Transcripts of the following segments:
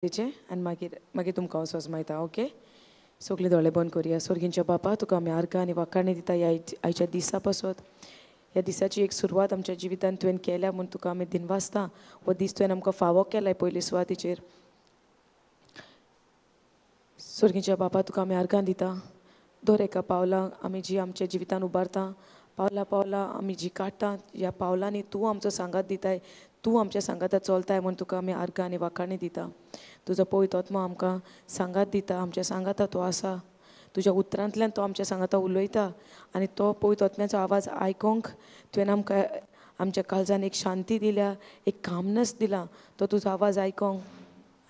आनी मागीर मागीर तुमकां हांव सोजमायता. ओके, सगळीं दोळे बंद करुया. सोर्गींच्या बापा, तुका आमी आर्गां आनी वाखाणी दिता ह्या आयच्या दिसा पासत. ह्या दिसाची एक सुरवात आमच्या जिवितांत तुवें केल्या म्हूण तुका आमी दिनवासता. हो दीस तुवें आमकां फावो केलाय पयले सुवातेचेर. सोर्गींच्या बापा, तुका आमी आर्गां दिता. दर एका पावलां आमी जी आमच्या जिवितान उबारता, पावला पावलां आमी जी काडटा, ह्या पावलांनी तूं आमचो सांगात दिताय, तूं आमच्या सांगाता चलताय म्हूण तुका आमी आर्गां आनी वाखाणी दिता. तुजो पवित्र आत्मो आमकां सांगात दिता, आमच्या सांगाता तो आसा. तुज्या उतरांतल्यान तो आमच्या सांगाता उलयता आनी तो पवित्र आत्म्याचो आवाज आयकोंक तुवें आमकां आमच्या काळजान एक शांती दिल्या, एक कामनस दिला तो तुजो आवाज आयकोंक.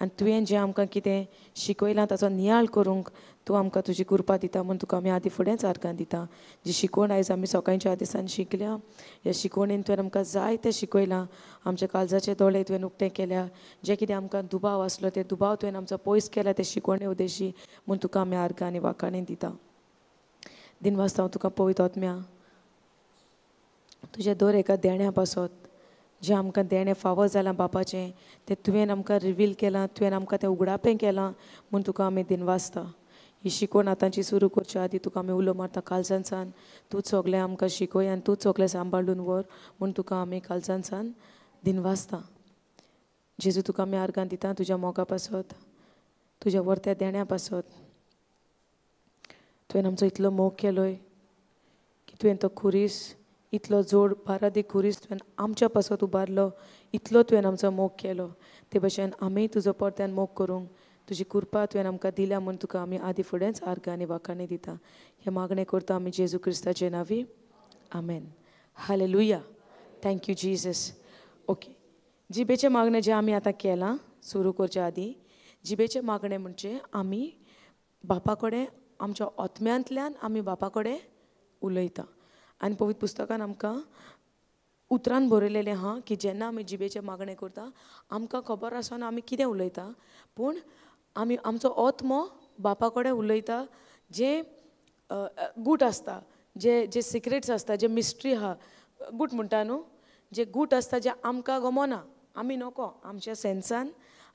आनी तुवें जें आमकां कितें शिकयलां ताचो नियाळ करूंक तूं आमकां तुजी कृपा दिता म्हूण तुका आमी आदी फुडेंच आर्गां दिता. जी शिकवण आयज आमी सकाळच्या दिसान शिकल्या, ह्या शिकवणेन तुवें आमकां जायतें शिकयलां. आमच्या काळजाचे दोळे तुवें उक्ते केल्या, जें कितें आमकां दुबाव आसलो ते दुबाव तुवें आमचो पयस केला ते शिकवणे उद्देशी म्हूण तुका आमी आर्गां आनी वाखाणी दिता. दिनवासता हांव तुका पवित्र आत्म्या, तुज्या दर एका देण्या पासत जें आमकां देणें फावो जालां बापाचें तें तुवें आमकां रिवील केलां, तुवें आमकां तें उगडापें केलां म्हूण तुका आमी दिनवासता. ही शिकवण आतांची सुरू करच्या आदी तुका आमी उलो मारता कालजानसान, तूं सगळें आमकां शिकय आनी तूं सगळें सांबाळून व्हर म्हूण तुका आमी कालजानसान दिनवासता. जेजू, तुका आमी आर्गां दिता तुज्या मोगा पासत, तुज्या वर्त्या देण्या पासत. तुवें आमचो इतलो मोग केलोय की तुवें तो खुरीस इतलो जोड बारादी खुरीस तुवें आमच्या पासत उबारलो, इतलो तुवें आमचो मोग केलो. ते भशेन आमी तुजो परत्यान मोग करूंक तुजी कृपा तुवें आमकां दिल्या म्हूण तुका आमी आदी फुडेंच आर्गां आनी वाखाणी दिता. हें मागणें करता आमी जेजू क्रिस्ताचे नांवी, आमेन. Hallelujah. Thank you Jesus. Okay, जिबेचें मागणें जें आमी आतां केलां सुरू करच्या आदीं, जिबेचें मागणें म्हणजे आमी बापा कडेन आमच्या आत्म्यांतल्यान आमी बापा कडेन उलयता. आनी पवित्र पुस्तकान आमकां उतरान बरयलेलें आहा की जेन्ना आमी जिबेचें मागणें करता आमकां खबर आसना आमी कितें उलयता, पूण आमी आमचो आत्मो बापा कडेन उलयता. जें गूट आसता, जे जे सिक्रेट्स आसता, जे मिस्ट्री आहा, गूट म्हणटा न्हू, जे गूट आसता जे आमकां गमना, आमी नको, आमच्या सेन्सान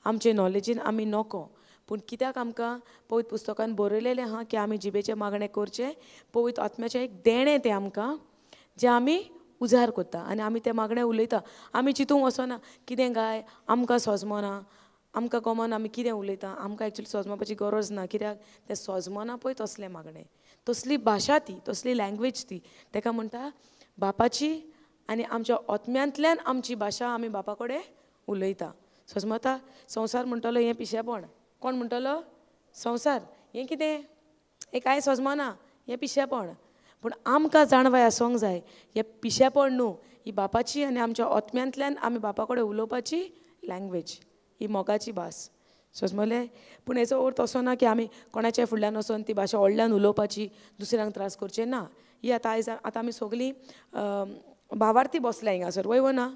आमचे नॉलेजीन आमी नको, पूण कित्याक आमकां पवित्र पुस्तकान बरयलेलें आहा की आमी जिबेचें मागणें करचें. पवित्र आत्म्याचें एक देणें तें आमकां जें आमी उजार करता आनी आमी तें मागणें उलयता. आमी चिंतूंक वचना कितें गाय आमकां सोजमना, आमकां गमना आमी कितें उलयता, आमकां एक्चुली सोजमापाची गरज ना, कित्याक तें सोजमना पळय तसलें मागणें, तसली भाशा ती, तसली लँग्वेज ती. ताका म्हणटा बापाची आनी आमच्या आत्म्यांतल्यान आमची भाशा आमी बापा कडेन उलयता. सोजमता संवसार म्हणटलो हें पिशेपण. कोण म्हणटलो? संवसार. हें कितें, हें कांय सोजमना, हें पिशेपण. पूण आमकां जाणवाय आसूंक जाय हें पिशेपण न्हू, ही बापाची आनी आमच्या आत्म्यांतल्यान आमी बापा कडेन उलोवपाची लँग्वेज, ही मोगाची भास. सोजमलें? पूण हेचो अर्थ असो ना की आमी कोणाच्या फुडल्यान वचोन ती भाशा व्हडल्यान उलोवपाची, दुसऱ्यांक त्रास करचे ना. ही आतां आयज आतां आमी सगळीं भावार्थी बसल्या हिंगासर, वय वो ना?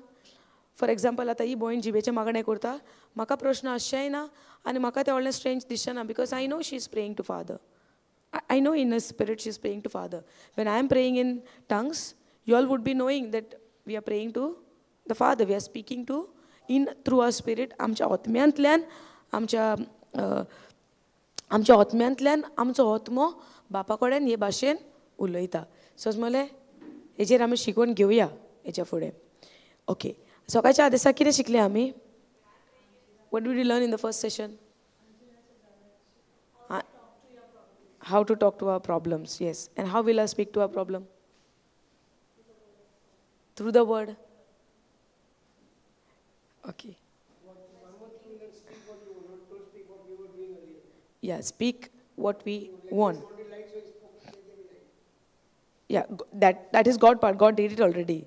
फॉर एग्जाम्पल आतां ही भयण जिबेचें मागणें करता, म्हाका प्रश्न आसचेंय ना आनी म्हाका तें व्हडलें स्ट्रेंज दिसचें ना, because I know she is praying to father. I know in a spirit she is praying to father. When I am praying in tongues, you all would be knowing that we are praying to the father, we are speaking to in through our spirit. आमच्या आत्म्यांतल्यान आमच्या आमच्या आत्म्यांतल्यान आमचो आत्मो बापा कडेन हे भाशेन उलयता. सोजमलें? हेजेर आमी शिकवण घेवया हेच्या फुडें. ओके, सकाळच्या आदेसाक कितें शिकलें आमी? What did you learn in the first session? How to talk to our problems, yes. And how will I speak to our problem? Through the word. Okay. Yeah, speak what we want. Yeah, that is God's part. God did it already.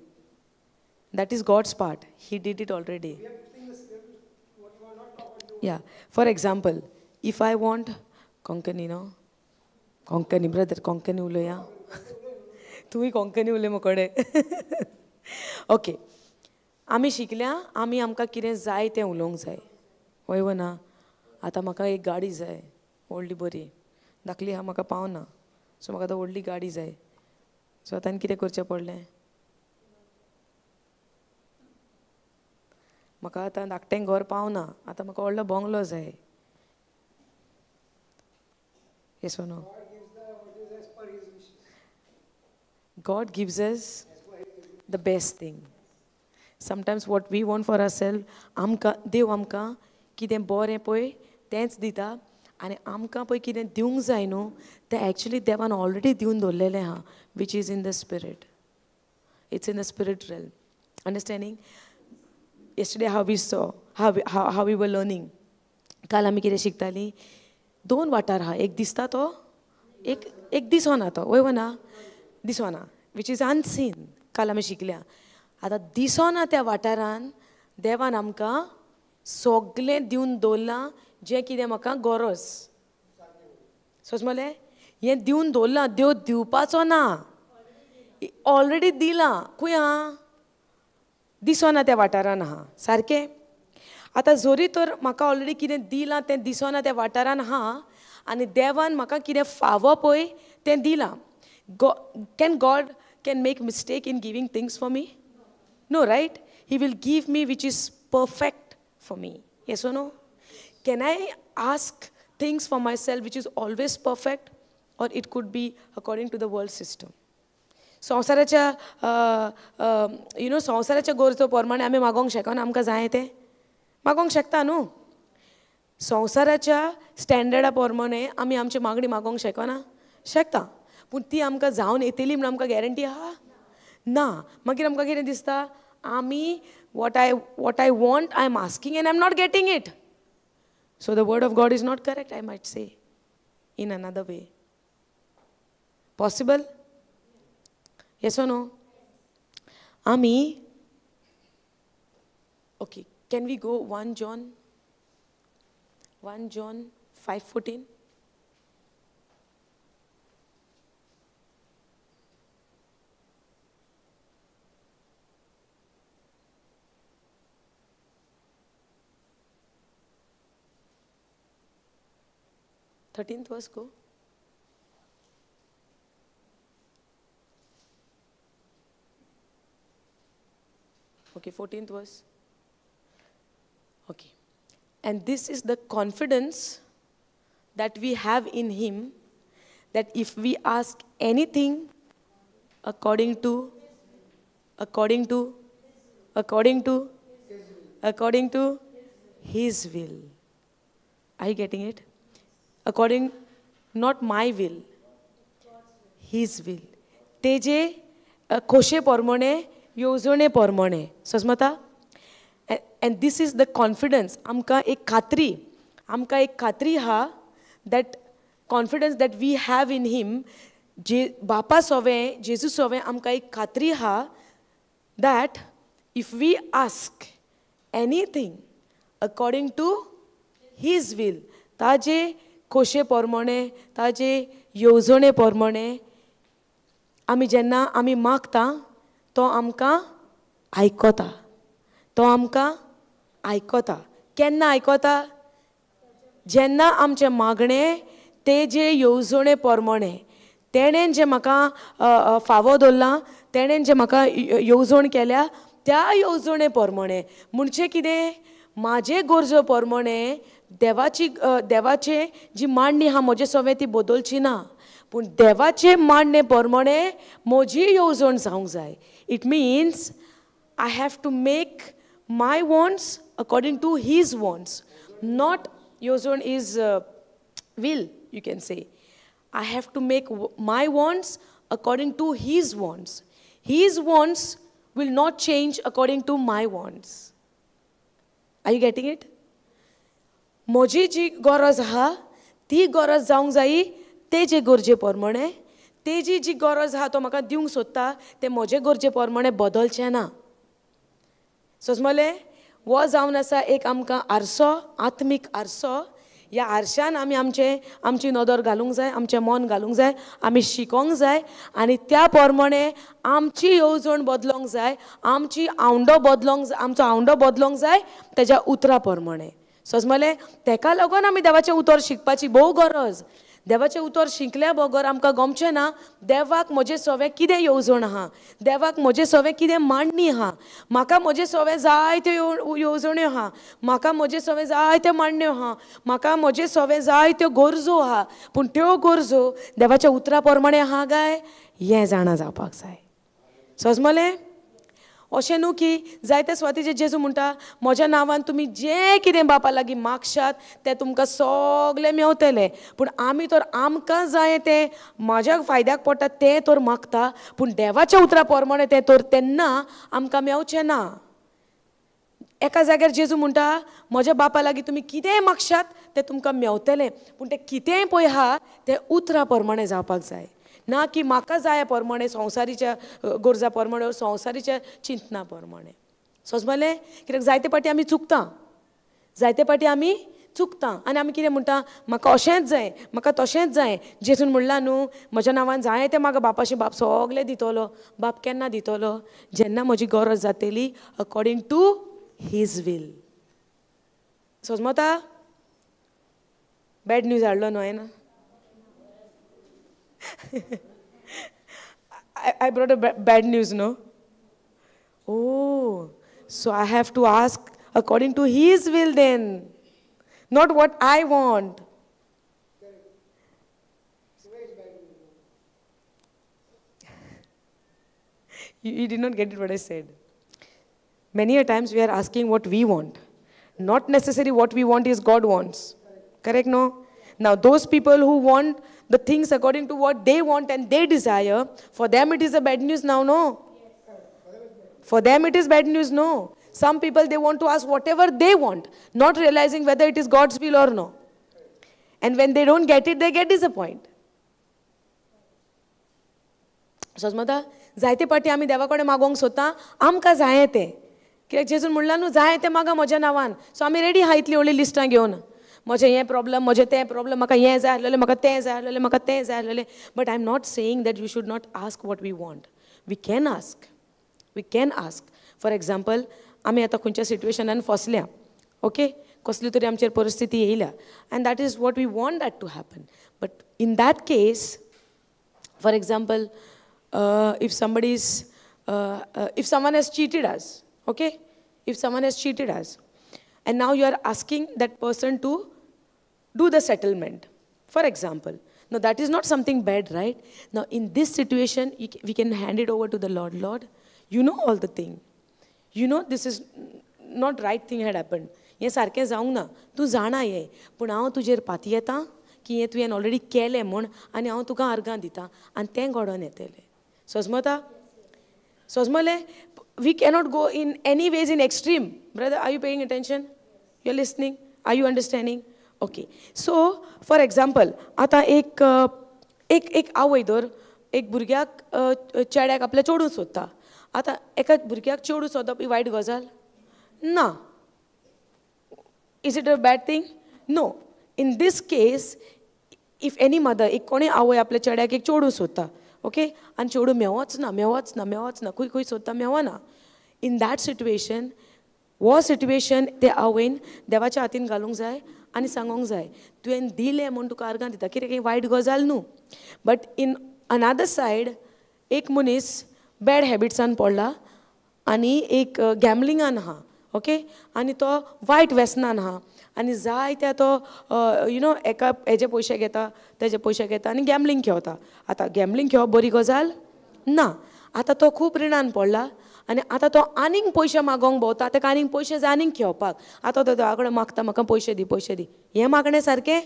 That is God's part. He did it already. Yeah. For example, if I want Konkani, no? Konkani, brother, Konkani uloya. तुमी कोंकणी उलय म्हकडे. Okay, आमी शिकल्या, आमी आमकां कितें जाय तें उलोवंक जाय, हय वो ना? आतां म्हाका एक गाडी जाय, व्हडली बरी, धाकली आहा म्हाका पावना, सो म्हाका आतां व्हडली गाडी जाय. सो आतां कितें करचें पडलें? म्हाका आतां धाकटें घर पावना, आतां म्हाका व्हडलो बंगलो जाय. Yes or no? God gives us the best thing. Sometimes what we want for ourselves, आमकां देव आमकां कितें बरें पळय तेंच दिता आनी आमकां पळय कितें दिवंक जाय न्हू तें एक्चुली देवान ऑलरेडी दिवन दवरलेलें आहा, which is in the spirit. It's in the spirit realm. Understanding? Yesterday how we saw, how we were learning. काल आमी कितें शिकतालीं, दोन वाठार आहा, एक दिसता तो, एक एक दिसना तो, वय ना दिसना, which is unseen. काल आमी शिकल्या. आतां दिसना त्या वाठारान देवान आमकां सगळें दिवन दवरलां जें कितें म्हाका गरज. समजलें? हें दिवन दवरलां, देव दिवपाचो ना, ऑलरेडी दिलां. खंय आहा? दिसना त्या वाठारान आहा. सारकें? आतां जरी तर म्हाका ऑलरेडी कितें दिलां तें दिसना त्या वाठारान आहा आनी देवान म्हाका कितें फावो पळय तें दिलां. Can God can make mistake in giving things for me? No, right? He will give me which is perfect for me. Yes or no? Can I ask things for myself which is always perfect, or it could be according to the world system? संवसाराच्या you know संवसाराच्या गरजो प्रमाणे आमी मागोवंक शकना, आमकां जाय तें मागोवंक शकता न्हू. संवसाराच्या स्टँडर्डा प्रमाणे आमी आमची मागणी मागोवंक शकना, शकता, पूण ती आमकां जावन येतली म्हूण आमकां गॅरंटी आहा ना. मागीर आमकां कितें दिसता, आमी what I want I am asking and I am not getting it. So the word of God is not correct, I might say in another way. Possible? Yes or no? आमी okay, can we go 1 John 5:14? 13th verse, go. Okay, 14th verse. Okay. And this is the confidence that we have in him, that if we ask anything according to his will. Are you getting it? According, not my will, his will. तेजे खोशे प्रमाणे, येवजणे प्रमाणे. समजता? And this is the confidence. आमकां एक खात्री, आमकां एक खात्री आहा, that confidence that we have in him. जे बापा सोवें, जेजू सोवें आमकां एक खात्री आहा that if we ask anything according to his will, ताजे खोशे प्रमाणे, ताजे येवजणे प्रमाणे आमी जेन्ना आमी मागता तो आमकां आयकता. तो आमकां आयकता. केन्ना आयकता? जेन्ना आमचें मागणें तेजे येवजणे प्रमाणे, तेणेन जें म्हाका फावो दवरलां, तेणेन जें म्हाका येवजण केल्या त्या येवजणे प्रमाणे. म्हणजे कितें, म्हाजे गरजो प्रमाणे देवाची देवाचे जी मांडणी आहा म्हजे सवें ती बदलची ना, पूण देवाचे मांडणे प्रमाणे म्हजी येवजण जावंक जाय. It means I have to make my wants according to his wants, not येवजण is will, you can say. I have to make my wants according to his wants. His wants will not change according to my wants. Are you getting it? म्हजी जी गरज आहा ती गरज जावंक जायी तेजे गरजे प्रमाणे, तेजी जी गरज आहा तो म्हाका दिवंक सोदता तें म्हजे गरजे प्रमाणे बदलचें ना. समजलें? हो जावन आसा एक आमकां आरसो, आत्मीक आरसो. ह्या आरशान आमी आमचें आमची नदर घालूंक जाय, आमचें मन घालूंक जाय, आमी शिकोंक जाय आनी त्या प्रमाणे आमची येवजण बदलोंक जाय, आमची आवंडो बदलोंक, आमचो आवंडो बदलोंक जाय तेज्या उतरा प्रमाणे. समजलें? तेका लागून आमी देवाचें उतर शिकपाची भोव गरज. देवाचें उतर शिकल्या बगर आमकां गमचें ना देवाक म्हजें सवें कितें येवजण आहा, देवाक म्हजें सवें कितें मांडणी आहा. म्हाका म्हजें सवें जायत्यो येवजण्यो आहा, म्हाका म्हजें सवें जायत्यो मांडण्यो आहा, म्हाका म्हजें सवें जायत्यो गरजो आहा, पूण त्यो गरजो देवाच्या उतरा प्रमाणे आहा काय हें जाणा जावपाक जाय. समजलें? अशें न्हू की जायते सुवातीचेर जेजू म्हणटा म्हज्या नांवान तुमी जें कितें बापा लागीं मागशात तें तुमकां सगलें मेवतलें. पूण आमी तर आमकां जाय तें म्हाज्या फायद्याक पडटा तें तर मागता, पूण देवाच्या उतरा प्रमाणे तें तर तेन्ना आमकां मेवचें ना. एका जाग्यार जेजू म्हणटा म्हज्या बापा लागीं तुमी कितेंय मागशात तें तुमकां मेवतलें, पूण तें कितेंय पळय आहा तें उतरा प्रमाणे जावपाक जाय, ना की म्हाका जाय प्रमाणे संवसारीच्या गरजा प्रमाणे संवसारीच्या चिंतना प्रमाणे. समजलें? कित्याक जायते पाटी आमी चुकता, जायते पाटी आमी चुकता आनी आमी कितें म्हणटा म्हाका अशेंच जाय, म्हाका तशेंच जाय. जेजून म्हणलां न्हू म्हज्या नांवान जाय तें म्हाका बापाशी बाप सगलें दितलो. बाप केन्ना दितलो? जेन्ना म्हजी गरज जातली अकॉर्डिंग टू his will. समजता? बॅड न्यूज हाडलो न्हू हांवें? I brought a bad news, no? Oh, so I have to ask according to his will then, not what I want. You did not get it what I said. Many a times we are asking what we want. Not necessarily what we want is God wants. Correct, no? Now those people who want the things according to what they want and they desire, for them it is a bad news now, no? For them it is bad news, no? Some people, they want to ask whatever they want, not realizing whether it is God's will or no. And when they don't get it, they get disappointed. समजता? जायते पाटी आमी देवा कडेन मागोवंक सोदता आमकां जाय तें, कित्याक जेजून म्हणलां न्हू जाय तें मागा म्हज्या नांवान. सो आमी रेडी आहा इतली व्हडली लिस्टां घेवन, म्हजें हें प्रॉब्लम, म्हजें तें प्रॉब्लम, म्हाका हें जाय आसलेलें, म्हाका तें जाय आसलेलें, म्हाका तें जाय आसलेलें. But I am not saying that you should not ask what we want. We can ask, we can ask. For example, आमी आतां खंयच्या सिट्युएशनान फसल्या, ओके, कसली तरी आमचेर परिस्थिती येयल्या, and that is what we want that to happen. But in that case, for example, if somebody is, if someone has cheated us, okay, if someone has cheated us, and now you are asking that person to do the settlement, for example. Now that is not something bad, right? Now in this situation, we can hand it over to the Lord. Lord, you know all the thing. You know this is not right thing had happened. हें सारकें जावंक ना, तूं जाणा हें, पूण हांव तुजेर पातयेतां की हें तुवें ऑलरेडी केलें म्हूण, आनी हांव तुका आर्गां दितां आनी तें घडोवन येतलें. समजता? समजलें? We cannot go in any ways in extreme. Brother, are you paying attention? You are listening? Are you understanding? Okay. So for example, आतां एक एक एक आवय धर एक भुरग्याक चेड्याक आपल्या चेडूं सोदता. आतां एका भुरग्याक चेडूं सोदप ही वायट गजाल ना. Is it a bad thing? No. In this case, if any mother, एक कोणी आवय आपल्या चेड्याक एक चेडूं सोदता, ओके, आनी चेडूं मेवच ना, मेवच ना, मेवच ना, खंय खंय सोदता मेवना. इन that situation, हो सिट्युएशन ते आवयन देवाच्या हातीन घालूंक जाय आनी सांगूंक जाय तुवें दिलें म्हूण तुका आर्गां दिता, कित्याक ही वायट गजाल न्हू. बट इन अनादर सायड, एक मनीस बॅड हॅबिट्सान पडला आनी एक गॅमलिंगान आहा, ओके, आनी तो वायट वेसनान आहा आनी जाय त्या तो you know एका हेजे पयशे घेता, तेजे पयशे घेता आनी गॅमलींग खेळता. आतां गॅमलींग खेळप बरी गजाल ना. आतां तो खूब रिणान पडला आनी आतां तो आनीक पयशे मागोवंक भोंवता, ताका आनीक पयशे जाय आनीक खेळपाक. आतां तो देवा कडेन मागता म्हाका पयशे दी, पयशे दी. हें मागणें सारकें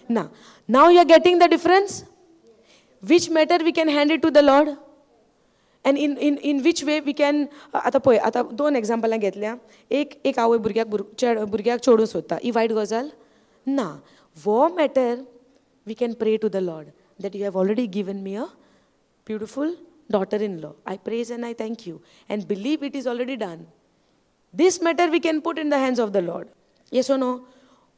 ना. Now you are getting the difference? Which matter we can hand it to the Lord and in in in which way we can. आतां पळय, आतां दोन एग्जाम्पलां घेतल्या. एक एक आवय भुरग्याक भुरग्याक चेडूं सोदता, ही वायट गजाल ना. वो matter we can pray to the Lord that you have already given me a beautiful daughter-in-law. I praise and I thank you and believe it is already done. This matter we can put in the hands of the Lord. Yes or no?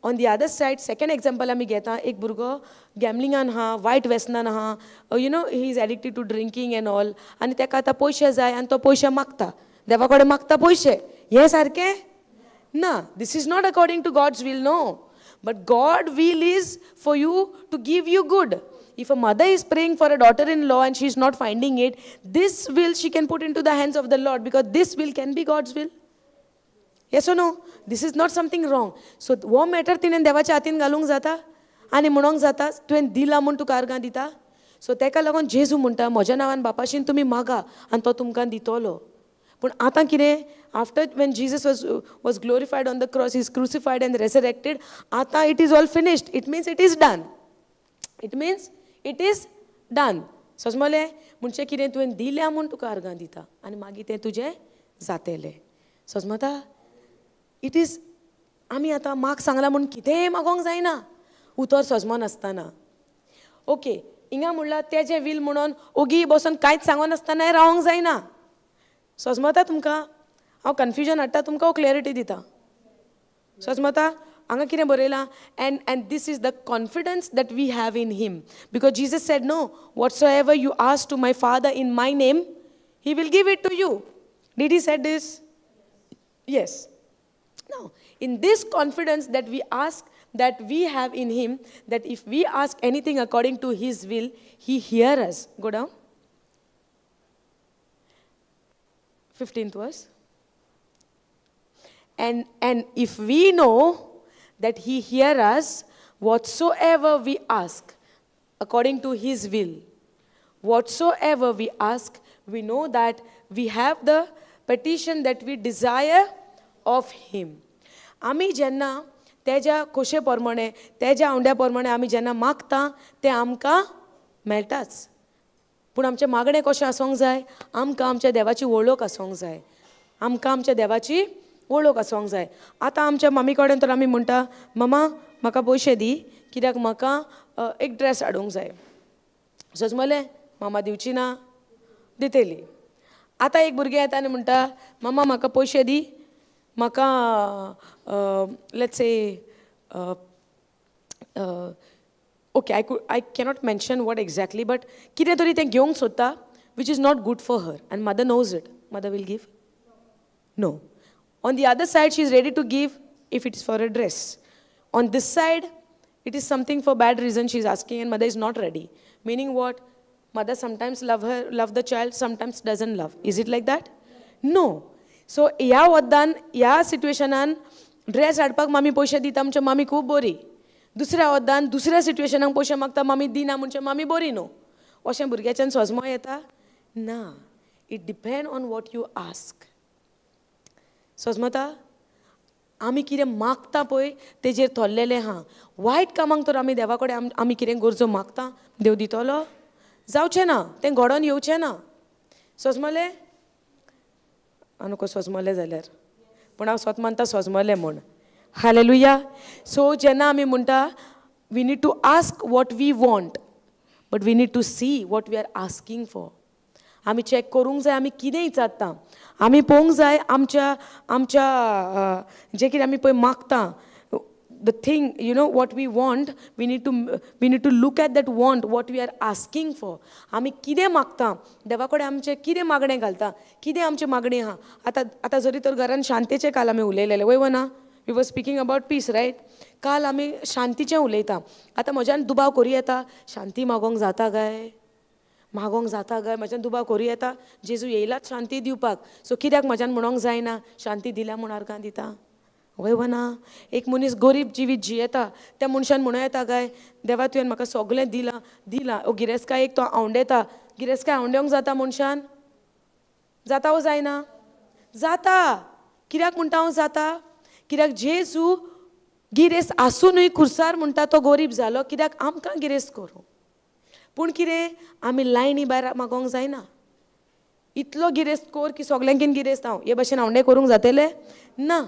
On the other side, second example आमी घेता, एक भुरगो गॅमलिंगान आहा, वायट वेसनान आहा, you know he is addicted to drinking and all, आनी ताका आतां पयशे जाय आनी तो पयशे मागता, देवा कडेन मागता पयशे. हें सारकें ना. This is not according to God's will, no. But God will is for you to give you good. If a mother is praying for a daughter-in-law and she is not finding it, this will she can put into the hands of the Lord, because this will can be God's will. Yes or no? This is not something wrong. So हो matter तिणें देवाच्या हातीन घालूंक जाता आनी म्हणोंक जाता तुवें दिला म्हूण तुका आर्गां दिता. सो तेका लागून जेजू म्हणटा म्हज्या नांवान बापाशीन तुमी मागा आनी तो तुमकां दितलो. पूण आतां कितें, after when Jesus was glorified on the cross, is crucified and resurrected, आतां it is all finished. It means it is done. It means it is done. समजलें? म्हणजे कितें, तुवें दिल्या म्हूण तुका आर्गां दिता आनी मागीर तें तुजें जातेलें. समजता? It is, आमी आतां माग सांगलां म्हूण कितेंय मागोंक जायना उतर सजमनासतना. ओके, हिंगा म्हणल्यार तेजें will म्हणून ओगी बसून कांयच सांगनासतनाय रावंक जायना. सजमता तुमकां? हांव कन्फ्युजन हाडटा तुमकां, हांव क्लॅरिटी दिता. सजमता? हांगा कितें बरयलां, and this is the confidence that we have in him, because Jesus said no, whatsoever you ask to my father in my name, he will give it to you. Did he said this? Yes. Now, in this confidence that we ask, that we have in him, that if we ask anything according to his will, he hears us. Go down. 15th verse. And if we know that he hears us, whatsoever we ask, according to his will, whatsoever we ask, we know that we have the petition that we desire of him. आमी जेन्ना तेज्या खोशे प्रमाणे, तेज्या आवंड्या प्रमाणे आमी जेन्ना मागता तें आमकां मेळटाच. पूण आमचें मागणें कशें आसूंक जाय? आमकां आमच्या देवाची वळख आसूंक जाय. आमकां आमच्या देवाची वळख आसूंक जाय. आतां आमच्या मामी कडेन तर आमी म्हणटा, मामा म्हाका पयशे दी कित्याक म्हाका एक ड्रेस हाडूंक जाय. सजमलें? मामा दिवची ना? दितली. आतां एक भुरगें येता आनी म्हणटा, मामा म्हाका पयशे दी, म्हाका let's say okay, I cannot mention what exactly, but कितें तरी तें घेवंक सोदता which is not good for her, and mother knows it. Mother will give? No. On the other side she is ready to give if it is for a dress. On this side it is something for bad reason she is asking and mother is not ready. Meaning what? Mother sometimes love the child, sometimes doesn't love. Is it like that? No. So ह्या वद्दान ह्या सिट्युएशनान dress हाडपाक मामी पयशे दिता म्हणजे मामी खूब बरी, दुसऱ्या वद्दान दुसऱ्या सिट्युएशनाक पयशे मागता मामी दिना म्हणजे मामी बरी न्हू. अशें भुरग्याच्यान सजमो येता ना. It depend on what you ask. सजमता? आमी कितें मागता पळय तेजेर थोरलेलें आहा. वायट कामांक तर आमी देवा कडेन आमी कितें गरजो मागता, देव दितलो? जावचें ना, तें घडोवन येवचें ना. सजमलें? आनी सजमलें जाल्यार पूण हांव स्वत मानता सजमलें म्हूण. हालेलुया. सो जेन्ना आमी म्हणटा we need to ask what we want, but we need to see what we are asking for. आमी चॅक करूंक जाय आमी कितें विचारता. आमी पळोवंक जाय आमच्या आमच्या जें कितें आमी पळय मागता, the thing, you know, what we want, we need to look at that want, what we are asking for. आमी कितें मागता देवा कडेन, आमचें कितें मागणें घालता, कितें आमचें मागणें आहा. आतां आतां जरी तर घरान शांतेचें काल आमी उलयलेले, वय वो ना? We were speaking about peace, right? काल आमी शांतीचें उलयता. आतां म्हज्यान दुबाव करूं येता, शांती मागोंक जाता काय, मागोंक जाता काय? म्हज्यान दुबाव करूं येता, जेजू येयलाच शांती दिवपाक, सो कित्याक म्हज्यान म्हणोंक जायना शांती दिल्या म्हूण आर्गां दिता? वय वो ना? एक मनीस गरीब जिवीत जियेता, त्या मनशान म्हणूं येता काय देवा तुवें म्हाका सगळें दिलां दिलां. ओ गिरेस्तकायेक तो आंवडेता, गिरेस्तकाय आंवडेवंक जाता मनशान? जाता वो जायना? जाता. कित्याक म्हणटा हांव जाता? कित्याक जेजू गिरेस्त आसुनूय खुर्सार म्हणटा तो गरीब जालो, कित्याक आमकां गिरेस्त करूं. पूण कितें आमी लायनी भायर मागोंक जायना. इतलो गिरेस्त कोर की सगल्यांकीन गिरेस्त हांव, हे भाशेन आंवडे करूंक जातलें ना.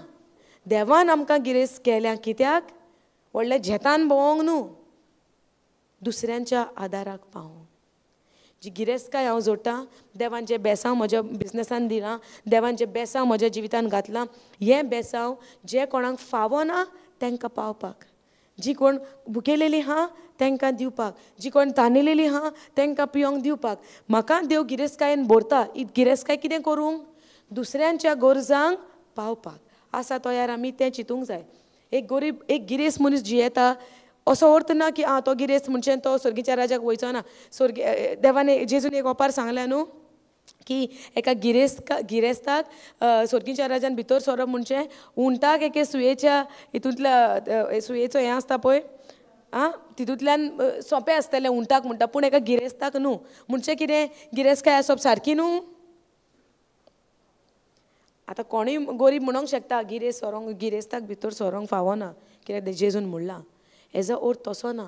देवान आमकां गिरेस्त केल्या कित्याक? व्हडल्या झेतान भोंवोंक न्हू, दुसऱ्यांच्या आदाराक पावोंक. जी गिरेस्तकाय हांव जोडटा, देवान जें बेसांव म्हज्या बिजनसान दिलां, देवान जें बेसांव म्हज्या जिवितान घातलां, हें बेसांव जें कोणाक फावना तांकां पावपाक, जी कोण भुकेलेली आहा तांकां दिवपाक, जी कोण तानेलेली आहा तांकां पियोंक दिवपाक. म्हाका देव गिरेस्तकायेन भरता. ही गिरेस्तकाय कितें करूंक? दुसऱ्यांच्या गरजांक पावपाक. आसा तयार आमी तें चिंतूंक जाय. एक गोरीब, एक गिरेस्त मनीस जियेता असो अर्थ ना की आं तो गिरेस्त म्हणजे तो स्वर्गीच्या राजाक वयचो ना. स्वर्गी देवान जेजून एक ओपार सांगल्या न्हू की एका गिरेस्ताक स्वर्गीच्या राजान भितर सरप म्हणजे उंटाक एके सुयेच्या हितूंतल्या सुयेचो हें आसता पळय, आं तितूंतल्यान सोंपें आसतलें उंटाक म्हणटा, पूण एका गिरेस्ताक न्हू. म्हणजे कितें, गिरेस्तकाय आसप सारकी न्हू. आतां कोणूय गोरीब म्हणोंक शकता गिरेस्त सरोंक, गिरेस्ताक भितर सरोंक फावना, कित्याक जेजून म्हणलां. हेजो अर्थ तसो ना.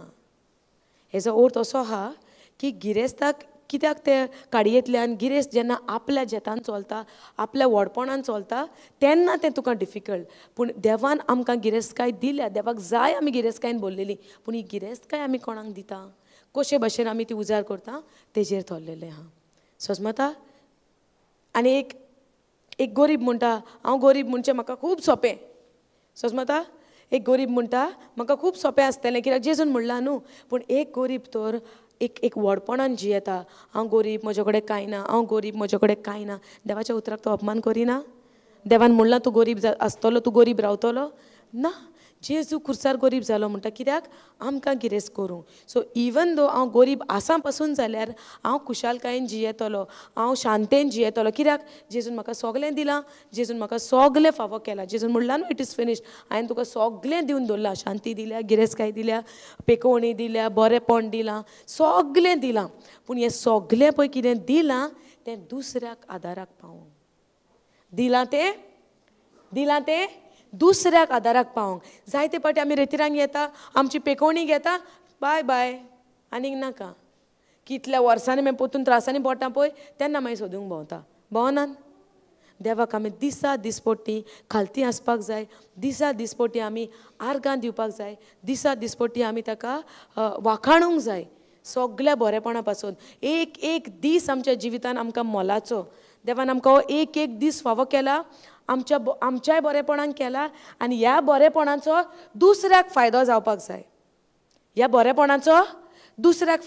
हेजो अर्थ असो आहा की गिरेस्ताक कित्याक ते काडयेंतल्यान, गिरेस्त जेन्ना आपल्या जेतान चलता, आपल्या व्हडपणान चलता तेन्ना तें तुका डिफिकल्ट. पूण देवान आमकां गिरेस्तकाय दिल्या, देवाक जाय आमी गिरेस्तकायेन भरलेली, पूण ही गिरेस्तकाय आमी कोणाक दिता, कशे भशेन आमी ती उजार करता तेजेर थरलेलें आहा. सजमता. आनी एक एक गोरीब म्हणटा हांव गोरीब म्हणजे म्हाका खूब सोंपें. सजमता. एक गोरीब म्हणटा म्हाका खूब सोंपें आसतलें कित्याक जेजून म्हणलां न्हू. पूण एक गोरीब तर एक एक व्हडपणान जियेता, हांव गोरीब, म्हजे कडेन कांय ना, हांव गोरीब, म्हजे कडेन कांय ना. देवाच्या उतराक तो अपमान करिना. देवान म्हणलां तूं गोरीब आसतलो, तूं गोरीब रावतलो ना. जेजू खुर्सार गोरीब जालो म्हणटा कित्याक, आमकां गिरेस्त करूंक. सो इवन दो हांव गोरीब आसा पासून जाल्यार हांव खुशालकायेन जियेतलो, हांव शांतेन जियेतलो, कित्याक जेजून म्हाका सगळें दिलां, जेजून म्हाका सगळें फावो केलां. जेजून म्हणलां न्हू it is finished, हांवें तुका सगळें दिवन दवरलां, शांती दिल्या, गिरेस्तकाय दिल्या, पेकोवणी दिल्या, बरेंपण दिलां, सगळें दिलां. पूण हें सगळें पळय कितें दिलां तें दुसऱ्याक आदाराक पावोवंक दिलां, तें दिलां तें दुसऱ्याक आदाराक पावोंक. जायते फावटी आमी रेतिरांक येता, आमची पेकोवणी घेता, बाय बाय आनीक नाका. कितल्या वर्सांनी मागीर परतून त्रासांनी पडटा पळय तेन्ना मागीर सोदूंक भोंवता, भोंवनात. देवाक आमी दिसा दिसपट्टी खालती आसपाक जाय, दिसा दिसपट्टी आमी आर्गां दिवपाक जाय, दिसा दिसपट्टी आमी ताका वाखाणूंक जाय सगल्या बरेपणा पासून. एक एक दीस आमच्या जिवितान आमकां मोलाचो, देवान आमकां हो एक एक दीस फावो केला, आमच्या आमच्याय बरेपणान केला, आनी ह्या बरेपणाचो दुसऱ्याक फायदो जावपाक जाय, ह्या बरेपणाचो दुसऱ्याक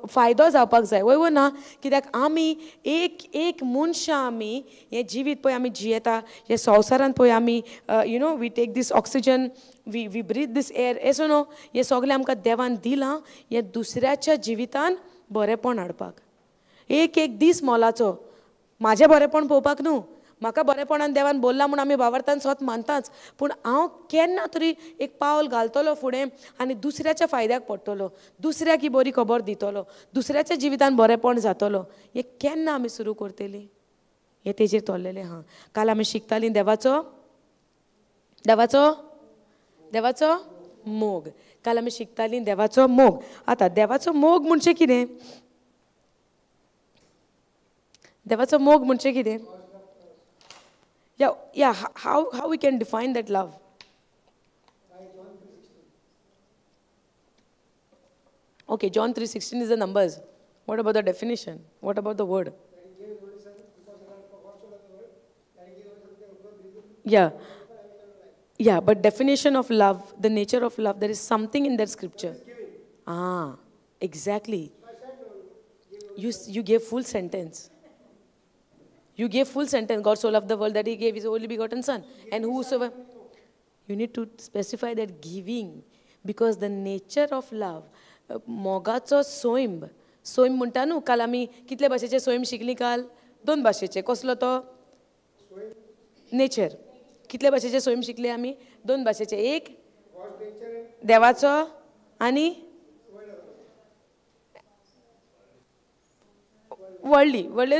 फायदो जावपाक जाय. वय ना, कित्याक आमी एक एक मनशां आमी हें जिवीत पळय आमी जियेता, हे संवसारांत पळय आमी you know we take this oxygen, we breathe this air, येसो न्हू, हें सगळें आमकां देवान दिलां हें दुसऱ्याच्या जिवितान बरेपण हाडपाक. एक एक दीस मोलाचो, म्हाजें बरेपण पळोवपाक न्हू, म्हाका बरेपणान देवान बोल्ला म्हूण आमी बावरतान स्वत मानताच, पूण हांव केन्ना तरी एक पावल घालतलो फुडें आनी दुसऱ्याच्या फायद्याक पडटलो, दुसऱ्याक ही बरी खबर दितलो, दुसऱ्याच्या जिवितान बरेपण जातलो, हें केन्ना आमी सुरू करतली, हें तेजेर तोल्लेलें आहा. काल आमी शिकतालीं देवाचो देवाचो देवाचो मोग. काल आमी शिकतालीं देवाचो मोग. आतां देवाचो मोग म्हणजे कितें? देवाचो मोग म्हणजे कितें? Yeah, yeah. How we can define that love? Okay, John 3:16 is the numbers. What about the definition? What about the word? Yeah, yeah. But definition of love, the nature of love, there is something in that scripture. Ah, exactly. You gave full sentence. You gave full sentence. God so loved the world that He gave His only begotten Son. And whosoever... You need to specify that giving, because the nature of love, मोगाचो सोयम, सोयम म्हणटा न्हू. काल आमी कितले भाशेचे सोयम शिकली काल? दोन भाशेचे. कसलो तो? नेचर. कितले भाशेचे सोयम शिकले आमी? दोन भाशेचे. एक देवाचो आनी व्हडली व्हडली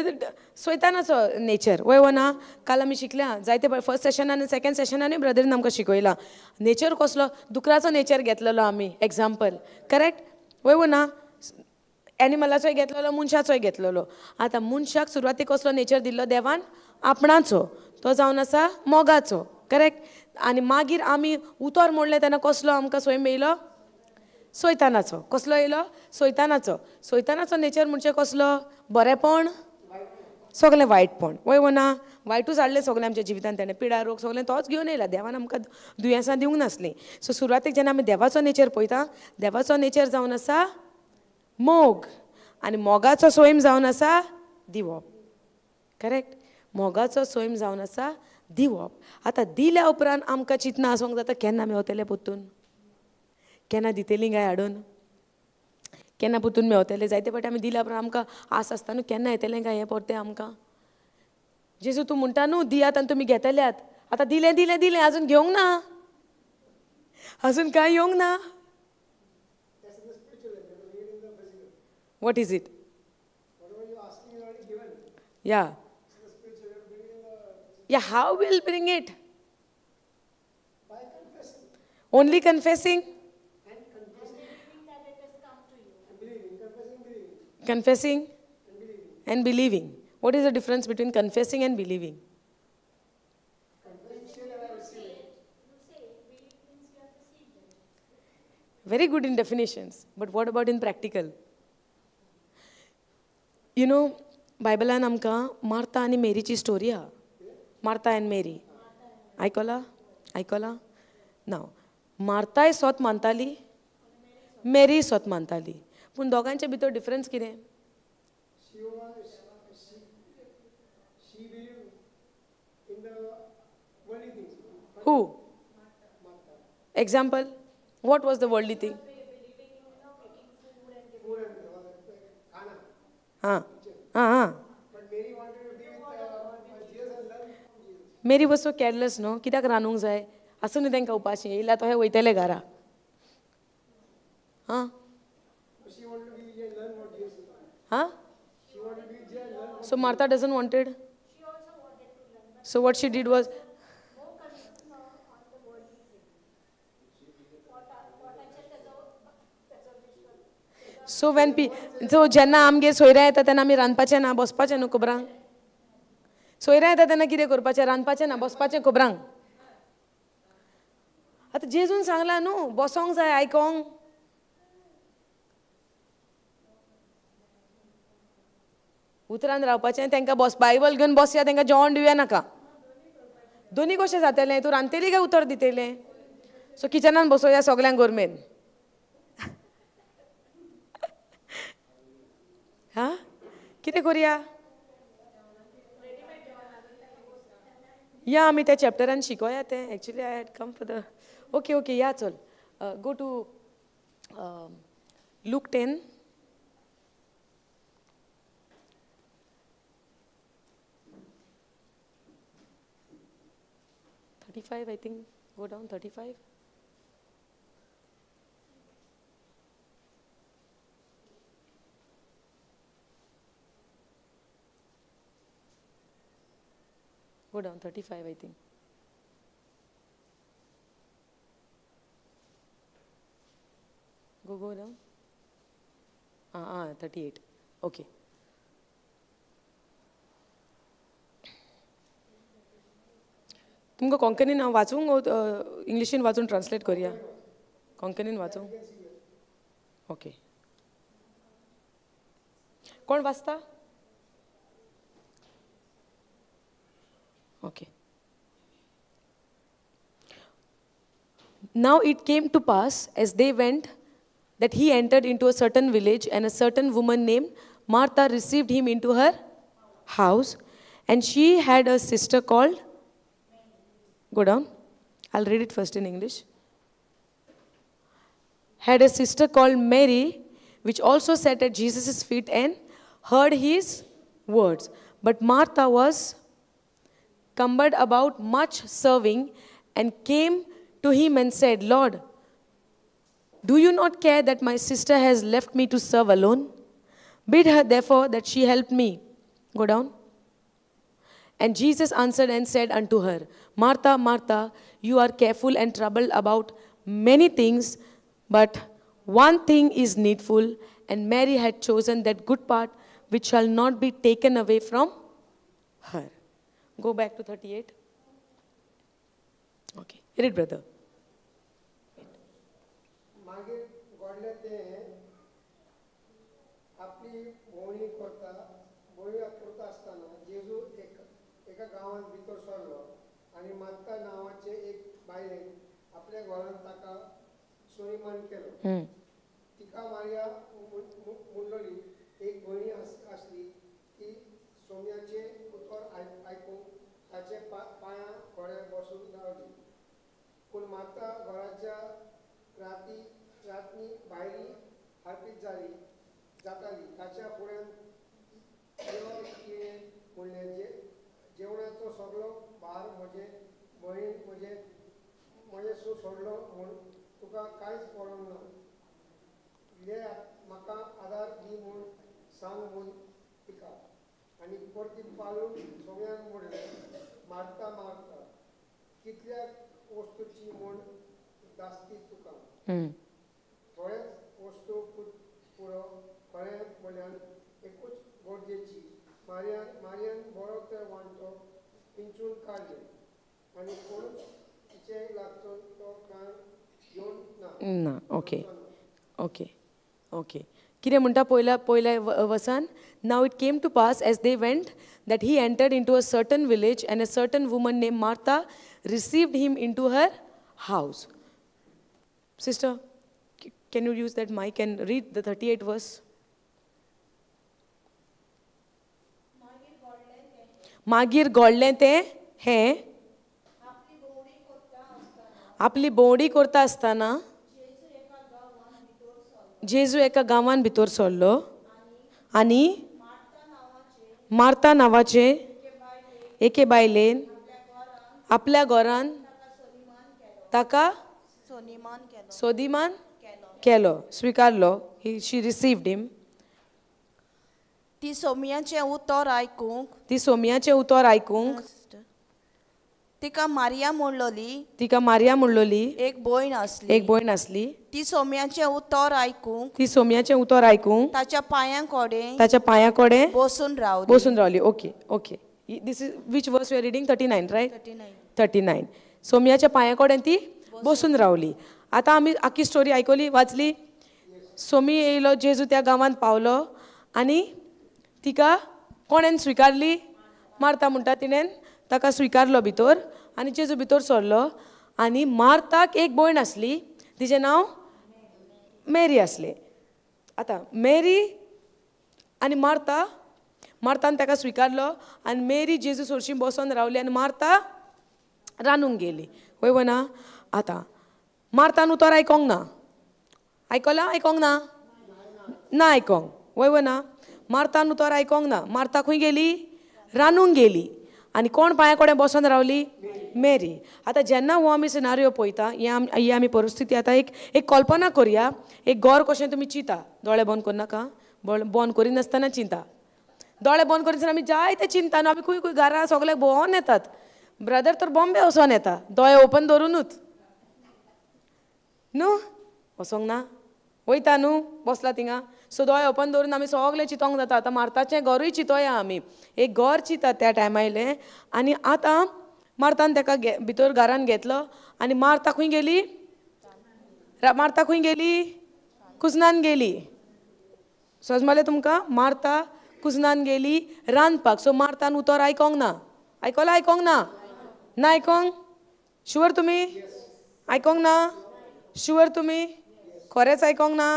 सोयतानाचो नेचर. वय वो ना? काल आमी शिकल्या जायते फर्स्ट सेशनान आनी सेकंड सेशनानूय ब्रदरीन आमकां शिकयलां नेचर कसलो. दुकराचो नेचर घेतलेलो आमी एग्जाम्पल, करेक्ट? वय वो ना? एनिमलाचोय घेतलेलो, मनशाचोय घेतलेलो. आतां मनशाक सुरवातीक कसलो नेचर दिल्लो देवान? आपणाचो. तो जावन आसा मोगाचो, करेक्ट? आनी मागीर आमी उतर मोडलें तेन्ना कसलो आमकां स्वयं येयलो? सोयतानाचो. कसलो येयलो? सोयतानाचो. सोयतानाचो नेचर म्हणजे कसलो? बरेंपण, सगळें वायटपण. वय वो ना? वायटूच हाडलें सगळें आमच्या जिवितान तेणें, पिडा रोग सगळें तोच घेवन येयला. देवान आमकां दुयेंसां दिवंक नासलीं. सो सुरवातेक जेन्ना आमी देवाचो नेचर पळयता, देवाचो नेचर जावन आसा मोग, आनी मोगाचो स्वयं जावन आसा दिवप, करेक्ट? मोगाचो स्वयं जावन आसा दिवप. आतां दिल्या उपरांत आमकां चिंतना आसूंक जाता, केन्ना मेवतलें परतून, केन्ना दितलीं काय हाडून, केन्ना परतून मेवतलें. जायते फावटी आमी दिल्या उपरांत आमकां आस आसता न्हू, केन्ना येतलें काय हें परतें आमकां. जेजू तूं म्हणटा न्हू दियात आनी तुमी घेतल्यात, आतां दिलें दिलें दिलें, अजून घेवंक ना, अजून कांय येवंक ना. What is it? Yeah. Yeah, how will bring it? By confessing. Only confessing? And confessing. And believing that it has come to you. And believing. Confessing, believing. Confessing and believing. And believing. What is the difference between confessing and believing? Confessing, say that I receive it. You say believe means you have received it. Very good in definitions, but what about in practical? You know, बायबलान आमकां Martha आनी मेरीची story आहा. Martha आनी Mary आयकलां? आयकलां ना. मार्ताय सोत मानताली, Mary सोत मानताली, पूण दोगांचे भितर डिफरन्स कितें? Who? Example, what was the worldly thing? हां हां हां. Mary was so careless न्हू, कित्याक रांदूंक जाय, आसूं न्ही तांकां उपाशी, येयल्या तशें वयतले घरा. हां हां. So Martha doesn't wanted. So what she did was, so when P so जेन्ना आमगेर सोयऱ्या येता तेन्ना आमी रांदपाचें ना, बसपाचें न्हू खबरांक. सोयऱ्या येता तेन्ना कितें करपाचें? रांदपाचें ना, बसपाचें खबरांक. आतां जेजून सांगलां न्हू, बसोंक जाय आयकोंक. उतरान रावपाचें, तांकां बस बायबल घेवन बसया, तांकां जेवण दिवया नाका. दोनी कशें जातलें? तूं रांदतली काय उतर दितलें? सो किचनान बसोया सगल्यांक गोरमेन. हां, कितें करुया? या आमी त्या चॅप्टरान शिकोया तें. Actually I had come for the okay okay या चल go to Luke 10. 35, I think. Go down 35. Go down 35, I think. Go down. 38. Okay. तुमकां कोंकणीन हांव वाचूंक, इंग्लिशीन वाचून ट्रान्सलेट करुया? कोंकणीन वाचूंक? ओके. कोण वाचता? Okay. Now it came to pass as they went that he entered into a certain village, and a certain woman named Martha received him into her house, and she had a sister called, go down, I'll read it first in English, had a sister called Mary, which also sat at Jesus' feet and heard his words. But Martha was cumbered about much serving, and came to him and said, Lord, do you not care that my sister has left me to serve alone? Bid her therefore that she help me. Go down. And Jesus answered and said unto her, Martha, Martha, you are careful and troubled about many things, but one thing is needful, and Mary had chosen that good part which shall not be taken away from her. Go back to 38. Okay, read it, brother. मागीर गोडले ते आपली भोंवणी करता भोंवणी करता आसतना जेजू एका गांवांत भितर सरलो आनी मात्ता नांवाचे एक बायलेन आपल्या घरांत ताका सोनीमान केलो. तिका मारिया म्हणलोली एक भयणी आसली ती सोम्याचें उतर आयकून ताचे पांयां मार्ता घराच्या राती रातनी भायली हारपीत जाली जाताली. ताच्या फुड्यान तिणें म्हणलें, जेवणाचो सगलो भार म्हजे भयण म्हजे म्हजे सू सोडलो म्हूण तुका कांयच पडोंक ना. ले म्हाका आदार दी म्हूण सांग म्हूण तिका. आनी परती पालून सोम्याक म्हणलें, मार्ता मार्ता कितल्या वस्तूची म्हूण दासती तुका, थोड्याच वस्तू पुरो, खरें म्हणल्यार एकूच गरजेची. मार्यान मार्यान बरो ते वांटो पिंचून काडले आनी कोणूच तिचे लागचो तो कांय घेवन ना. ना. ओके ओके ओके कितें म्हणटा पयल्या पयल्या वसान? Now it came to pass as they went that he entered into a certain village and a certain woman name Martha received him into her house. Sister, can you use that mic and read the 38 verse? मागीर घडलें तें हें, आपली भोंवडी करता आसतना जेजू एका गांवान भितर सरलो आनी मार्ता नांवाचे एके बायलेन आपल्या घरान ताका सोदिमान केलो, स्विकारलो. She received him. ती सोम्याचें उतर आयकूंक, ती सोम्याचें उतर आयकूंक तिका मारिया म्हणलोली, तिका मारिया म्हणलोली एक भयण आसली, एक भयण आसली. ती सोम्याचें उतर आयकूंक, ती सोम्याचें उतर आयकूंक ताच्या पांयां कडेन, ताच्या पांयां कडेन बसून रावली, बसून रावली. Okay okay. This is which verse we are reading? 39, right? 39. 39. सोम्याच्या पांयां कडेन ती बसून रावली. आतां आमी आख्खी स्टोरी आयकली, वाचली. सोमी येयलो, जेजू त्या गांवांत पावलो आनी तिका कोणेन स्विकारली? मार्ता म्हणटा तिणेन ताका स्विकारलो भितर आनी जेजू भितर सरलो. आनी मार्ताक एक भयण आसली, तिजें नांव मेरी आसलें. आतां मेरी आनी मार्ता, मार्तान ताका स्विकारलो आनी मेरी जेजू सरशी बसोन रावली आनी मार्ता रांदूंक गेली. वय वना? आतां मार्तान उतर आयकोंक ना. आयकलां? आयकोंक ना? ना आयकोंक. वय वना? मार्तान उतर आयकोंक ना. मार्ता खंय गेली? रांदूंक गेली. आनी कोण पांया कडेन बसोन रावली? मेरी. आतां जेन्ना हो आमी सिनारियो पळयता, ही आमी परिस्थिती आतां एक एक कल्पना करया. एक घर कशें तुमी चिंता, दोळे बंद करनाका, बंद करिनासतना चिंता. दोळे बंद करिनासतना आमी जायते चिंता न्हू. आमी खंय खंय घरा सगल्याक भोंवोन येतात. ब्रदर तर बॉम्बे वचोन येता दोळे ओपन दवरुनूच न्हू, वचोंक ना, वयता न्हू, बसला थिंगा. सो दोळे ओपन दवरून आमी सगळें चिंतोंक जाता. आतां मार्ताचें घरूय चिंतोया आमी, एक घर चिंता त्या टायमा आयलें. आनी आतां मार्तान ताका भितर घरान घेतलो आनी मार्ता खंय गेली? मार्ता खंय गेली? कुजनान गेली. सजमालें तुमकां? मार्ता कुजनान गेली रांदपाक. सो मार्तान उतर आयकोंक ना. आयकलां? आयकोंक ना? ना आयकोंक? शुवर तुमी? आयकोंक ना? शुवर तुमी? खरेंच आयकोंक ना?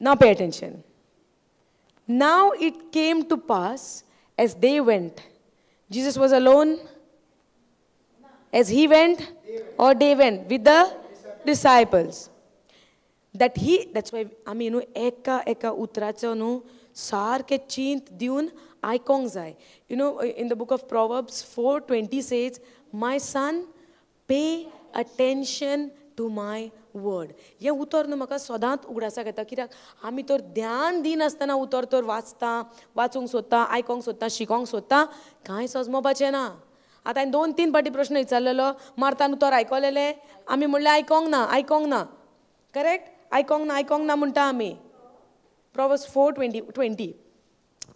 Now pay attention. Now it came to pass as they went. Jesus was alone as he went, or they went with the disciples. That he, that's why आमी न्हू एका एका उतराचो न्हू सारकें चिंत दिवन आयकोंक जाय. You know, in the book of Proverbs 4:20 says, my son, pay attention to my word. हें उतर न्हू म्हाका सदांच उगडासाक येता. कित्याक आमी तर ध्यान दिनासतना उतर तर वाचता, वाचूंक सोदता, आयकोंक सोदता, शिकोंक सोदता, कांय सजमोवपाचें ना. आतां हांवें 2-3 फावटी प्रश्न विचारलेलो, मार्तान उतर आयकलेलें? आमी म्हणलें आयकोंक ना, आयकोंक ना. करेक्ट? आयकोंक ना, आयकोंक ना म्हणटा आमी. Proverbs 4:20.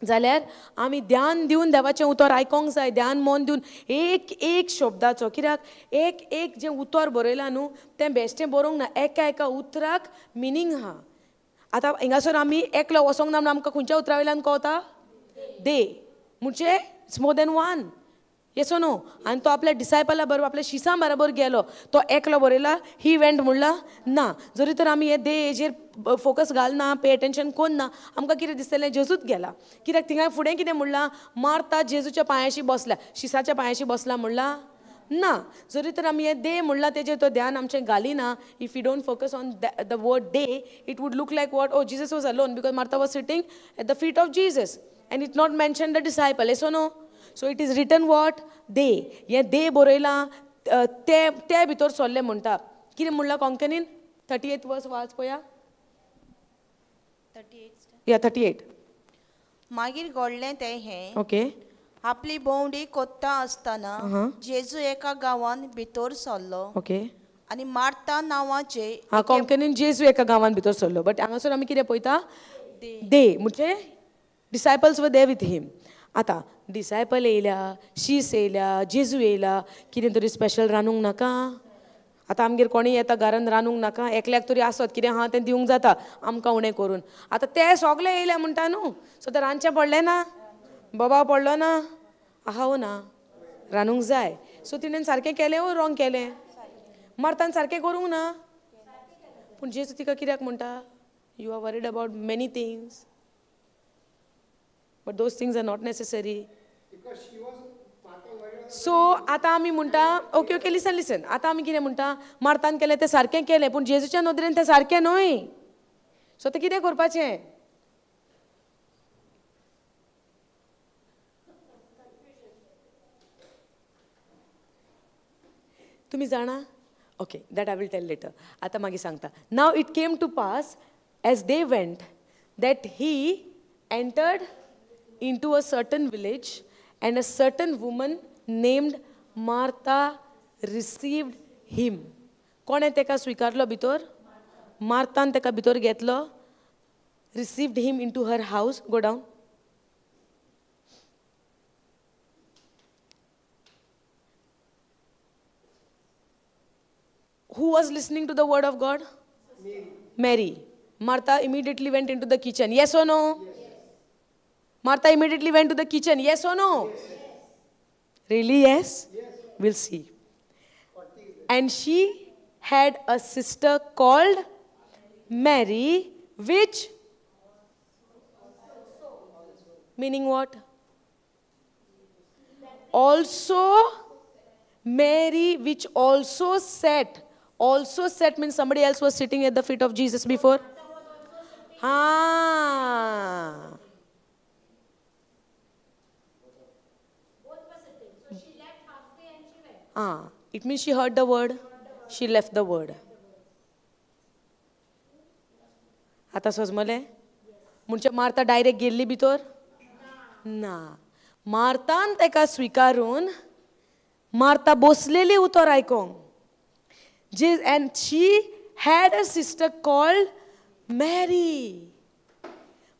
जाल्यार आमी ध्यान दिवन देवाचें उतर आयकोंक जाय, ध्यान मन दिवन एक एक शब्दाचो. कित्याक एक एक जें उतर बरयलां न्हू तें बेश्टें बरोवंक ना, एका एका उतराक मिनींग आहा. आतां हिंगासर आमी एकलो वचोंक ना म्हणून आमकां खंयच्या उतरा वयल्यान कळटा? दे म्हणजे it's more than one. Yes or no? आनी तो आपल्या डिसायपला बरोबर, आपल्या शिसां बरोबर गेलो. तो एकलो बरयला, ही वेंट म्हणला ना. जरी तर आमी हे दे हेजेर फोकस घालना, पे अटेंशन कोन्ना, आमकां कितें दिसतलें? जेजूच गेला. कित्याक थिंगा फुडें कितें म्हणलां? मार्ता जेजूच्या पांयाशी बसल्या, शिसाच्या पांयाशी बसला म्हणला ना. जरी तर आमी हें दे म्हणलां तेजेर तो ध्यान आमचें घालिना. If you don't focus on the word they, it would look like what, oh Jesus was alone because Martha was sitting at the feet of Jesus and it not mention the disciple. Yes no? So it is written what, they. हें दे बरयलां ते भितर सरले म्हणटा. कितें म्हणलां कोंकणीन? 38 वर्स वाच पळया. या 38. मागीर घडलें तें हें, ओके, आपली भोंवडी कोत्ता आसतना जेजू एका गांवांत भितर सरलो. ओके. आनी मार्ता नांवाचे. हा, कोंकणीन जेजू एका गांवांत भितर सरलो, बट हांगासर आमी कितें पळयता, दे म्हणजे disciples were there with him. आतां डिसायपल येयल्या, शीस येयल्या, जेजू येयला, कितें तरी स्पेशल रांदूंक नाका? आतां आमगेर कोणूय येता घरान रांदूंक नाका? एकल्याक तरी आसत कितें आहा तें दिवंक जाता आमकां उणें करून. आतां ते सगळे येयले म्हणटा न्हू, सो तें रांदचें पडलें ना, बोबाव पडलो ना, आहा वो ना, रांदूंक जाय. सो तिणें सारकें केलें वो रॉंग केलें? मार्तान सारकें करूंक ना. पूण जेजू तिका कित्याक म्हणटा, you are worried about many things but those things are not necessary. So आतां आमी म्हणटा, ओके ओके लिसन लिसन, आतां आमी कितें म्हणटा, मार्तान केलें तें सारकें केलें, पूण जेजूच्या नदरेन तें सारकें न्हय. सो तें कितें करपाचें? तुमी जाणा? Okay, that I will tell later. आतां मागीर सांगता. Now it came to pass as they went that he entered into a certain village and a certain woman named Martha received him. कोणें तेका स्विकारलो भितर? मार्तान तेका भितर घेतलो. Received him into her house. Go down. Who was listening to the word of God? Mary. Mary. Martha immediately went into the kitchen. Yes or no? Yes. Martha immediately went to the kitchen. Yes or no? Yes. Really, yes? Yes. We'll see. And she had a sister called Mary, which, meaning what? Also, Mary, which also sat. Also sat means somebody else was sitting at the feet of Jesus before. Ah. Ah, it means she heard the word, she left the word. आतां सजमलें? म्हणजे Marta direct गेल्ली भितर? ना. मार्तान तेका स्विकारून Marta बसलेली उतर आयकोंक. And she had a sister called Mary.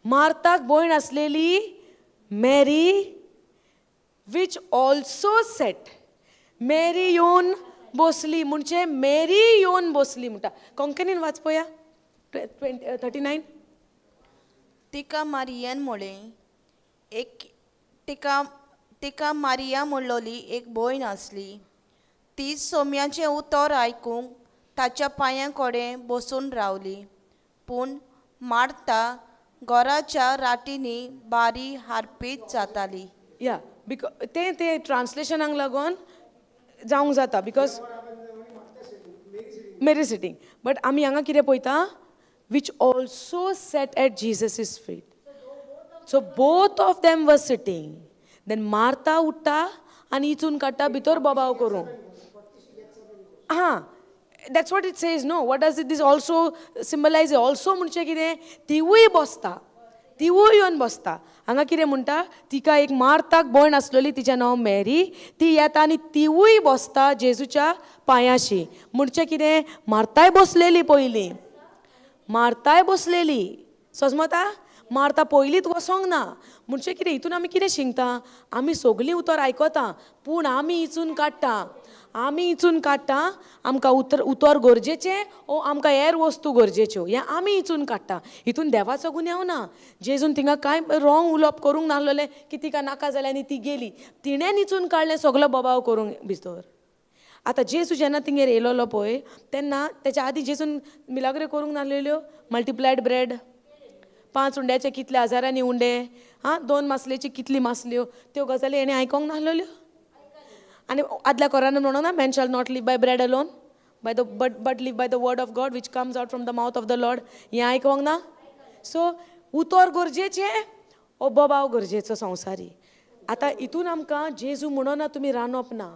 मार्ताक भयण आसलेली Mary, which also sat. Mary येवन बसली म्हणजे मेरी येवन बसली म्हणटा. कोंकणीन वाच पळया 39. तिका मारियन म्हळें, एक तिका तिका मारिया म्हणलोली एक भयण आसली, ती सोम्याचें उतर आयकूंक ताच्या पांयां कडेन बसून रावली. पूण मार्ता घराच्या राटींनी बारी हारपीत जाताली. या because तें तें ट्रान्सलेशनाक लागून जावंक जाता, because Mary sitting. But आमी हांगा कितें पळयता, which also sat at Jesus' feet. So both of them were sitting. Then Martha उठ्ठा आनी इचून काडटा भितर बोबाव करूंक. हां, that's what it says no. What does it this also symbolize? Also म्हणजे कितें, तिवूय बसता, तिवूय येवन बसता. हांगा कितें म्हणटा, तिका एक मार्ताक भयण आसलेली, तिचें नांव मेरी, ती येता आनी तिवूय बसता जेजूच्या पांयाशी. म्हणजे कितें, मार्ताय बसलेली पयलीं, मार्ताय बसलेली. सजमता? मार्ता पयलींच वसोंक ना. म्हणजे कितें, हितून आमी कितें शिकता, आमी सगळीं उतर आयकता पूण आमी इचून काडटा, आमी इचून काडटा आमकां उतर उतर गरजेचें ओ आमकां हेर वस्तू गरजेच्यो, हें आमी इचून काडटा. हितून देवाचो गुन्यांव ना. जेजून थिंगा कांय रॉंग उलोवप करूंक नासलेलें की तिका नाका जालें आनी ती गेली. तिणें इचून काडलें सगलो बोबाव करूंक भितर. आतां जेजू जेन्ना तिंगेर येयलोलो पळय तेन्ना तेच्या आदीं जेजून मिलाग्रो करूंक नासलेल्यो, मल्टिप्लायड ब्रेड, 5 उंड्याचे कितले हजारांनी उंडे, आं 2 मासलेची कितली मासल्यो, त्यो गजाली हेणें आयकोंक नासलेल्यो. आनी आदल्या कोरान म्हणूंक ना, man shall not live by bread alone, by the but live by the word of God which comes out from the mouth of the Lord. हें आयकोंक ना? सो उतर गरजेचें ओ बोबाव गरजेचो संवसारी. आतां हितून आमकां जेजू म्हणना तुमी रांदप ना,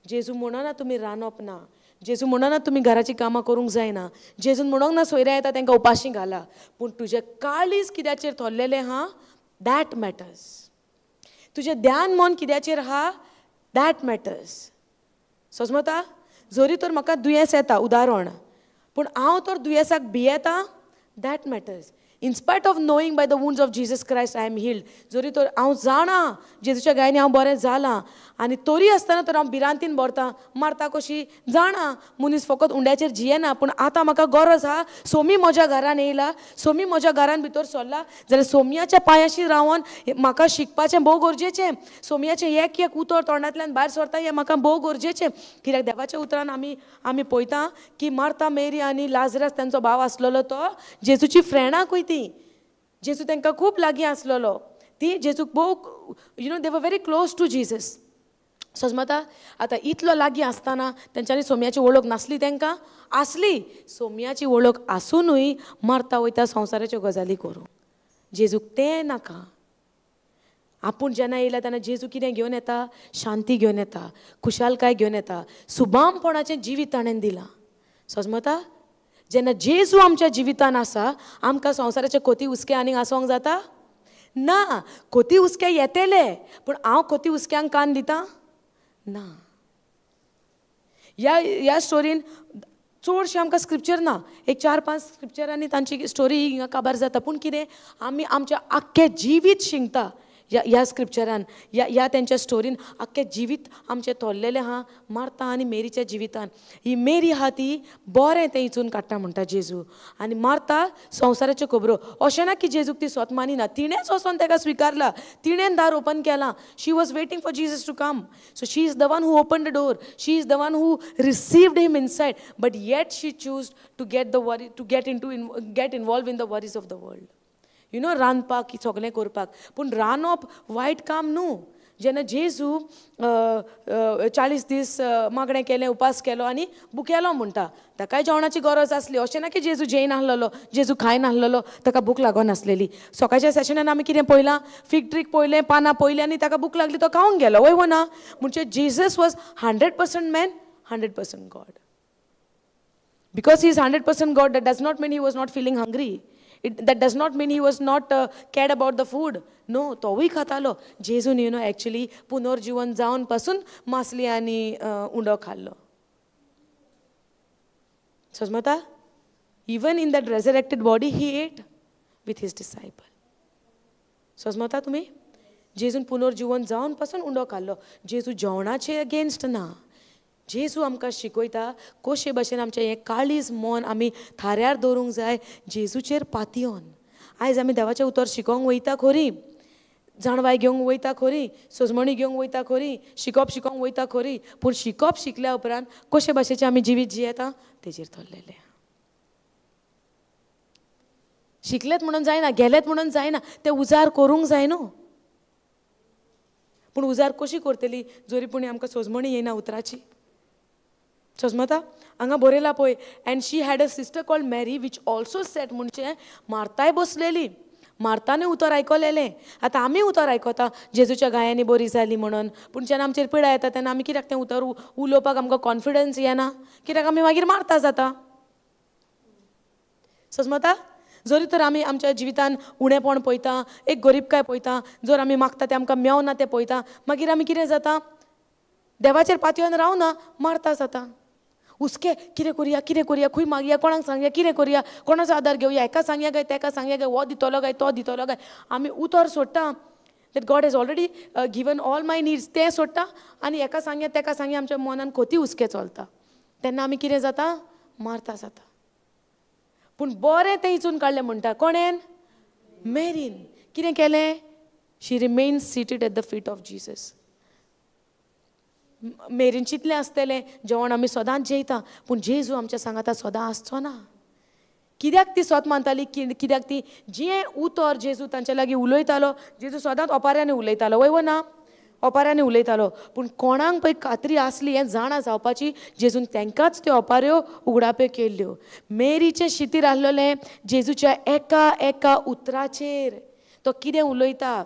जेजू म्हणना तुमी रांदप ना, जेजू म्हणना तुमी घराचीं कामां करूंक जायना, जेजून म्हणोंक ना सोयऱ्या येता तांकां उपाशी घाला. पूण तुजें काळीज कित्याचेर थोरलेलें आहा that matters. तुजें ध्यान मन कित्याचेर आहा that matters. सजमता? जरी तर म्हाका दुयेंस येता उदाहरण, पूण हांव तर दुयेंसाक भियेता that matters. In spite of knowing by the wounds of Jesus Christ I am healed, जरी तर हांव जाणा जेजूच्या गायनी हांव बरें जालां आनी तरी आसतना तर हांव भिरांतीन भरता, मारता कशी जाणा मनीस फकत उंड्याचेर जियेना, पूण आतां म्हाका गरज आहा. सोमी म्हज्या घरान येयला, सोमी म्हज्या घरान भितर सरला जाल्यार सोमयाच्या पांयाशी रावन म्हाका शिकपाचें भोव गरजेचें. सोमयाचें एक एक उतर तोंडांतल्यान भायर सरता हें म्हाका भोव गरजेचें. कित्याक देवाच्या उतरान आमी आमी पळयता की मार्ता मेरी आनी लाजरस तांचो भाव आसलेलो तो जेजूची फ्रेंडाकूय ती जेजू तांकां खूब लागीं आसलेलो, ती जेजूक भोव you know they were very close to Jesus. सजमता? आतां इतलो लागीं आसतना तेंच्यांनी सोमयाची वळख नासली, तांकां आसली. सोमयाची वळख आसुनूय मारता वयता संवसाराच्यो गजाली करूंक. जेजूक तें नाका. आपूण जेन्ना येयला तेन्ना जेजू कितें घेवन येता? शांती घेवन येता, खुशालकाय घेवन येता, सुबामपणाचें जिवीत ताणें दिलां. सजमता? जेन्ना जेजू आमच्या जिवितान आसा आमकां संवसाराचे कोती हुस्के आनीक आसोंक जाता ना. कोती हुस्के येतले, पूण हांव कोती हुस्क्यांक कान दिता ना. ह्या ह्या स्टोरीन चडशें आमकां स्क्रिप्चर ना, एक 4-5 स्क्रिप्चरांनी तांची स्टोरी हिंगा काबार जाता. पूण कितें आमी आमचें आख्खें जिवीत शिंकता ह्या ह्या स्क्रिप्चरान, ह्या ह्या तेंच्या स्टोरीन आख्खें जिवीत आमचें तोल्लेलें आहा मार्ता आनी मेरीच्या जिवितान. ही मेरी आहा ती बरें तें हिचून काडटा म्हणटा जेजू, आनी मार्ता संवसाराच्यो खबरो. अशें ना की जेजूक ती स्वत मानिना, तिणेंच वचोन ताका स्विकारला, तिणें दार ओपन केलां. She was waiting for Jesus to come, so she is the one who open the door, she is the one who received him inside, but yet she choose to get the worry, to get into get involve in the worries of the world. You know रांदपाक सगळें करपाक, पूण रांदप वायट काम न्हू. जेन्ना जेजू 40 दीस मागणें केलें, उपास केलो आनी भुकेलो म्हणटा, ताकाय जेवणाची गरज आसली. अशें ना की जेजू जेयनासलेलो, जेजू खायनासलेलो, ताका भूक लागनासलेली. सकाळच्या सेशनान आमी कितें पळयलां? फिग ट्रीक पळयलें, पानां पळयलीं आनी ताका भूक लागली, तो खावंक गेलो. वय वो ना? म्हणजे Jesus was 100% man, 100% God. Because he is 100% God, that does not mean he was not feeling hungry. That does not mean he was not cared about the food. No, तोवूय खातालो. जेजून you know actually पुनर्जीवन जावन पासून मासली आनी उंडो खाल्लो. सजमता? Even in that resurrected body he ate with his disciple. सजमता तुमी? जेजून पुनर्जीवन जावन पासून उंडो खाल्लो. जेजू जेवणाचे अगेन्स्ट ना. जेजू आमकां शिकयता कशे भाशेन आमचें हें काळीज मन आमी थाऱ्यार दवरूंक जाय जेजूचेर पातयेवन. आयज आमी देवाचें उतर शिकोंक वयता खरी, जाणवाय घेवंक वयता खरी, सजमणी घेवंक वयता खरी, शिकप शिकोंक वयता खरी, पूण शिकप शिकल्या उपरांत कशे भाशेचें आमी जिवीत जियेता तेजेर थरलेलें. शिकलेत म्हणून जायना, गेलेत म्हणून जायना, तें उजार करूंक जाय न्हू. पूण उजार कशी करतली जरी पूण आमकां सजमणी येयना उतराची. सजमता? हांगा बरयला पळय, and she had a sister called Mary which also sat. म्हणजे मार्ताय बसलेली, मार्तानूय उतर आयकलेलें. आतां आमी उतर आयकता जेजूच्या गायांनी बरी जाली म्हणून, पूण जेन्ना आमचेर पिडा येता तेन्ना आमी कित्याक तें उतर उलोवपाक आमकां कॉन्फिडन्स येना, कित्याक आमी मागीर मारता जाता. सजमता? जरी तर आमी आमच्या जिवितान उणेपण पळयता, एक गरीबकाय पळयता, जर आमी मागता तें आमकां मेवना तें पळयता, मागीर आमी कितें जाता? देवाचेर पातयेवन रावना, मारता जाता. हुस्के कितें करुया, कितें करुया, खंय मागया, कोणाक सांगया, कितें करुया, कोणाचो आदार घेवया, हेका सांगया काय तेका सांगया काय, हो दितलो काय तो दितलो काय. आमी उतर सोडटा that God has already given all my needs, तें सोडटा आनी हेका सांगया तेका सांगया, आमच्या मनान खोती हुस्के चलता. तेन्ना आमी कितें जाता? मारता जाता. पूण बरें तें हिचून काडलें म्हणटा कोणेन? मेरीन. कितें केलें? She remain seated at the feet of Jesus. Merin चिंतलें आसतलें जेवण आमी सदांच जेयता, पूण जेजू आमच्या सांगाता सदां आसचो ना. कित्याक ती स्वत मानताली? कित्याक ती जें उतर जेजू तांच्या लागीं उलयतालो, जेजू सदांच ओपाऱ्यांनी उलयतालो. वय वो ना? ओपाऱ्यांनी उलयतालो. पूण कोणाक पळय खात्री आसली हें जाणा जावपाची, जेजून तांकांच त्यो ओपाऱ्यो उगडाप्यो केल्ल्यो. मेरीचें शितीर आसलेलें जेजूच्या एका एका उतराचेर. तो कितें उलयता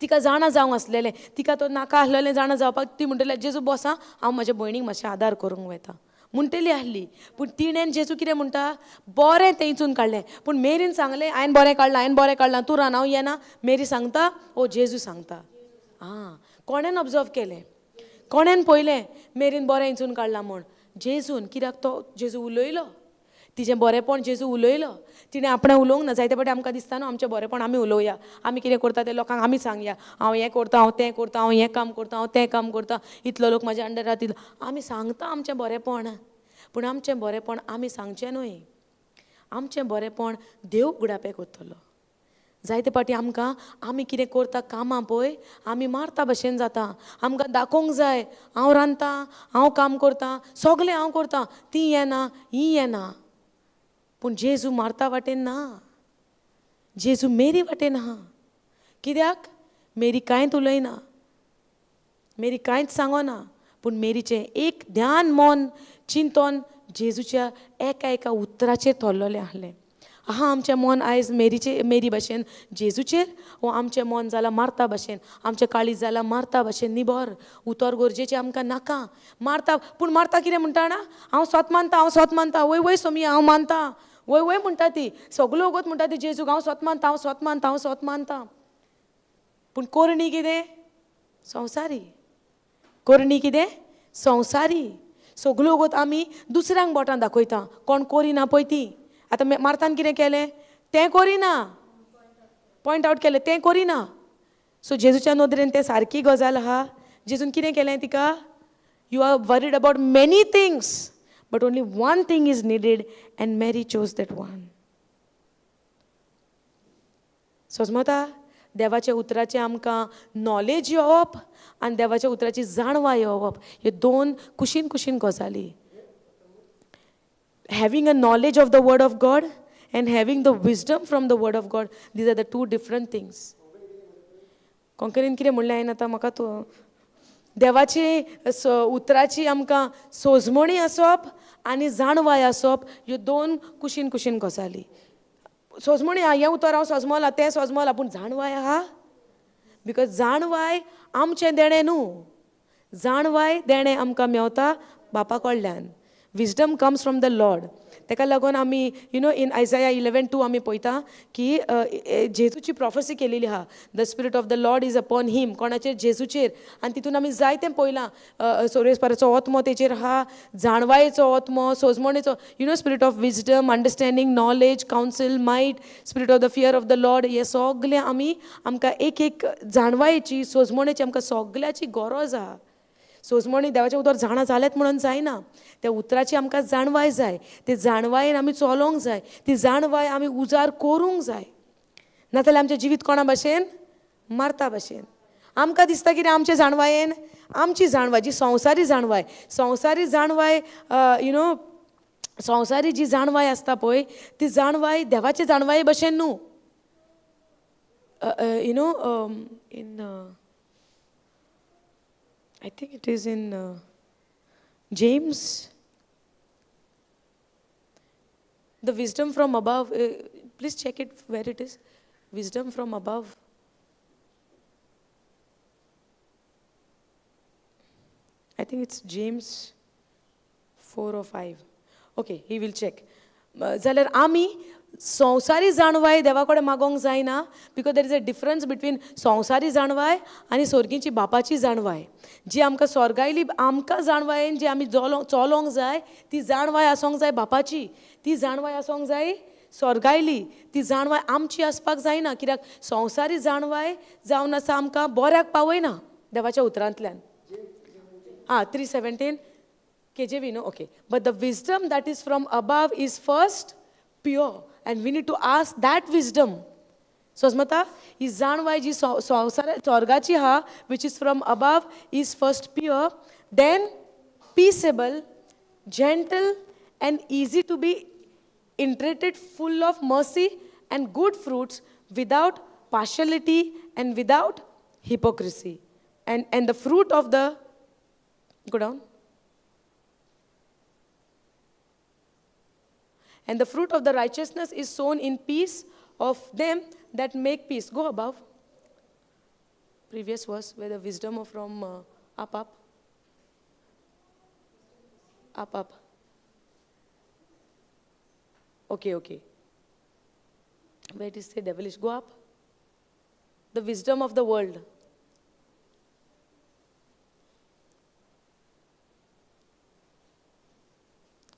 तिका जाणा जावंक आसलेलें, तिका तो नाका आसलेलें जाणा जावपाक. ती म्हणटली जेजू बसा, हांव म्हज्या भयणीक मातशें आदार करूंक वता म्हणटली आसली. पूण तिणेन जेजू कितें म्हणटा, बरें तेंचून काडलें. पूण मेरीन सांगलें हांवें बरें काडलां, हांवें बरें काडलां, तूं रान, हांव येना. मेरी सांगता, ओ जेजू सांगता. आं, कोणेन ऑब्जर्व केलें, कोणेन पळयलें मेरीन बरें इंचून काडलां म्हूण? जेजून. कित्याक तो जेजू उलयलो, तिजें बरेंपण जेजू उलयलो. तिणें आपणें उलोवंक ना. जायते फावटी आमकां दिसता न्हू आमचें बरेंपण आमी उलोवया, आमी कितें करता तें लोकांक आमी सांगया, हांव हें करता, हांव तें करता, हांव हें काम करता, हांव तें काम करता, इतलो लोक म्हाज्या अंडर रावता. आमी सांगता आमचें बरेंपण, पूण आमचें बरेंपण आमी सांगचें न्हय. आमचें बरेंपण देव उगडापें करतलो. जायते फावटी आमकां आमी कितें करता कामां पळय आमी मारता भशेन जाता. आमकां दाखोवंक जाय हांव रांदता, हांव काम करता, सगळें हांव करता, ती येना, ही येना. पूण जेजू मारता वाटेन ना, जेजू मेरी वाटेन आहा. कित्याक? मेरी कांयच उलयना, मेरी कांयच सांगना, पूण मेरीचें एक ध्यान मन चिंतन जेजूच्या एका एका उतराचेर थरलेलें आसलें. आहा आमचें मन आयज मेरीचे मेरी भाशेन जेजूचेर, वो आमचें मन जालां मारता भाशेन, आमचें काळीज जालां मारता भाशेन निबर. उतर गरजेचें आमकां नाका मारता. पूण मारता कितें म्हणटा ना, हांव सोत मानता, हांव सोत मानता, वय वय सोमी हांव मानता, वय वय म्हणटा ती, सगळ्यो वगत म्हणटा ती जेजूक हांव सोत मानता, हांव सोत मानता, हांव सोत मानता. पूण करणी कितें? संवसारी करणी. कितें? संवसारी. सगळ्यो वगत आमी दुसऱ्यांक बोटां दाखयता, कोण करिना पळय ती. आतां मार्तान कितें केलें तें करिना, पॉयंट आवट केलें तें करिना. सो जेजूच्या नदरेन तें सारकी गजाल आहा. जेजून कितें केलें तिका? You are worried about many things, but only one thing is needed and Mary chose that one. सोजमता देवाच्या उतराचें आमकां नॉलेज येवप आनी देवाच्या उतराची जाणवाय येवप, ह्यो दोन कुशीन कुशीन गजाली. Having a knowledge of the word of God and having the wisdom from the word of God, these are the two different things. कोंकणीन कितें म्हणलें हांवें आतां म्हाका तूं देवाची उतराची आमकां सोजमणी आसप आनी जाणवाय आसप ह्यो दोन कुशीन कुशीन गजाली. सोजमणी आहा, हें उतर हांव सोजमलां, तें सोजमलां, पूण जाणवाय आहा? Because जाणवाय आमचें देणें न्हू, जाणवाय देणें आमकां मेवता बापा कडल्यान. Wisdom comes from the Lord. ताका लागून आमी you know in Isaiah 11:2 आमी पळयता की जेजूची प्रोफेसी केलेली आहा. The spirit of the Lord is upon him. कोणाचेर? जेजूचेर. आनी तितून आमी जायतें पळयलां. सोरेस्पराचो आत्मो तेचेर आहा, जाणवायेचो आत्मो, सोजमणेचो, you know spirit of wisdom, understanding, knowledge, counsel, might, spirit of the fear of the Lord. हे सगळें आमी आमकां एक एक जाणवायेची सोजमणेची आमकां सगळ्याची गरज आहा. सोजमणी देवाचें उतर जाणा जालेंच म्हणून जायना, त्या उतराची आमकां जाणवाय जाय, ते जाणवायेन आमी चलोवंक जाय, ती जाणवाय आमी उजार करूंक जाय. नाजाल्यार आमचें जिवीत कोणा भाशेन? मारता भाशेन. आमकां दिसता कितें आमचे जाणवायेन, आमची जाणवाय जी संवसारी जाणवाय, संवसारी जाणवाय you know संवसारी जी जाणवाय आसता पळय ती जाणवाय देवाचे जाणवाये भशेन न्हू. You know in I think it is in James, the wisdom from above, please check it where it is, wisdom from above. I think it's James 4 or 5. Okay, he will check. जाल्यार आमी संवसारी जाणवाय देवा कडेन मागोवंक जायना, because there is a difference between संवसारी जाणवाय आनी स्वर्गीची बापाची जाणवाय. जी आमकां स्वर्गायली आमकां जाणवायेन जी आमी चलोवंक जाय ती जाणवाय आसूंक जाय बापाची, ती जाणवाय आसूंक जाय स्वर्गायली, ती जाणवाय आमची आसपाक जायना. कित्याक संवसारी जाणवाय जावन आसा आमकां बऱ्याक पावयना देवाच्या उतरांतल्यान. आं, 3:17 KJV न्हू? Okay. But the wisdom that is from above is first pure, and we need to ask that wisdom. सोजमता ही जाणवाय जी संवसार स्वर्गाची आहा, which is from above, is first pure, then peaceable, gentle and easy to be entreated, full of mercy and good fruits, without partiality and without hypocrisy. And the fruit of the, go down. And the fruit of the righteousness is sown in peace of them that make peace. Go above. Previous verse where the wisdom of from up, up. Up, up. Okay, okay. Where it is say devilish? Go up. The wisdom of the world.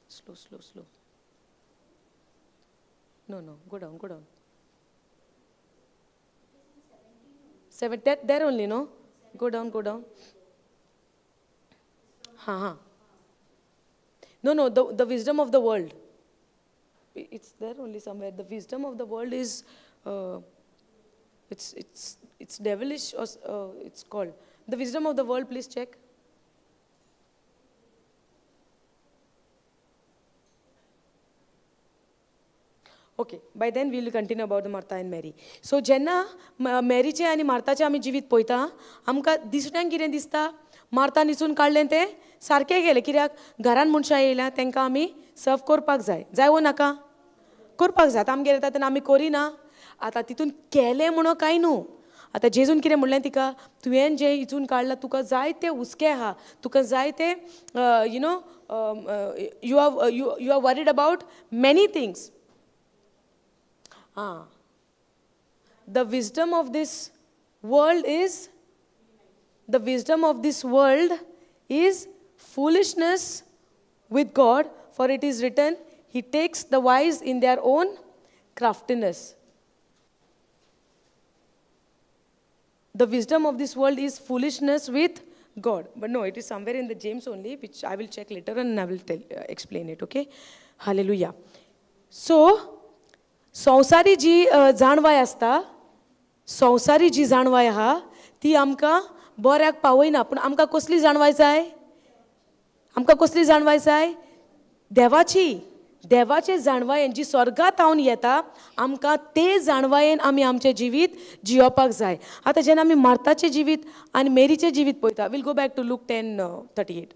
Slow, slow, slow. No, no, go down, go down. 7, there only, no? Go down, go down. Ha, ha. No, no, the wisdom of the world. It's there only somewhere. The wisdom of the world is, it's devilish, or it's called. The wisdom of the world, please check. Okay, by then we will continue about the Martha and Mary. So जेन्ना मॅरीचें आनी मार्ताचें आमी जिवीत पळयता, आमकां दिसण्यांक कितें दिसता, Marta निचून काडलें तें सारकें गेलें, कित्याक घरान मनशां येयल्या तांकां आमी सर्व करपाक जाय, जाय वो नाका करपाक जाय. आतां आमगेर येता तेन्ना आमी करिना, आतां तितून केलें म्हणून कांय न्हू. आतां जेजून कितें म्हणलें तिका, तुवें जें इचून काडलां तुका जाय तें हुस्के आहा, तुका जाय तें you know you are worried about many things. Ah, the wisdom of this world is, the wisdom of this world is foolishness with God, for it is written, He takes the wise in their own craftiness. The wisdom of this world is foolishness with God. But no, it is somewhere in the James only, which I will check later and I will tell, explain it, okay? Hallelujah. So, संवसारी जी जाणवाय आसता, संवसारी जी जाणवाय आहा ती आमकां बऱ्याक पावयना. पूण आमकां कसली जाणवाय जाय? आमकां कसली जाणवाय जाय? देवाची. देवाचे जाणवायेन जी स्वर्गांत हावन येता आमकां ते जाणवायेन आमी आमचें जिवीत जियोवपाक जाय. आतां जेन्ना आमी मार्ताचें जिवीत आनी मेरीचें जिवीत पळयता, we'll go back to Luke 10:38.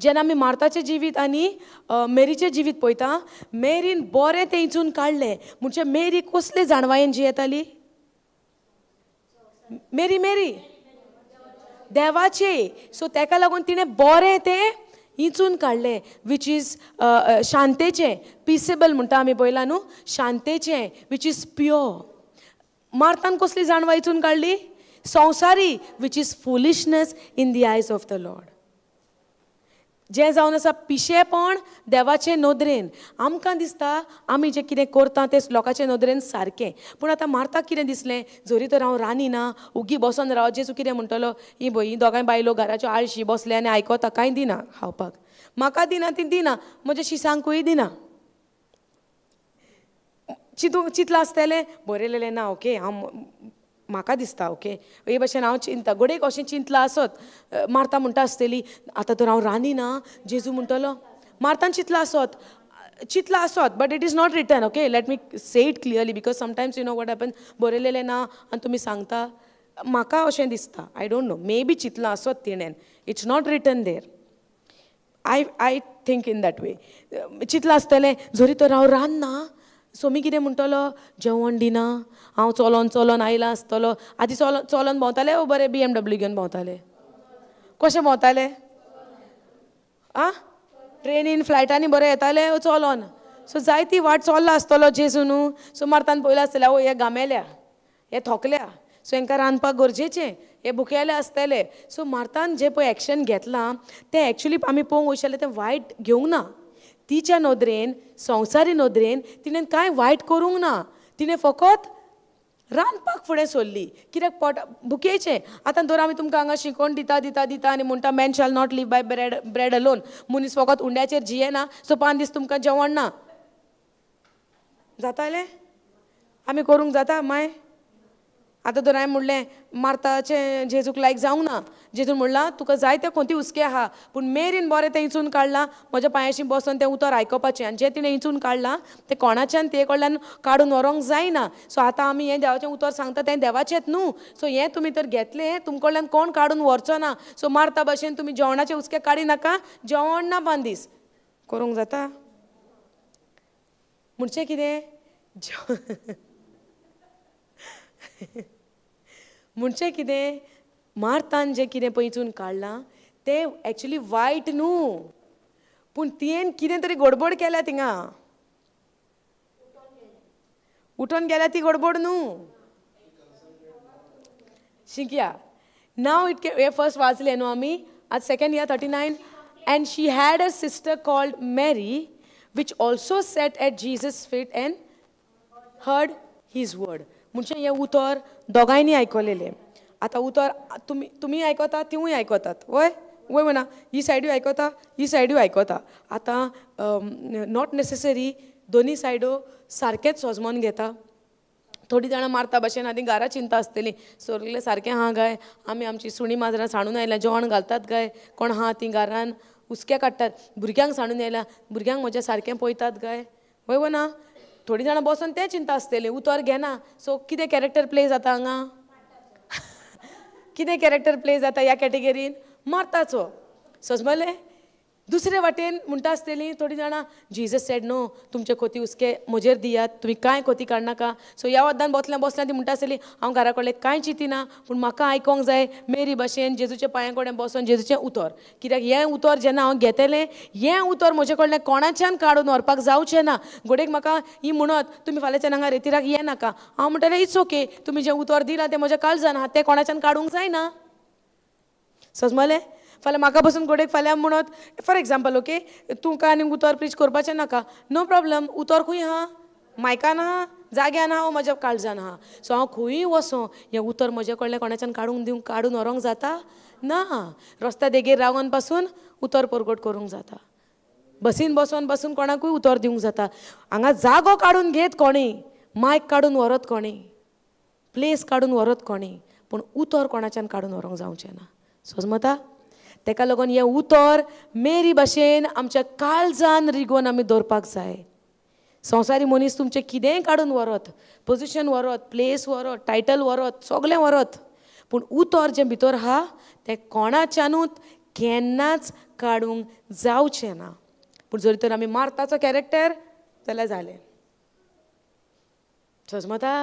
जेन्ना आमी मार्ताचें जिवीत आनी मेरीचें जिवीत पळयता, मेरीन बरें तें इंचून काडलें. म्हणजे मेरी कसले जाणवायेन जियेताली? मेरी मेरी देवाचे. सो तेका लागून तिणें बरें तें इंचून काडलें, which is शांतेचें, पिसेबल म्हणटा आमी पळयलां न्हू, शांतेचें, which is pure. मार्तान कसली जाणवाय इंचून काडली? संवसारी, which is foolishness in the eyes of the Lord. जें जावन आसा पिशेपण देवाचे नदरेन. आमकां दिसता आमी जें कितें करता तें लोकांचे नदरेन सारकें, पूण आतां मार्ताक कितें दिसलें, जरी तर हांव रांदिना, उगी बसोन राव, जेजू कितें म्हणटलो, ही पळय ही दोगांय बायलो घराच्यो आळशी बसले आनी आयकता, कांय दिना खावपाक, म्हाका दिना ती दिना, म्हज्या शिसांकूय दिना. चिंतूंक चिंतलां आसतलें, बरयलेलें ना, ओके हांव म्हाका दिसता, ओके हे भशेन हांव चिंता, घडयेक अशें चिंतलां आसत. मार्ता म्हणटा आसतली आतां तर हांव रांदिना, जेजू म्हणटलो. मार्तान चिंतलां आसत, चिंतलां आसत, but it is not written. Okay, let me say it clearly, because sometimes you know what happen, बरयलेलें ना आनी तुमी सांगता. म्हाका अशें दिसता, I don't know, may be चिंतलां आसत तिणेन, it's not written there. I think in that way. चिंतलां आसतलें, जरी तर हांव रांदना, सोमी कितें म्हणटलो, जेवण दिना, हांव चलोन चलोन आयलां आसतलो. आदी चलोन चलोन भोंवताले, ओ बरें BMW घेवन भोंवताले, कशें भोंवताले आं, ट्रेनीन फ्लायटांनी बरें येताले, चलोन. सो जायती वाट चल्ला आसतलो जेजू न्हू. सो मार्तान पळयलां आसतलें, ओ हे गामेल्या, हे थोकल्या, सो हांकां रांदपाक गरजेचें, हे भुकेले आसतले. सो मार्तान जें पळय एक्शन घेतलां तें एक्चुली आमी पळोवंक वयता जाल्यार तें वायट घेवंक ना. तिच्या नदरेन, संवसारी नदरेन तिणें कांय वायट करूंक ना, तिणें फकत रांदपाक फुडें सरली, कित्याक पोट भुकेचें. आतां दर आमी तुमकां हांगा शिकोवन दिता दिता दिता आनी म्हणटा man shall not live by bread alone, मनीस फकत उंड्याचेर जियेना, सो 5 दीस तुमकां जेवण ना. जातालें आमी करूंक जाता माय? आतां तर हांवें म्हणलें मार्ताचें जेजूक लायक जावंक ना. जेजून म्हणलां तुका जाय तें खंयती हुस्के आहा, पूण मेरीन बरें तें इंचून काडलां म्हज्या पांयाशी बसून तें उतर आयकपाचें, आनी जें तिणें इंचून काडलां तें कोणाच्यान ते कडल्यान काडून व्हरोंक जायना. सो आतां आमी हें देवाचें उतर सांगता तें देवाचेंच न्हू, सो हें तुमी तर घेतलें तुमचे कडल्यान कोण काडून व्हरचो ना. सो मार्ता भशेन तुमी जेवणाचे हुस्के काडी नाका, जेवण ना बांदीस करूंक जाता म्हणचें कितें म्हणचें कितें मार्तान जें कितें पयचून काडलां तें एक्चुली वायट न्हू, पूण तियेन कितें तरी गडबड केल्या थिंगा, उठोन गेल्या ती गडबड न्हू. शिकया नाव इतके हे फर्स्ट वाचलें न्हू आमी, आज second year 39. And she had a sister called Mary which also sat at Jesus feet and heard his word. म्हणजे हें उतर दोगांयनी आयकलेलें. आतां उतर तुमी तुमी आयकता तिवूय आयकतात, वय वय म्हणा, ही सायडूय आयकता ही सायडूय आयकता. आतां not necessary दोनी सायडो सारकेंच सोजमोन घेता. थोडीं जाणां मारता भशेन आनी घरा चिंता आसतली, सगळें सारकें आहा काय, आमी आमची सुणी माजरां सांडून आयल्या जेवण घालतात काय, कोण आहा तीं घरान हुस्के काडटात, भुरग्यांक सांडून आयल्या भुरग्यांक म्हज्या सारकें पळयतात काय, वय वो ना. थोडीं जाणां बसून तें चिंता आसतलें, उतर घेना. सो कितें कॅरेक्टर प्ले जाता हांगा, कितें कॅरेक्टर प्ले जाता ह्या कॅटेगरीन, मारताचो सजमलें. दुसरे वाटेन म्हणटा आसतलीं थोडीं जाणां जीजस सेड नो तुमचे खोती हुस्के म्हजेर दियात, तुमी कांय खोती काडनाका. सो ह्या वद्दान बसल्या बसल्या ती म्हणटा आसतली हांव घरा कडलें कांय चिंतिना, पूण म्हाका आयकोंक जाय मेरी भशेन जेजूच्या पांयां कडेन बसोन जेजूचें उतर, कित्याक हें उतर जेन्ना हांव घेतलें हें उतर म्हजे कडल्यान कोणाच्यान काडून व्हरपाक जावचें ना. घोडेक म्हाका ही म्हणत तुमी फाल्यांच्यान हांगा रेतिराक येनाका, हांव म्हणटलें it's okay, तुमी जें उतर दिलां तें म्हज्या काळजान आहा, तें कोणाच्यान काडूंक जायना. सजमलें. फाल्यां म्हाका बसून घोडेक फाल्यां म्हणत फॉर एग्जाम्पल ओके तुका आनी उतर प्रीच करपाचें नाका, नो प्रॉब्लम, उतर खंय आहा, मायकान आहा, जाग्यान आहा, म्हज्या काळजान आहा. सो हांव खंयूय वचों हें उतर म्हज्या कडल्यान कोणाच्यान काडूंक दिवंक काडून व्हरोंक जाता ना. रस्त्या देगेर रावन पासून उतर परगट करूंक जाता, बसीन बसोन बसून कोणाकूय उतर दिवंक जाता. हांगा जागो काडून घेत कोणी, मायक काडून व्हरत कोणी, प्लेस काडून व्हरत कोणी, पूण उतर कोणाच्यान काडून व्हरोंक जावचें ना. सजमता. तेका लागून हें उतर मेरी भशेन आमच्या काळजान रिगोवन आमी दवरपाक जाय. संवसारी मनीस तुमचें कितेंय काडून व्हरत, पोजिशन व्हरत, प्लेस व्हरत, टायटल व्हरत, सगळें व्हरत, पूण उतर जें भितर आहा तें कोणाच्यानूच केन्नाच काडूंक जावचें ना. पूण जर तर आमी मार्ताचो कॅरेक्टर जाल्यार जालें. सजमता.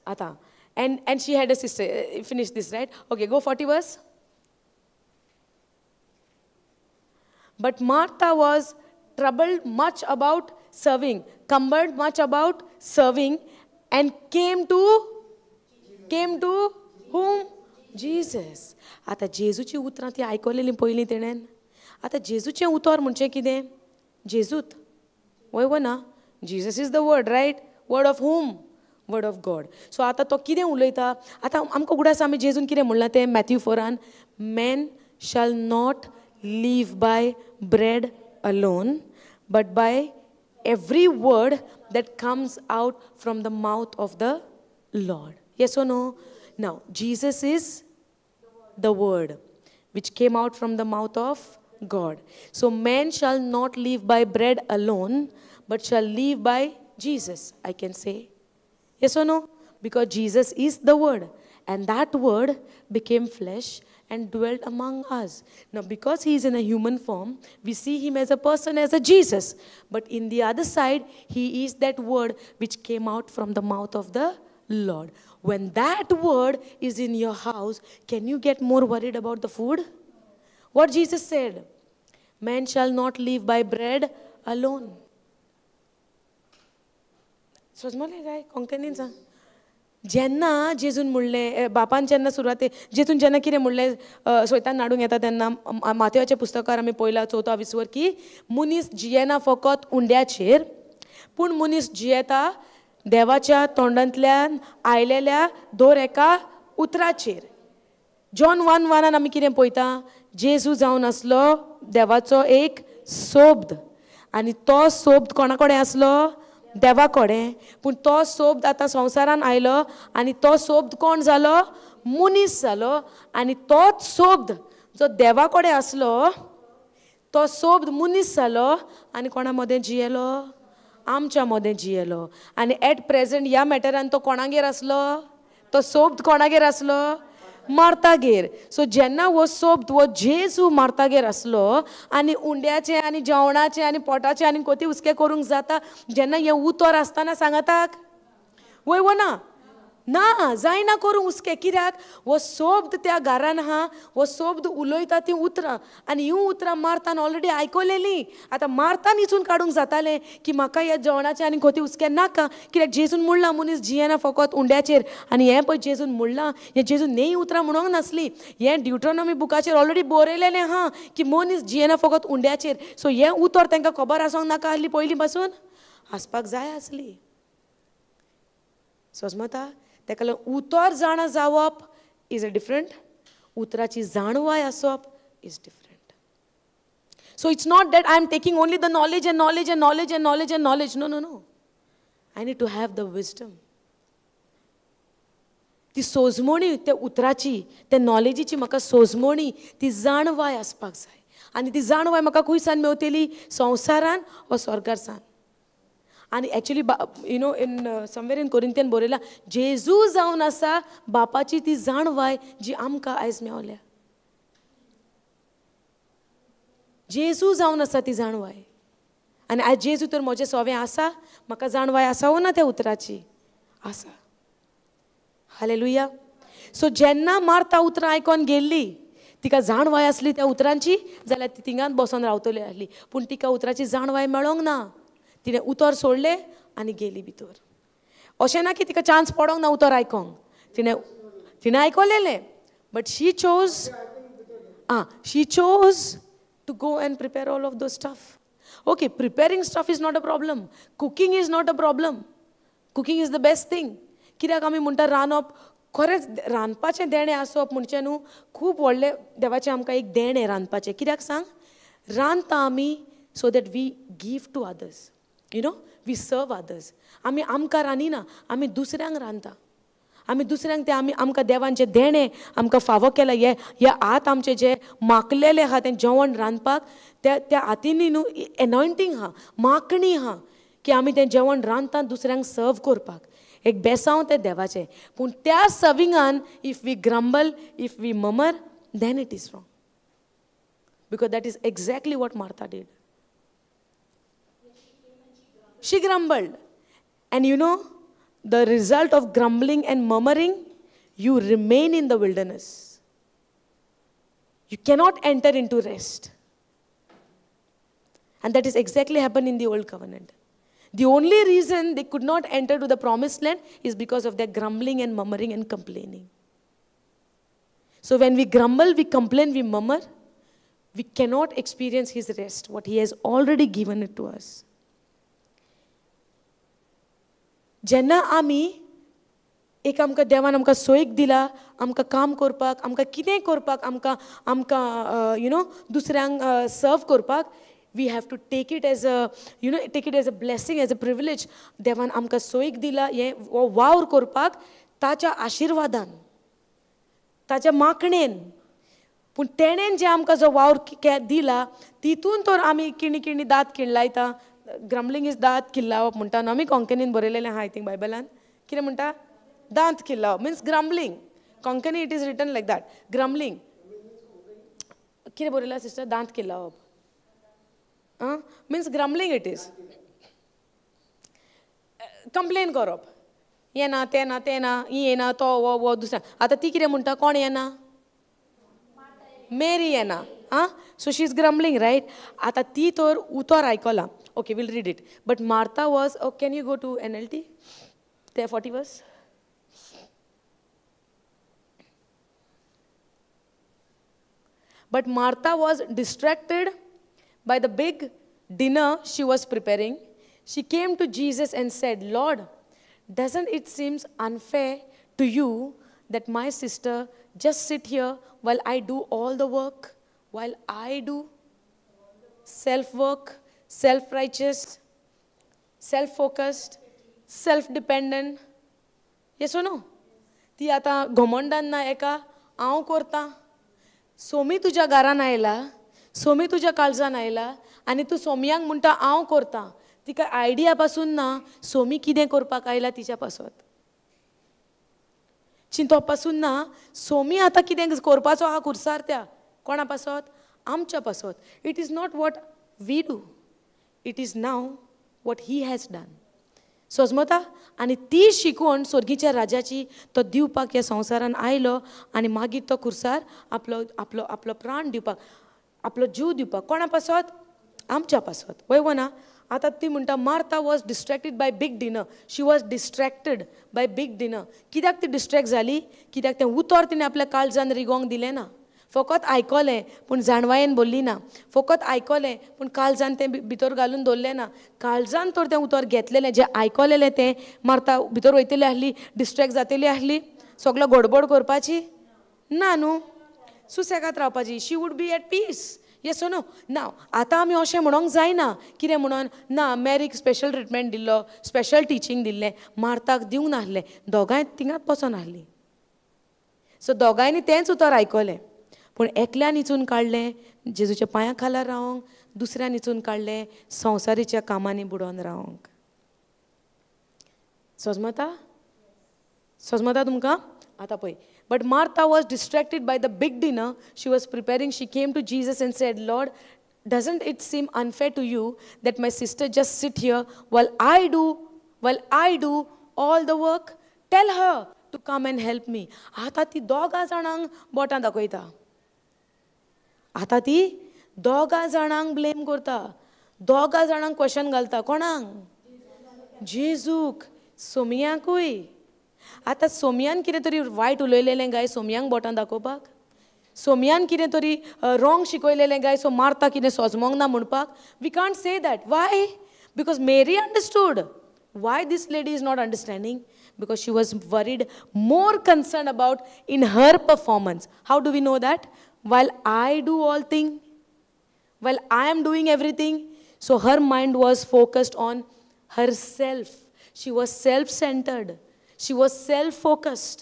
आतां and she had a sister, finish this right, okay go 40 verse. But Martha was troubled much about serving, cumbered much about serving, and came to whom? Jesus. आतां जेजूची उतरां ती आयकलेलीं पयलीं तेणेन. आतां जेजूचें उतर म्हणचें कितें? जेजूत, वय वो ना? Jesus is the word, right? Word of whom? Word of God. So आतां तो कितें उलयता? आतां आमकां उगडास आमी जेजून कितें म्हणलां तें Matthew 4 man shall not live by bread alone, but by every word that comes out from the mouth of the Lord. Yes or no? Now, Jesus is the word which came out from the mouth of God. So, man shall not live by bread alone, but shall live by Jesus, I can say. Yes or no? Because Jesus is the word, and that word became flesh and dwelt among us. Now, because he is in a human form, we see him as a person, as a Jesus. But in the other side, he is that word which came out from the mouth of the Lord. When that word is in your house, can you get more worried about the food? What Jesus said, man shall not live by bread alone. सजमले काय कोंकणीन सांग. जेन्ना जेजून म्हणलें, बापान जेन्ना सुरवाते जेजून जेन्ना कितें म्हणलें स्वतान नाडूंक येता तेन्ना माथेवाच्या पुस्तकार आमी पळयलां 4 20 की मनीस जियेना फकत उंड्याचेर, पूण मनीस जियेता देवाच्या तोंडांतल्यान आयलेल्या दर एका उतराचेर. जॉन 1:1 आमी कितें पळयता, जेजू जावन आसलो देवाचो एक सोब्द, आनी तो सोब्द कोणा कडेन आसलो? देवा कडेन. पूण तो सोब्द आतां संवसारान आयलो आनी तो सोब्द कोण जालो? मनीस जालो. आनी तोच सोब्द जो देवा कडेन आसलो तो सोब्द मनीस जालो आनी कोणा मदें जियेलो? आमच्या मदें जियेलो. आनी एट प्रेजेंट ह्या मॅटरान तो कोणागेर आसलो? तो सोब्द कोणागेर आसलो? मार्तागेर. सो जेन्ना हो सोब्द हो जेजू मार्तागेर आसलो आनी उंड्याचें आनी जेवणाचें आनी पोटाचें आनी कोती हुस्के करूंक जाता जेन्ना हें उतर आसतना सांगाताक वय वो ना ना जायना करूंक हुस्के. कित्याक? हो सोब्द त्या घरान आहा, हो सोब्द उलयता तीं उतरां आनी हीं उतरां मार्तान ऑलरेडी आयकलेलीं. आतां मार्तान हिचून काडूंक जातालें की म्हाका ह्या जेवणाचें आनी कोती हुस्के नाका, कित्याक जेजून म्हणलां मनीस जियेना फकत उंड्याचेर. आनी हें पळय जेजून म्हणलां, हें जेजून न्ही उतरां म्हणूंक नासलीं, हें ड्युट्रोनॉमी बुकाचेर ऑलरेडी बरयलेलें आहा की मनीस जियेना फकत उंड्याचेर. सो हें उतर तांकां खबर आसूंक नाका आसली पयलीं पासून? आसपाक जाय आसली. सोजमता? ताका लागून उतर जाणा जावप is a different, उतराची जाणवाय आसप is different. So it's not that I am taking only the knowledge and knowledge and knowledge and knowledge and knowledge. No no no, I need to have the wisdom. ती सोजमणी त्या उतराची, त्या नॉलेजीची म्हाका सोजमणी, ती जाणवाय आसपाक जाय. आनी ती जाणवाय म्हाका खंयसान मेवतली? संवसारान वा स्वर्गारसान. आनी actually you know in somewhere in Corinthian बरयलां जेजू जावन आसा बापाची ती जाणवाय जी आमकां आयज मेवल्या. जेजू जावन आसा ती जाणवाय. आनी आयज जेजू तर म्हजें सोवें आसा, म्हाका जाणवाय आसा वो ना त्या उतराची? आसा. हालेलुया. सो जेन्ना मार्ता उतरां आयकोन गेल्ली, तिका जाणवाय आसली त्या उतरांची, जाल्यार ती थिंगांत बसोन रावतली आसली. पूण तिका उतराची जाणवाय मेळोंक ना. तिणें उतर सोडलें आनी गेली भितर. अशें ना की तिका चान्स पडोंक ना उतर आयकोंक, तिणें तिणें आयकलेलें, but she chose she chose to go and prepare all of those stuff. Okay, preparing stuff is not a problem, cooking is not a problem, cooking is the best thing. कित्याक आमी म्हणटा रांदप, खरेंच रांदपाचें देणें आसप म्हणचें न्हू खूब व्हडलें देवाचें आमकां एक देणें रांदपाचें. कित्याक सांग? रांदता आमी so that we give to others, you know, we serve others. आमी आमकां रांदिना, आमी दुसऱ्यांक रांदता. आमी दुसऱ्यांक तें आमी आमकां देवान जें देणें आमकां फावो केलां, हे हे हात आमचे जे माकलेले आहा तें जेवण रांदपाक, त्या त्या हातींनी न्हू एनॉयंटींग आहा, माकणी आहा की आमी तें जेवण रांदता दुसऱ्यांक सर्व करपाक. एक बेसांव तें देवाचें. पूण त्या सर्विंगान if we grumble, if we murmur, then it is wrong, because that is exactly what Martha did. She grumbled. And you know, the result of grumbling and murmuring, you remain in the wilderness. You cannot enter into rest. And that is exactly happened in the Old Covenant. The only reason they could not enter to the promised land is because of their grumbling and murmuring and complaining. So when we grumble, we complain, we murmur, we cannot experience His rest, what He has already given it to us. जेन्ना आमी एक आमकां देवान आमकां सोयीक दिला आमकां काम करपाक, आमकां कितेंय करपाक, आमकां आमकां you know दुसऱ्यांक सर्व करपाक, we have to take it as a you know take it as a blessing, as a privilege. देवान आमकां सोयीक दिला हें हो वावर करपाक ताच्या आशिर्वादान, ताच्या मागणेन. पूण तेणेन जें आमकां जो वावर दिला तितून तर आमी किणी किणी दांत किणलायता. ग्रम्बलिंग is दांत किल्लावप म्हणटा न्हू आमी कोंकणीन बरयलेलें आहा I think बायबलान. कितें म्हणटा? दांत किल्लावप means grumbling. Konkani it is written like that, grumbling. कितें बरयलां सिस्टर? दांत किल्लावप means grumbling. It is complain करप, येना तें ना तें ना, ही येना तो वो वो दुसऱ्या. आतां ती कितें म्हणटा? कोण येना? मेरी येना. आं, so she is grumbling, right? आतां ती तर उतर आयकलां. Okay, we'll read it. But Martha was, oh, can you go to NLT? There, 40 verse. But Martha was distracted by the big dinner she was preparing. She came to Jesus and said, Lord, doesn't it seem unfair to you that my sister just sit here while I do all the work, while I do self-work, self-righteous? Self focused, self dependent. Yes or no? ती आतां घमंडान ना एका हांव करतां. सोमी तुज्या घरान आयला, सोमी तुज्या काळजान आयला आनी तूं सोमयांक म्हणटा हांव करतां. तिका आयडिया पासून ना सोमी कितें करपाक आयला तिच्या पासत. चिंतप पासून ना सोमी आतां कितें करपाचो आहा खुर्सार त्या कोणा पासत? आमच्या पासत. It is not what we do, it is now what he has done. सोजमता? आनी ती शिकवण स्वर्गीच्या राजाची तो दिवपाक ह्या संवसारान आयलो आनी मागीर तो खुर्सार आपलो आपलो आपलो प्राण दिवपाक, आपलो जीव दिवपाक. कोणा पासत? आमच्या पासत. वय वो ना? आतां ती म्हणटा Martha was distracted by big dinner. She was distracted by big dinner. कित्याक ती डिस्ट्रेक्ट जाली? कित्याक तें उतर तिणें आपल्या काळजान रिगोंक दिलें ना. फकत आयकलें पूण जाणवायेन बोल्ली ना. फकत आयकलें पूण काळजान तें भितर घालून दवरलें ना. काळजान तर तें उतर घेतलेलें, जें आयकलेलें तें मार्ता भितर वयतली आसली, डिस्ट्रेक्ट जातली आसली, सगलो गडबड करपाची ना न्हू, सुसेगाद रावपाची. She would be at peace. Yes or no? Now आतां आमी अशें म्हणोंक जायना कितें म्हणोन ना मॅरीक स्पेशल ट्रिटमेंट दिल्लो, स्पेशल टिचींग दिल्लें, मार्ताक दिवंक नासलें. दोगांय थिंगाच बसोन आसलीं. सो दोगांयनी तेंच उतर आयकलें पूण एकल्यान इचून काडलें जेजूच्या पांयां खाला रावंक, दुसऱ्यान इचून काडलें संवसारीच्या कामांनी बुडोवन रावंक. सोजमता? सोजमता तुमकां? आतां पळय. But Martha was distracted by the big dinner she was preparing. She came to Jesus and said, Lord, doesn't it seem unfair to you that my sister just sit here while I do all the work? Tell her to come and help me. आतां ती दोगां जाणांक बोटां दाखयता. आतां ती दोगां जाणांक ब्लेम करता, दोगां जाणांक क्वेश्चन घालता. कोणाक? जेजूक, सोमयाकूय. आतां सोमयान कितें तरी वायट उलयलेलें गाय सोमयांक बोटां दाखोवपाक, सोमयान कितें तरी रॉंग शिकयलेलें गाय सो मार्ता कितें सोजमोंक ना म्हणपाक. We can't say that. Why? Because Mary understood. Why this lady is not understanding? Because she was worried, more concern about in her performance. How do we know that? While I do all thing, while I am doing everything. So her mind was focused on herself. She was self-centered. She was self-focused.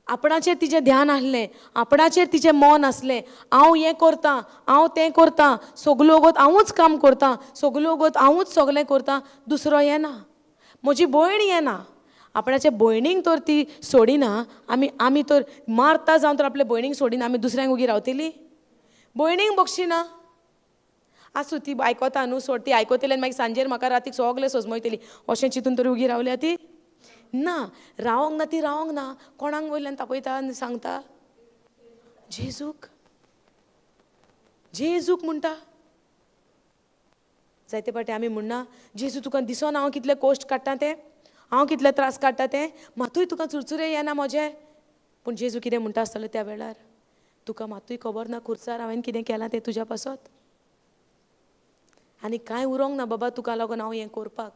आपणाचेर तिचें ध्यान आसलें, आपणाचेर तिचें मन आसलें. हांव हें करतां, हांव तें करतां, सगल्यो वगत हांवूच काम करतां, सगल्यो वगत हांवूच सगलें करतां, दुसरो येना, म्हजी भयण येना. आपणाचे भयणीक तर ती सोडिना. आमी आमी तर मारता जावन तर आपले भयणीक सोडिना, आमी दुसऱ्यांक उगी रावतली? भयणीक बक्षिना. आसूं, ती आयकता न्हू, सोड, ती आयकतली आनी मागीर सांजेर म्हाका रातीक सगलें सोजमयतली अशें चिंतून तरी उगी रावल्या ती? ना, रावंक ना, ती रावंक ना. कोणाक वयल्यान तापयता आनी सांगता? जेजूक. जेजूक म्हणटा. जायते फावटी आमी म्हणना, जेजू तुका दिसना हांव कितले कश्ट काडटा तें, हांव कितले त्रास काडटा तें, मातूय तुका चुरचुरे येना म्हजें. पूण जेजू कितें म्हणटा आसतलो त्या वेळार? तुका मातूय खबर ना खुर्सार हांवें कितें केलां तें तुज्या पासत. आनी कांय उरोंक ना बाबा तुका लागून हांव हें करपाक.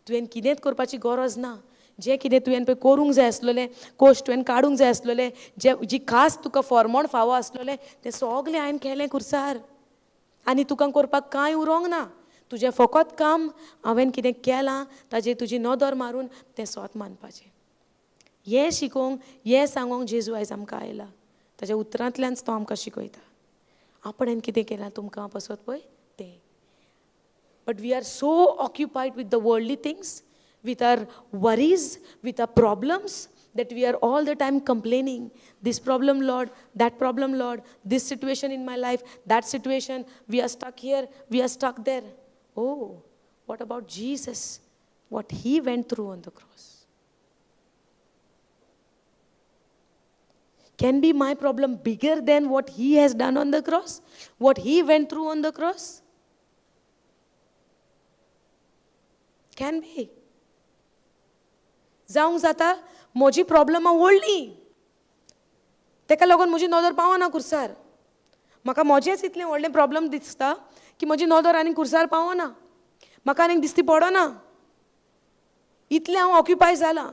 तुवें कितेंच करपाची गरज ना. जें कितें तुवें पळय करूंक जाय आसलेलें, कश्ट तुवें काडूंक जाय आसलेलें, जे जी खास तुका फॉर्मोण फावो आसलेलें तें सगलें हांवें केलें खुर्सार. आनी तुका करपाक कांय उरोंक ना. तुजें फकत काम हांवें कितें केलां ताजेर तुजी नदर मारून तें सोत मानपाचें. हें शिकोवंक, हें सांगोंक जेजू आयज आमकां आयला. ताज्या उतरांतल्यानच तो आमकां शिकयता. आपणें कितें केलां तुमकां पासत पळय तें. But we are so occupied with the worldly things, with our worries, with our problems, that we are all the time complaining. This problem, Lord, that problem, Lord, this situation in my life, that situation, we are stuck here, we are stuck there. Oh, what about Jesus? What he went through on the cross? Can be my problem bigger than what he has done on the cross? What he went through on the cross? Can be. जावंक जाता म्हजी प्रॉब्लमां व्हडली, तेका लागून म्हजी नदर पावना खुर्सार. म्हाका म्हजेंच इतलें व्हडलें प्रॉब्लम दिसता की म्हजी नदर आनी खुर्सार पावना, म्हाका आनीक दिसती पडना, इतलें हांव ऑक्युपाय जालां.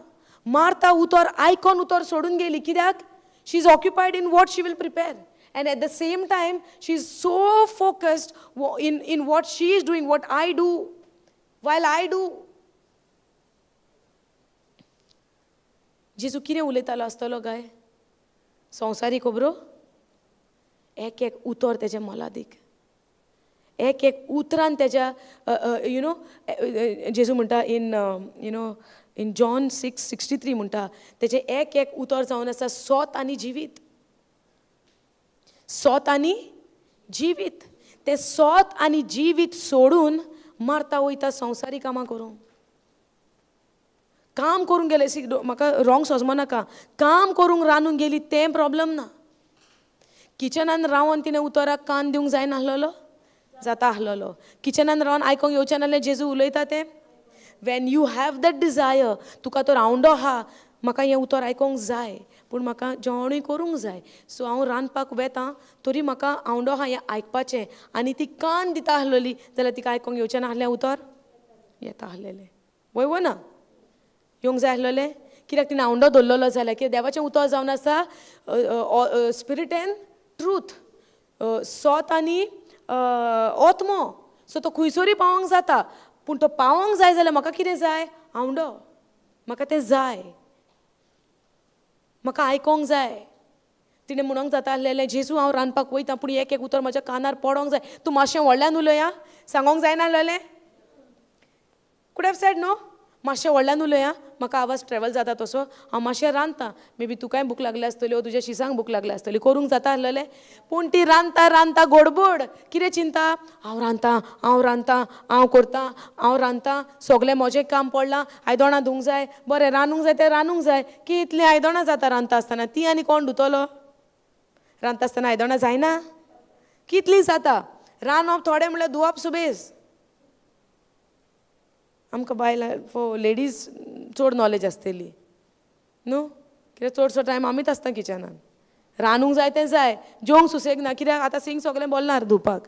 मार्ता उतर आयकोन उतर सोडून गेली. कित्याक? She is occupied in what she will prepare, and at the same time she is so focused in what she is doing, what I do. While I do. जेजू कितें उलयतालो आसतलो काय? संवसारी खबरो? एक एक उतर तेजें मोलादीक, एक एक उतरान तेज्या you know जेजू म्हणटा in you know in John 6:63 म्हणटा तेजें एक एक उतर जावन आसा सोत आनी जिवीत, सोत आनी जिवीत. तें सोत आनी जिवीत सोडून मारता वयता संवसारी कामां करूंक. काम करूंक गेलें, म्हाका रॉंग समजो नाका, काम करूंक रांदूंक गेली तें प्रॉब्लम ना. किचनान रावन तिणें उतराक कान दिवंक जायनासलेलो, जाता आसलेलो. किचनान रावन आयकोंक येवचें नासलें जेजू उलयता तें. When you have that desire, तुका तो रावंडो आहा, म्हाका हें उतर आयकोंक जाय, पूण म्हाका जेवणूय करूंक जाय, सो हांव रांदपाक वेता तरी म्हाका आवंडो आहा हें आयकपाचें, आनी ती कान दिता आसलेली जाल्यार तिका आयकोंक येवचें नासलें उतर, येता आसलेलें. वय वो ना येवंक जाय आसलेलें, कित्याक तिणें आवंडो दवरलेलो जाल्यार कित्याक देवाचें उतर जावन आसा स्पिरीट एंड ट्रूथ, सोत आनी आत्मो. सो तो खुंयसरूय पावोंक जाता, पूण तो पावोंक जाय जाल्यार म्हाका कितें जाय? आवंडो. म्हाका तें जाय, म्हाका आयकोंक जाय. तिणें म्हणोंक जाता आसलेलें, जेजू हांव रांदपाक वयता पूण एक एक उतर म्हज्या कानार पडोंक जाय, तूं मातशें व्हडल्यान उलय आं, सांगोंक जायना आसलेलें? Could have said no, मातशें व्हडल्यान उलय आं, म्हाका आवाज ट्रेवल जाता तसो, हांव मातशें रांदता, मे बी तुकाय भूक लागल्या आसतली वो तुज्या शिसांक भूक लागल्या आसतली, करूंक जाता आसलेलें. पूण ती रांदता रांदता गोडबोड कितें चिंता, हांव रांदता, हांव रांदता, हांव करता, हांव रांदता, सगळें म्हजें काम पडलां, आयदोणां धुवंक जाय, बरें रांदूंक जाय तें रांदूंक जाय, कितलीं आयदोणां जाता रांदता आसतना, ती आनी कोण धुतलो? रांदता आसतना आयदोणां जायना, कितलीं जाता. रांदप थोडें म्हणल्यार धुवप सुबेज. आमकां बायलां फॉर लेडीज चड नॉलेज आसतली न्हू, कित्याक चडसो टायम आमीच आसता किचनान. रांदूंक जाय तें जाय, जेवंक सुसेग ना, कित्याक आतां सिंग सगळें बोलणार धुवपाक.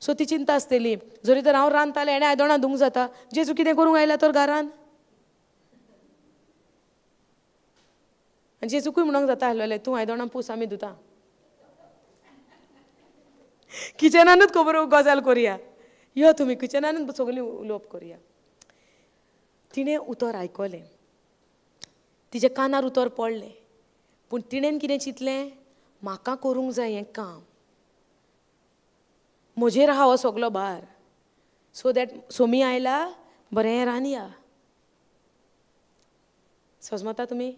सो ती चिंता आसतली, जरी तर हांव रांदतालें हेणें आयदोणां धुवंक जाता, जेजू कितें करूंक आयला तर घरान? आनी जेजूकूय म्हणूंक जाता आसलेलें, तूं आयदोणां पूस आमी धुता, किचनानूच खबर गजाल करुया, यो तुमी किचनानूच सगळीं उलोवप करुया. तिणें उतर आयकलें, तिच्या कानार उतर पडलें, पूण तिणें कितें चिंतलें, म्हाका करूंक जाय हें काम, म्हजेर आहा हो सगलो भार, सो that Somi आयला बरें रांदया. समजता तुमी?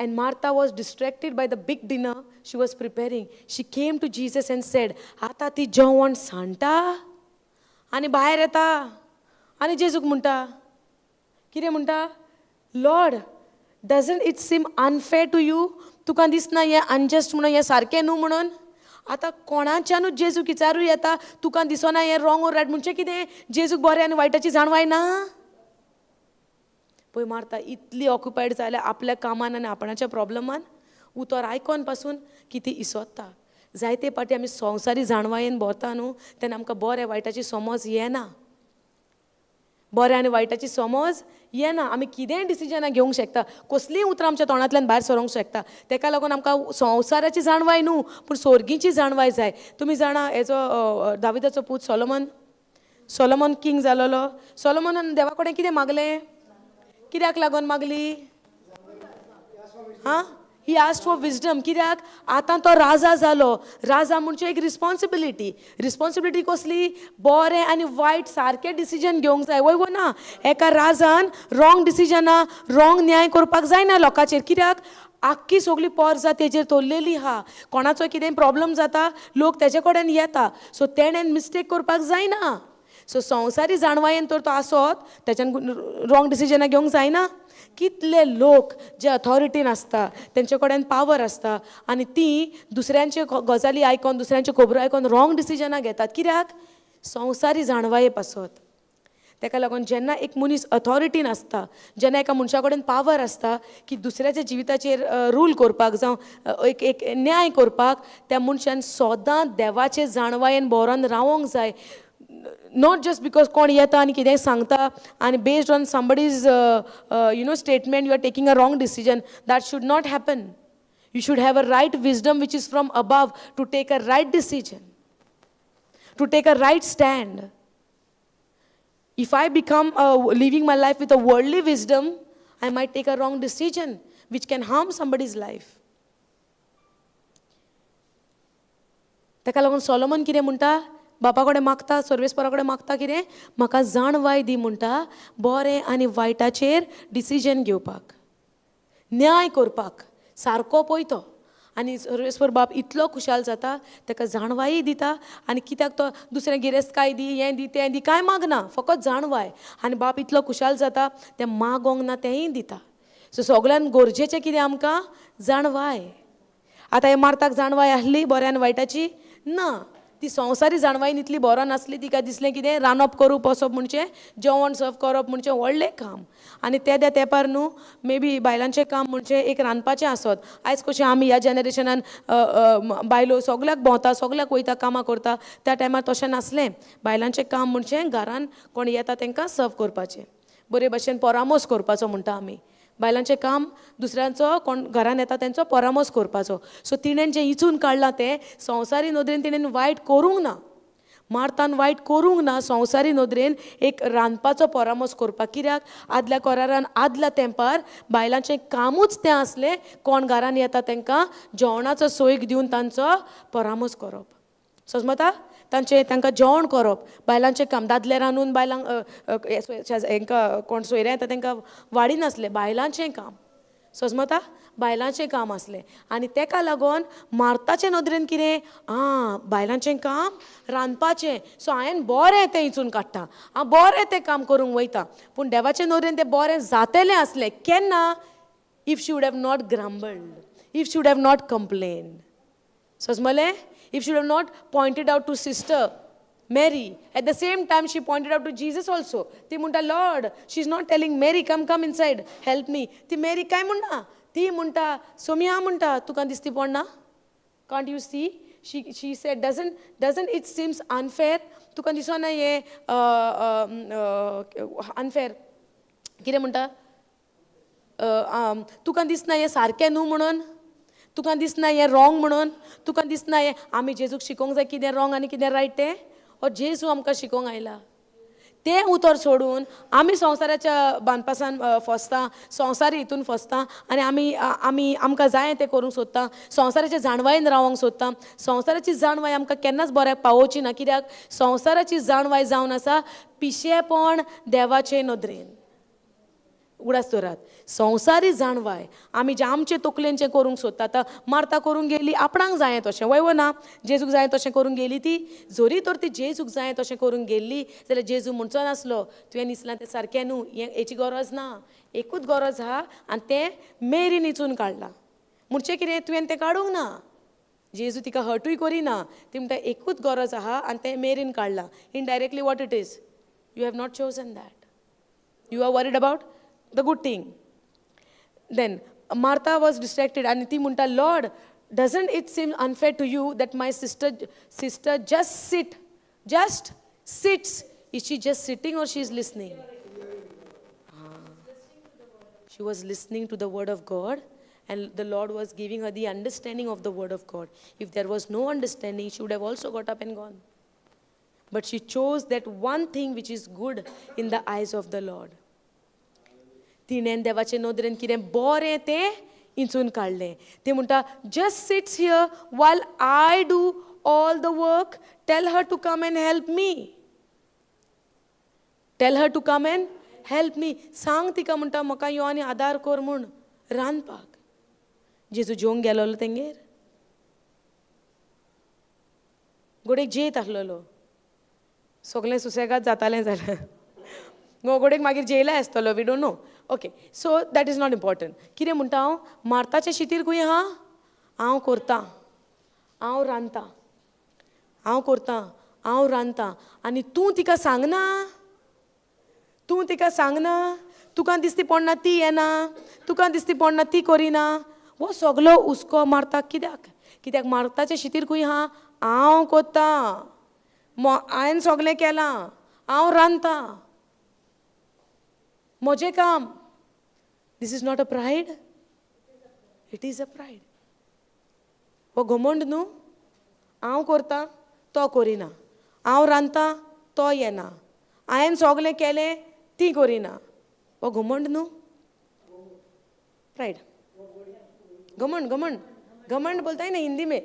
And Martha was distracted by the big dinner she was preparing. She came to Jesus and said, आतां ती जेवण सांडटा आनी भायर येता आनी जेजूक म्हणटा, कितें म्हणटा? Lord, doesn't it seem unfair to you? तुका दिसना हें अनजस्ट म्हणून, हें सारकें न्हू म्हणून? आतां कोणाच्यानूच जेजूक विचारूं येता, तुका दिसना हें रॉंग ओर रायट म्हणचें कितें? जेजूक बरें आनी वायटाची जाणवाय ना? पळय मार्ता इतली ऑक्युपायड जाल्या आपल्या कामान आनी आपणाच्या प्रॉब्लमान, उतर आयकोन पासून की ती इसोत्ता. जायते पाटी आमी संवसारी जाणवायेन भरता न्हू, तेन्ना आमकां बरें वायटाची समज येना, बरें आनी वायटाची समज येना. आमी कितेंय डिसिजनां घेवंक शकता, कसलींय उतरां आमच्या तोंडांतल्यान भायर सरोंक शकता. तेका लागून आमकां संवसाराची जाणवाय न्हू पूण सोर्गीची जाणवाय जाय. तुमी जाणा हेजो दाविदाचो पूत सोलोमन, सोलोमन किंग जालोलो. सोलोमनान देवा कडेन कितें मागलें? कित्याक लागून मागली? हां, ही आस्क्ड फॉर विजडम. कित्याक? आतां तो राजा जालो. राजा म्हणजे एक रिस्पॉन्सिबिलिटी. रिस्पॉन्सिबिलिटी कसली? बरें आनी वायट सारकें डिसिजन घेवंक जाय. वय वो ना? एका राजान रॉंग डिसिजनां, रॉंग न्याय करपाक जायना लोकांचेर. कित्याक? आख्खी सगळी पोरसां तेजेर तोल्लेली आहा, कोणाचो कितें प्रॉब्लम जाता लोक तेजे कडेन येता, सो तेणेन मिस्टेक करपाक जायना. सो संवसारी जाणवायेन तर तो आसत तेच्यान रॉंग डिसिजनां घेवंक जायना. कितले लोक जे अथॉरिटीन आसता, तेंचे कडेन पावर आसता आनी ती दुसऱ्यांचे गजाली आयकोन, दुसऱ्यांच्यो खबरो आयकोन रॉंग डिसिजनां घेतात. कित्याक? संवसारी जाणवाये पासत. तेका लागून जेन्ना एक मनीस अथॉरिटीन आसता, जेन्ना एका मनशा कडेन पावर आसता की दुसऱ्याच्या जिविताचेर रूल करपाक जावं एक एक न्याय करपाक, त्या मनशान सदां देवाचे जाणवायेन भरोन रावोंक जाय. Not just because कोण येता आनी कितेंय सांगता आनी based on somebody's you know statement you are taking a wrong decision. That should not happen. You should have a right wisdom which is from above to take a right decision, to take a right stand. If I become living my life with a worldly wisdom, I might take a wrong decision which can harm somebody's life. ताका लागून Solomon कितें म्हणटा, बापा कडेन मागता, सर्वेस्परा कडेन मागता कितें, म्हाका जाणवाय दी म्हणटा, बरें आनी वायटाचेर डिसिजन घेवपाक, न्याय करपाक सारको पळय तो. आनी सर्वेस्पर बाप इतलो खुशाल जाता, ताका जाणवाय दिता. आनी कित्याक तो दुसरें गिरेस्तकाय दी, हें दी, तें दी, कांय मागना, फकत जाणवाय. आनी बाप इतलो खुशाल जाता, तें मागोंक ना तेंय दिता. सो सगळ्यान गरजेचें कितें आमकां? जाणवाय. आतां हे मार्ताक जाणवाय आसली बऱ्या आनी वायटाची? ना, ती संवसारी जाणवायन इतली बरो नासली. तिका दिसलें कितें, रांदप करूप वचप म्हणजे जेवण सर्व करप म्हणजे व्हडलें काम. आनी तेद्या तेंपार न्हू मे बी बायलांचें काम म्हणजे एक रांदपाचें आसत. आयज कशें आमी ह्या जनरेशनान बायलो सगल्याक भोंवता, सगल्याक वयता, कामां करता, त्या टायमार तशें नासलें. बायलांचें काम म्हणजे घरान कोण येता तांकां सर्व करपाचें, बरे भशेन परामोस करपाचो म्हणटा आमी. बायलांचें काम दुसऱ्यांचो कोण घरान येता तेंचो परामोस करपाचो. सो तिणेन जें इचून काडलां तें संवसारी नदरेन तिणेन वायट करूंक ना, मार्तान वायट करूंक ना संवसारी नदरेन एक रांदपाचो परामोस करपाक. कित्याक आदल्या करारान आदल्या तेंपार बायलांचें कामूच तें आसलें, कोण घरान येता तांकां जेवणाचो सोयीक दिवन तांचो परामोस करप. समजता? तांचें तांकां जेवण करप बायलांचें काम. दादले रांदून बायलांक हेंकां कोण सोयरे येता तांकां वाडिनासलें, बायलांचें काम. समजता? बायलांचें काम आसलें. आनी तेका लागून मार्ताचे नदरेन कितें, आं बायलांचें काम रांदपाचें, सो हांवें बरें तें हिचून काडटा, हांव बरें तें काम करूंक वयता. पूण देवाचे नदरेन तें बरें जातलें आसलें केन्ना? If she would have not grumbled, if she would have not complain. समजलें? If she would have not pointed out to sister Mary, at the same time she pointed out to Jesus also. Ti munta, Lord, she is not telling Mary, come, come inside, help me. Ti Mary kai munna? Ti munta, Somya munta, tuka disti ponna? Can't you see? She said, doesn't it seems unfair? Tuka disona ye unfair. Kire munta? Tuka disna ye sarke nu munon? तुका दिसना हें wrong म्हणून? तुका दिसना हें आमी जेजूक शिकोवंक जाय कितें रॉंग आनी कितें रायट तें? और जेजू आमकां शिकोवंक आयला तें उतर सोडून आमी संवसाराच्या बांदपासान फसता, संवसारी हितून फसता आनी आमी आमी आमकां जाय तें करूंक सोदता, संवसाराच्या जाणवायेन रावंक सोदता. संवसाराची जाणवाय आमकां केन्नाच बऱ्याक पावोवची ना. कित्याक संवसाराची जाणवाय जावन आसा पिशेपण देवाचे नदरेन. उगडास दवरात, संवसारी जाणवाय आमी जे आमचे तकलेन जें करूंक सोदता, आतां मार्ता करूंक गेली आपणाक जाय तशें, वय वो ना, जेजूक जाय तशें करूंक गेली ती. जरी तर ती जेजूक जाय तशें करूंक गेल्ली जाल्यार जेजू म्हणचो नासलो तुवें निसलां तें सारकें न्हू, हें हेची गरज ना, एकूच गरज आहा आनी तें मेरीन इचून काडलां. म्हणचें कितें, तुवें तें काडूंक ना. जेजू तिका हर्टूय करिना, ती म्हणटा एकूच गरज आहा आनी तें मेरीन काडलां. Indirectly what it is, you have not chosen that, you are worried about the good thing. Then Martha was distracted and ती म्हणटा, Lord, doesn't it seem unfair to you that my sister just sits? Is she just sitting or she is listening? She was listening to the word of God and the Lord was giving her the understanding of the word of God. If there was no understanding, she would have also got up and gone. But she chose that one thing which is good in the eyes of the Lord. तिणेन देवाचे नदरेन कितें बरें तें इंचून काडलें. ती म्हणटा, just sits here while I do all the work, tell her to come and help me. Tell her to come and help me. सांग तिका म्हणटा म्हाका यो आनी आदार कर म्हूण रांदपाक. जेजू जेवंक गेलोलो तेंगेर, गोडेक जेयत आसलेलो, सगळें सुसेगाद जातालें जाल्यार गोडेक मागीर जेयला आसतलो, we don't know. Okay, so that is not important. कितें म्हणटा हांव, मार्ताचें शितीर खंय आहा, हांव करतां, हांव रांदतां, हांव करतां, हांव रांदतां, आनी तूं तिका सांगना, तूं तिका सांगना, तुका दिसती पडना ती येना, तुका दिसती पडना ती करिना. हो सगलो हुस्को मार्ताक कित्याक? कित्याक मार्ताचें शितीर खंय आहा, हांव करतां, हांवें सगलें केलां, हांव रांदतां, म्हजें काम. This is not a pride, it is a pride. हो घमंड न्हू, हांव करतां तो करिना, हांव रांदतां तो येना, हांवें सगलें केलें ती करिना. हो घमंड न्हू, प्रायड. घमंड घमंड घमंड बोलताय ना हिंदी में,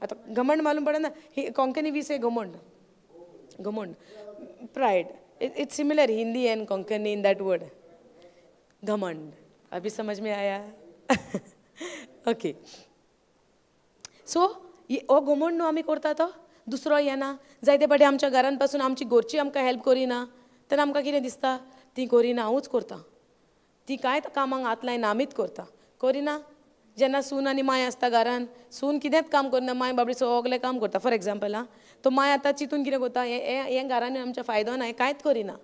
आतां घमंड मालूम पडना, कोंकणी we से घमंड. घमंड, pride, it's similar Hindi and Konkani in that word घमंड. अभी समझ में आया? ओके. सो हो घमंड न्हू आमी करता तो दुसरो येना. जायते फावटी आमच्या घरान पासून आमची घरची आमकां हेल्प करिना तेन्ना आमकां कितें दिसता, ती करिना हांवूच करता, ती कांय कामांक हात लायना आमीच करता, करिना. जेन्ना सून आनी माय आसता घरान, सून कितेंच काम करना, माय बाबडी सगलें काम करता. फॉर एग्जाम्पल आं, तो माय आतां चिंतून कितें करता, हें घरान आमच्या फायदो ना, हें कांयच करिना.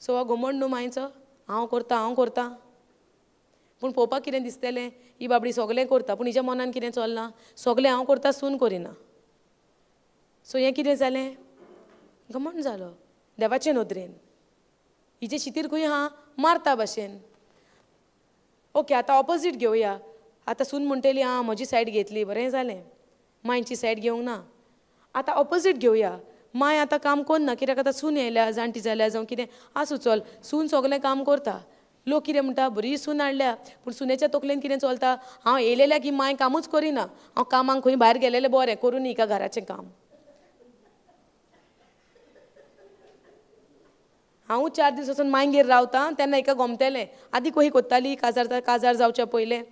सो हो घमंड न्हू मायचो, हांव करता हांव करता. पूण पळोवपाक कितें दिसतलें, ही बाबडी सगलें करता पूण हिच्या मनान कितें चल्लां, सगलें हांव करता सून करिना. सो हें कितें जालें, घमंड जालो देवाचे नदरेन. हिचे शितीर खंय आहा मारता भाशेन. ओके, आतां ऑपोजीट घेवया. आतां सून म्हणटली आं म्हजी सायड घेतली, बरें जालें, मांयची सायड घेवंक ना. आतां ऑपोजीट घेवया, माय आतां काम करना कित्याक आतां सून येयल्या, जाणटी जाल्या जावं कितें आसूं, चल सून सगलें काम करता. लोक कितें म्हणटा, बरी सून हाडल्या, पूण सुनेच्या तकलेन कितें चलता, हांव येयलेल्या की मांय कामूच करिना, हांव कामाक खंय भायर गेलेलें बरें, करूं न्ही हिका घराचें काम. हांव 4 दीस वचून मांयगेर रावता तेन्ना हिका गोमतेलें, आदी खंय कोत्ताली काजार काजार जावच्या पयलें.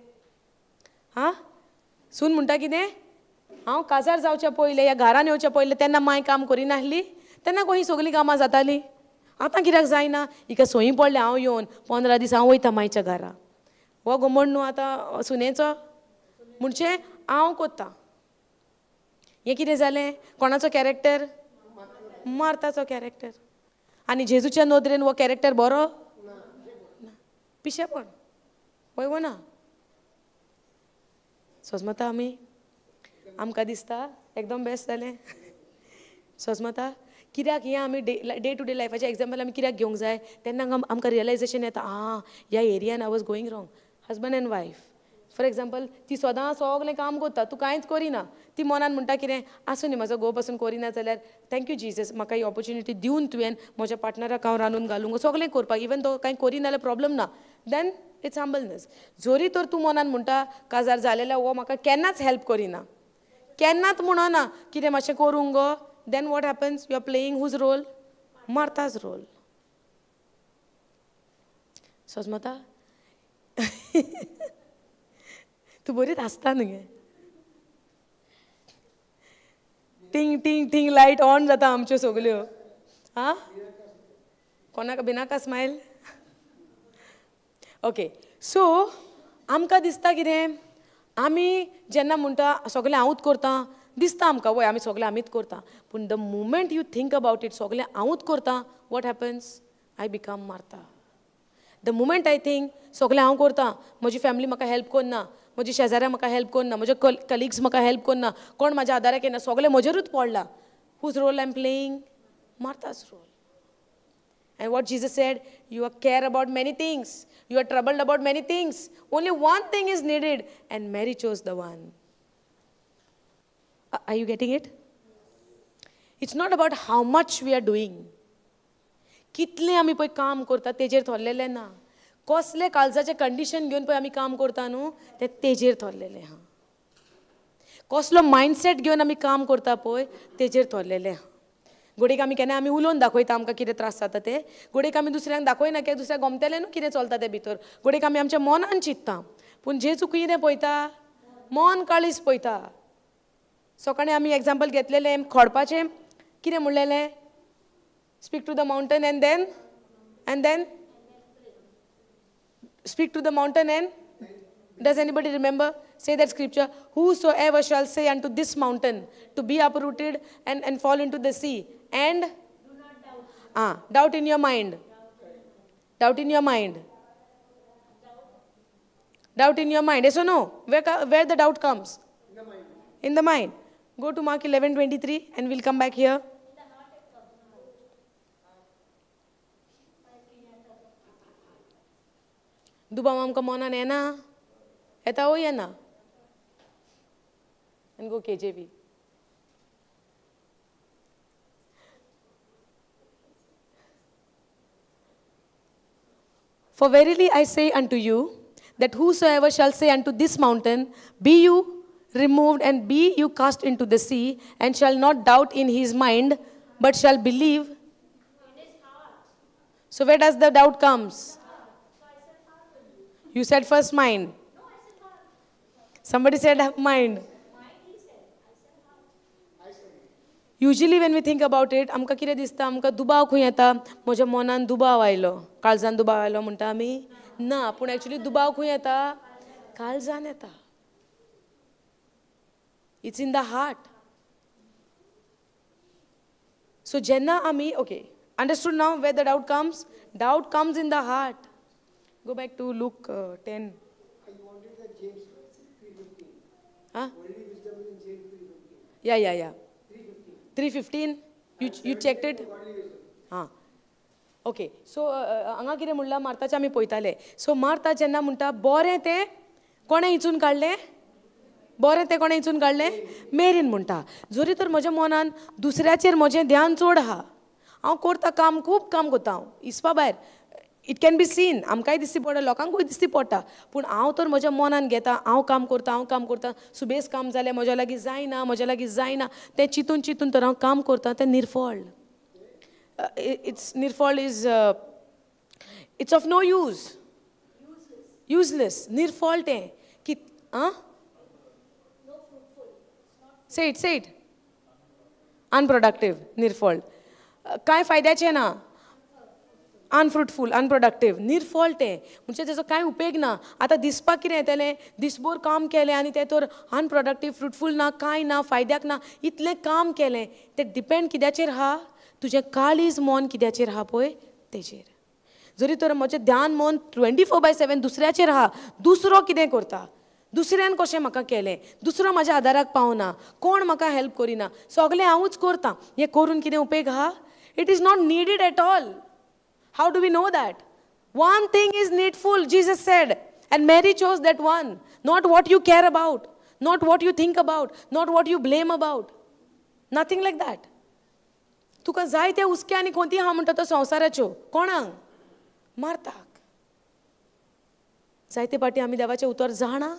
हां, सून म्हणटा कितें, हांव काजार जावच्या पयलें ह्या घरान येवच्या पयलें तेन्ना मांय काम करिनासली, तेन्ना खंय सगळीं कामां जातालीं, आतां कित्याक जायना, हिका सोयी पडल्या हांव येवन 15 दीस हांव वयता मांयच्या घरा. हो घमंड न्हू आतां सुनेचो, म्हणजे हांव कोत्ता. हें कितें जालें, कोणाचो कॅरेक्टर, मार्ताचो कॅरेक्टर. आनी जेजूच्या नदरेन हो कॅरेक्टर बरो ना, पिशेपण वय वो ना. सोजमता आमी, आमकां दिसता एकदम बेस्ट जालें. सोजमता कित्याक हें आमी डे टू डे लायफाचें एग्जाम्पल आमी कित्याक घेवंक जाय, तेन्ना आमकां रियलायजेशन येता, आं ह्या एरियान I was going wrong. Husband and wife for example, ती सदां सगलें काम करता, तूं कांयच करिना, ती मनान म्हणटा कितें आसूं न्ही म्हजो घोव पासून करिना जाल्यार thank you Jesus, म्हाका ही ऑपोर्चुनिटी दिवन तुवें म्हज्या पार्टनराक हांव रांदून घालूंक सगलें करपाक, इवन तो कांय करिना जाल्यार प्रॉब्लम ना, then it's humbleness. जरी तर तूं मनान म्हणटा काजार जालेल्या हो म्हाका केन्नाच हेल्प करिना, केन्नाच म्हणना कितें मातशें करूंक गो, then what happens, you are playing whose role, Martha's role. सोजमता? तूं बरीच हांसता न्हू गे, टिंग टिंग टिंग लायट ऑन जाता आमच्यो सगल्यो. आं, कोणाक बिनाका स्मायल. ओके, सो आमकां दिसता कितें, आमी जेन्ना म्हणटा सगळें हांवूच करता, दिसता आमकां वय आमी सगळें आमीच करता, पूण the moment you think about it सगळें हांवूच करता, what happens, I become Martha. The moment I think सगळें हांव करता, म्हजी फॅमिली म्हाका हेल्प करना, म्हजी शेजाऱ्यां म्हाका हेल्प करना, म्हजे कलिग्स म्हाका हेल्प करना, कोण म्हाज्या आदाराक येना, सगळें म्हजेरूच पडलां, whose role I am playing, Martha's role. And what Jesus said, you are care about many things, you are troubled about many things, only one thing is needed, and Mary chose the one. Are you getting it? It's not about how much we are doing. कितलें आमी पळय काम करता तेजेर थरलेलें ना, कसले काळजाचें condition घेवन पळय आमी काम करता न्हू तें तेजेर थरलेलें आहा, कसलो मायंडसेट घेवन आमी काम करता पळय तेजेर थरलेलें आहा. घडयेक आमी केन्ना आमी उलोवन दाखयता आमकां कितें त्रास जाता ते, घडयेक आमी दुसऱ्यांक दाखयना कित्याक दुसऱ्याक गमतलें न्हू कितें चलता तें भितर, घडयेक आमी आमच्या मनान चिंतता, पूण जेजू कितें पळयता, मन काळीज पळयता. सकाळीं आमी एग्जाम्पल घेतलेलें खोडपाचें, कितें म्हणलेलें, speak to the mountain and then speak to the mountain and does anybody remember? Say that scripture, whosoever shall say unto this mountain to be uprooted and fall into the sea, and do not doubt. Doubt in your mind. Doubt in your mind. Doubt in your mind. Yes or no? Where the doubt comes? In the mind. In the mind. Go to Mark 11:23 and we'll come back here. दुबाव आमकां मनान येना, येता वो येना? And go KJV. For verily I say unto you, that whosoever shall say unto this mountain, be you removed and be you cast into the sea, and shall not doubt in his mind, but shall believe. In his heart. So where does the doubt comes? So I said heart only. You said first mind. No, I said heart. Somebody said mind. Mind he said. I said heart. Usually when we think about it, आमकां कितें दिसता, आमकां दुबाव खंय येता, म्हज्या मनान दुबाव आयलो, काळजान दुबाव आयलो म्हणटा आमी ना, पूण एक्चुली दुबाव खंय येता, काळजान येता. It's in the heart. So जेन्ना आमी, okay, understood now where the doubt comes? Doubt comes in the heart. Go back to Luke 10. I wanted the James 3:15. Huh? Worldly wisdom is in James 3:15. Yeah, yeah, yeah. 3:15. You checked it? हां, okay. So हांगा कितें म्हणलां, मार्ताचें आमी पळयताले. So Marta जेन्ना म्हणटा बरें तें कोणें हिचून काडलें, बरें तें कोणें हिचून काडलें, मेरीन म्हणटा. जरी तर म्हज्या मनान दुसऱ्याचेर म्हजें ध्यान चड आहा, हांव करता काम, खूब काम करता हांव, हिसपा भायर, it can be seen, आमकांय दिसती पडटा, लोकांकूय दिसती पडटा, पूण हांव तर म्हज्या मनान घेता, हांव काम करता, हांव काम करता, सुबेज काम जालें म्हज्या लागीं जायना, म्हज्या लागीं जायना, तें चिंतून चिंतून तर हांव काम करता, तें निर्फळ. It's निर्फळ is it's of no use, useless, निर्फळ तें की. आं, say it, say it. Unproductive, निर्फळ, कांय फायद्याचें ना, अनफ्रुटफूल, अनप्रोडक्टीव, निर्फळ तें, म्हणजे तेजो कांय उपेग ना. आतां दिसपाक कितें येतलें, दिसभर काम केलें आनी तें तर अनप्रोडक्टीव, फ्रुटफूल ना, कांय ना, फायद्याक ना, इतलें काम केलें, तें डिपेंड कित्याचेर आहा, तुजें काळीज मन कित्याचेर आहा पळय तेजेर. जरी तर म्हजें ध्यान मन 24/7 दुसऱ्याचेर आहा, दुसरो कितें करता, दुसऱ्यान कशें म्हाका केलें, दुसरो म्हाज्या आदाराक पावना, कोण म्हाका हेल्प करिना, सगळें हांवूच करता, हें करून कितें उपेग आहा? It is not needed at all. How do we know that? One thing is needful, Jesus said, and Mary chose that one. Not what you care about, not what you think about, not what you blame about. Nothing like that. तुका जाय ते हुस्के आनी खंती आहा म्हणटा तो संवसाराच्यो, कोणाक? मारताक. जायते पाटी आमी देवाचें उतर जाणा,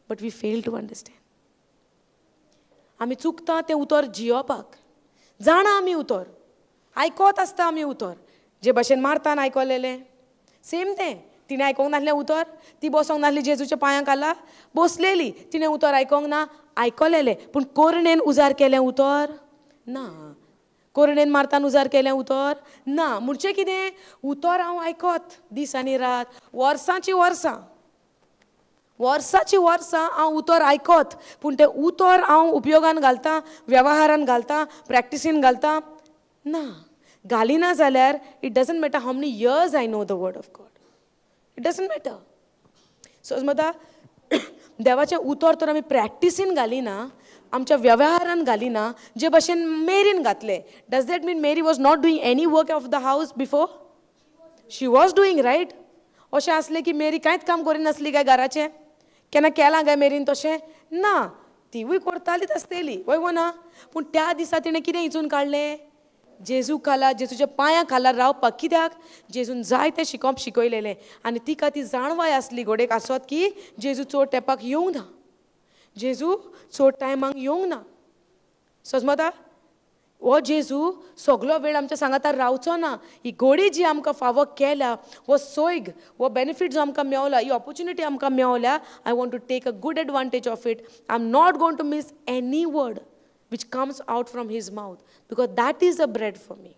but we fail to understand. आमी चुकता तें उतर जियोवपाक. जाणा आमी उतर, आयकत आसता आमी उतर, जे भाशेन मारतान आयकलेलें सेम तें, तिणें आयकोंक नासलें उतर, ती बसोंक नासली जेजूच्या पांयांक खाला बसलेली, तिणें उतर आयकोंक ना, आयकलेलें, पूण कोरणेन उजार केलें उतर ना, कोरणेन मारतान उजार केलें उतर ना. म्हणजे कितें, उतर हांव आयकत दीस आनी रात, वर्सांची वर्सां, वर्साची वर्सां हांव उतर आयकत, पूण तें उतर हांव उपयोगान घालता, वेव्हारान घालता, प्रॅक्टिसीन घालता ना. घालिना जाल्यार it doesn't matter how many years I know the word of God, it doesn't matter. So मता देवाचें उतर तर आमी प्रॅक्टिसीन घालिना, आमच्या वेव्हारान घालिना, जे भाशेन मेरीन घातलें. Does that mean Mary was not doing any work of the house before? She was doing, right? अशें आसलें की मेरी कांयच काम करिनासली काय घराचें? केन्ना केलां काय मेरीन तशें? ना, तिवूय करतालीच आसतली, वय वो ना? पूण त्या दिसा तिणें कितें हिचून काडलें, जेजू खाला, जेजूच्या पांयां खाला रावपाक. कित्याक? जेजून जायतें शिकोवप शिकयलेलें आनी तिका ती जाणवाय आसली घोडेक आसत की जेजू चड तेंपाक येवंक ना, जेजू चड टायमाक येवंक ना. सजमता हो जेजू सगलो वेळ आमच्या सांगाता रावचो ना. ही गोडी जी आमकां फावो केल्या, हो सोयग, हो बेनिफीट जो आमकां मेवला, ही ऑपोर्चुनिटी आमकां मेवल्या, I want to take a good advantage of it. I am not going to miss any word which comes out from his mouth, because that is a bread for me.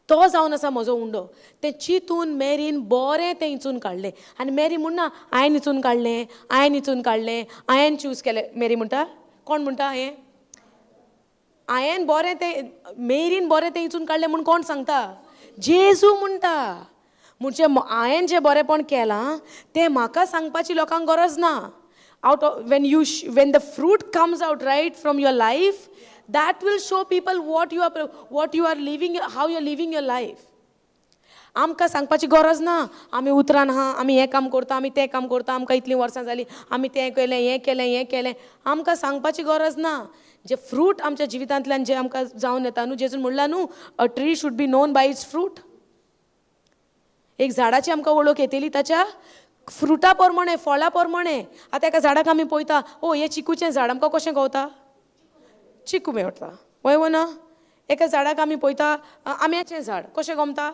तो जावन आसा म्हजो उंडो. तें चिंतून मेरीन बरें तें हिचून काडलें. आनी मेरी म्हणना हांवें हिचून काडलें, हांवें हिचून काडलें, हांवें चूज केलें. मेरी म्हणटा, कोण म्हणटा हें? हांवें बरें तें, मेरीन बरें तें हिचून काडलें म्हूण कोण सांगता? जेजू म्हणटा. म्हणजे हांवें जें बरेंपण केलां तें म्हाका सांगपाची लोकांक गरज ना. Out of, when the fruit comes out right from your life, that will show people what you are living, how you are living your life. आमकां सांगपाची गरज ना, आमी उतरान आहा, आमी हें काम करता, आमी तें काम करता, आमकां इतलीं वर्सां जालीं, आमी तें केलें, हें केलें, हें केलें. आमकां सांगपाची गरज ना. जे फ्रूट आमच्या जिवितांतल्यान जे आमकां जावन येता न्हू, जेजून म्हणलां न्हू, a tree should be known by its fruit. एक झाडाची आमकां वळख येतली ताच्या फ्रुटा प्रमाणे, फळां प्रमाणे. आतां एका झाडाक आमी पळयता, ओ हें चिकूचें झाड, आमकां कशें गवता? चिकू मेळटा, वय वो ना? एका झाडाक आमी पळयता आंब्याचें झाड, कशें गमता?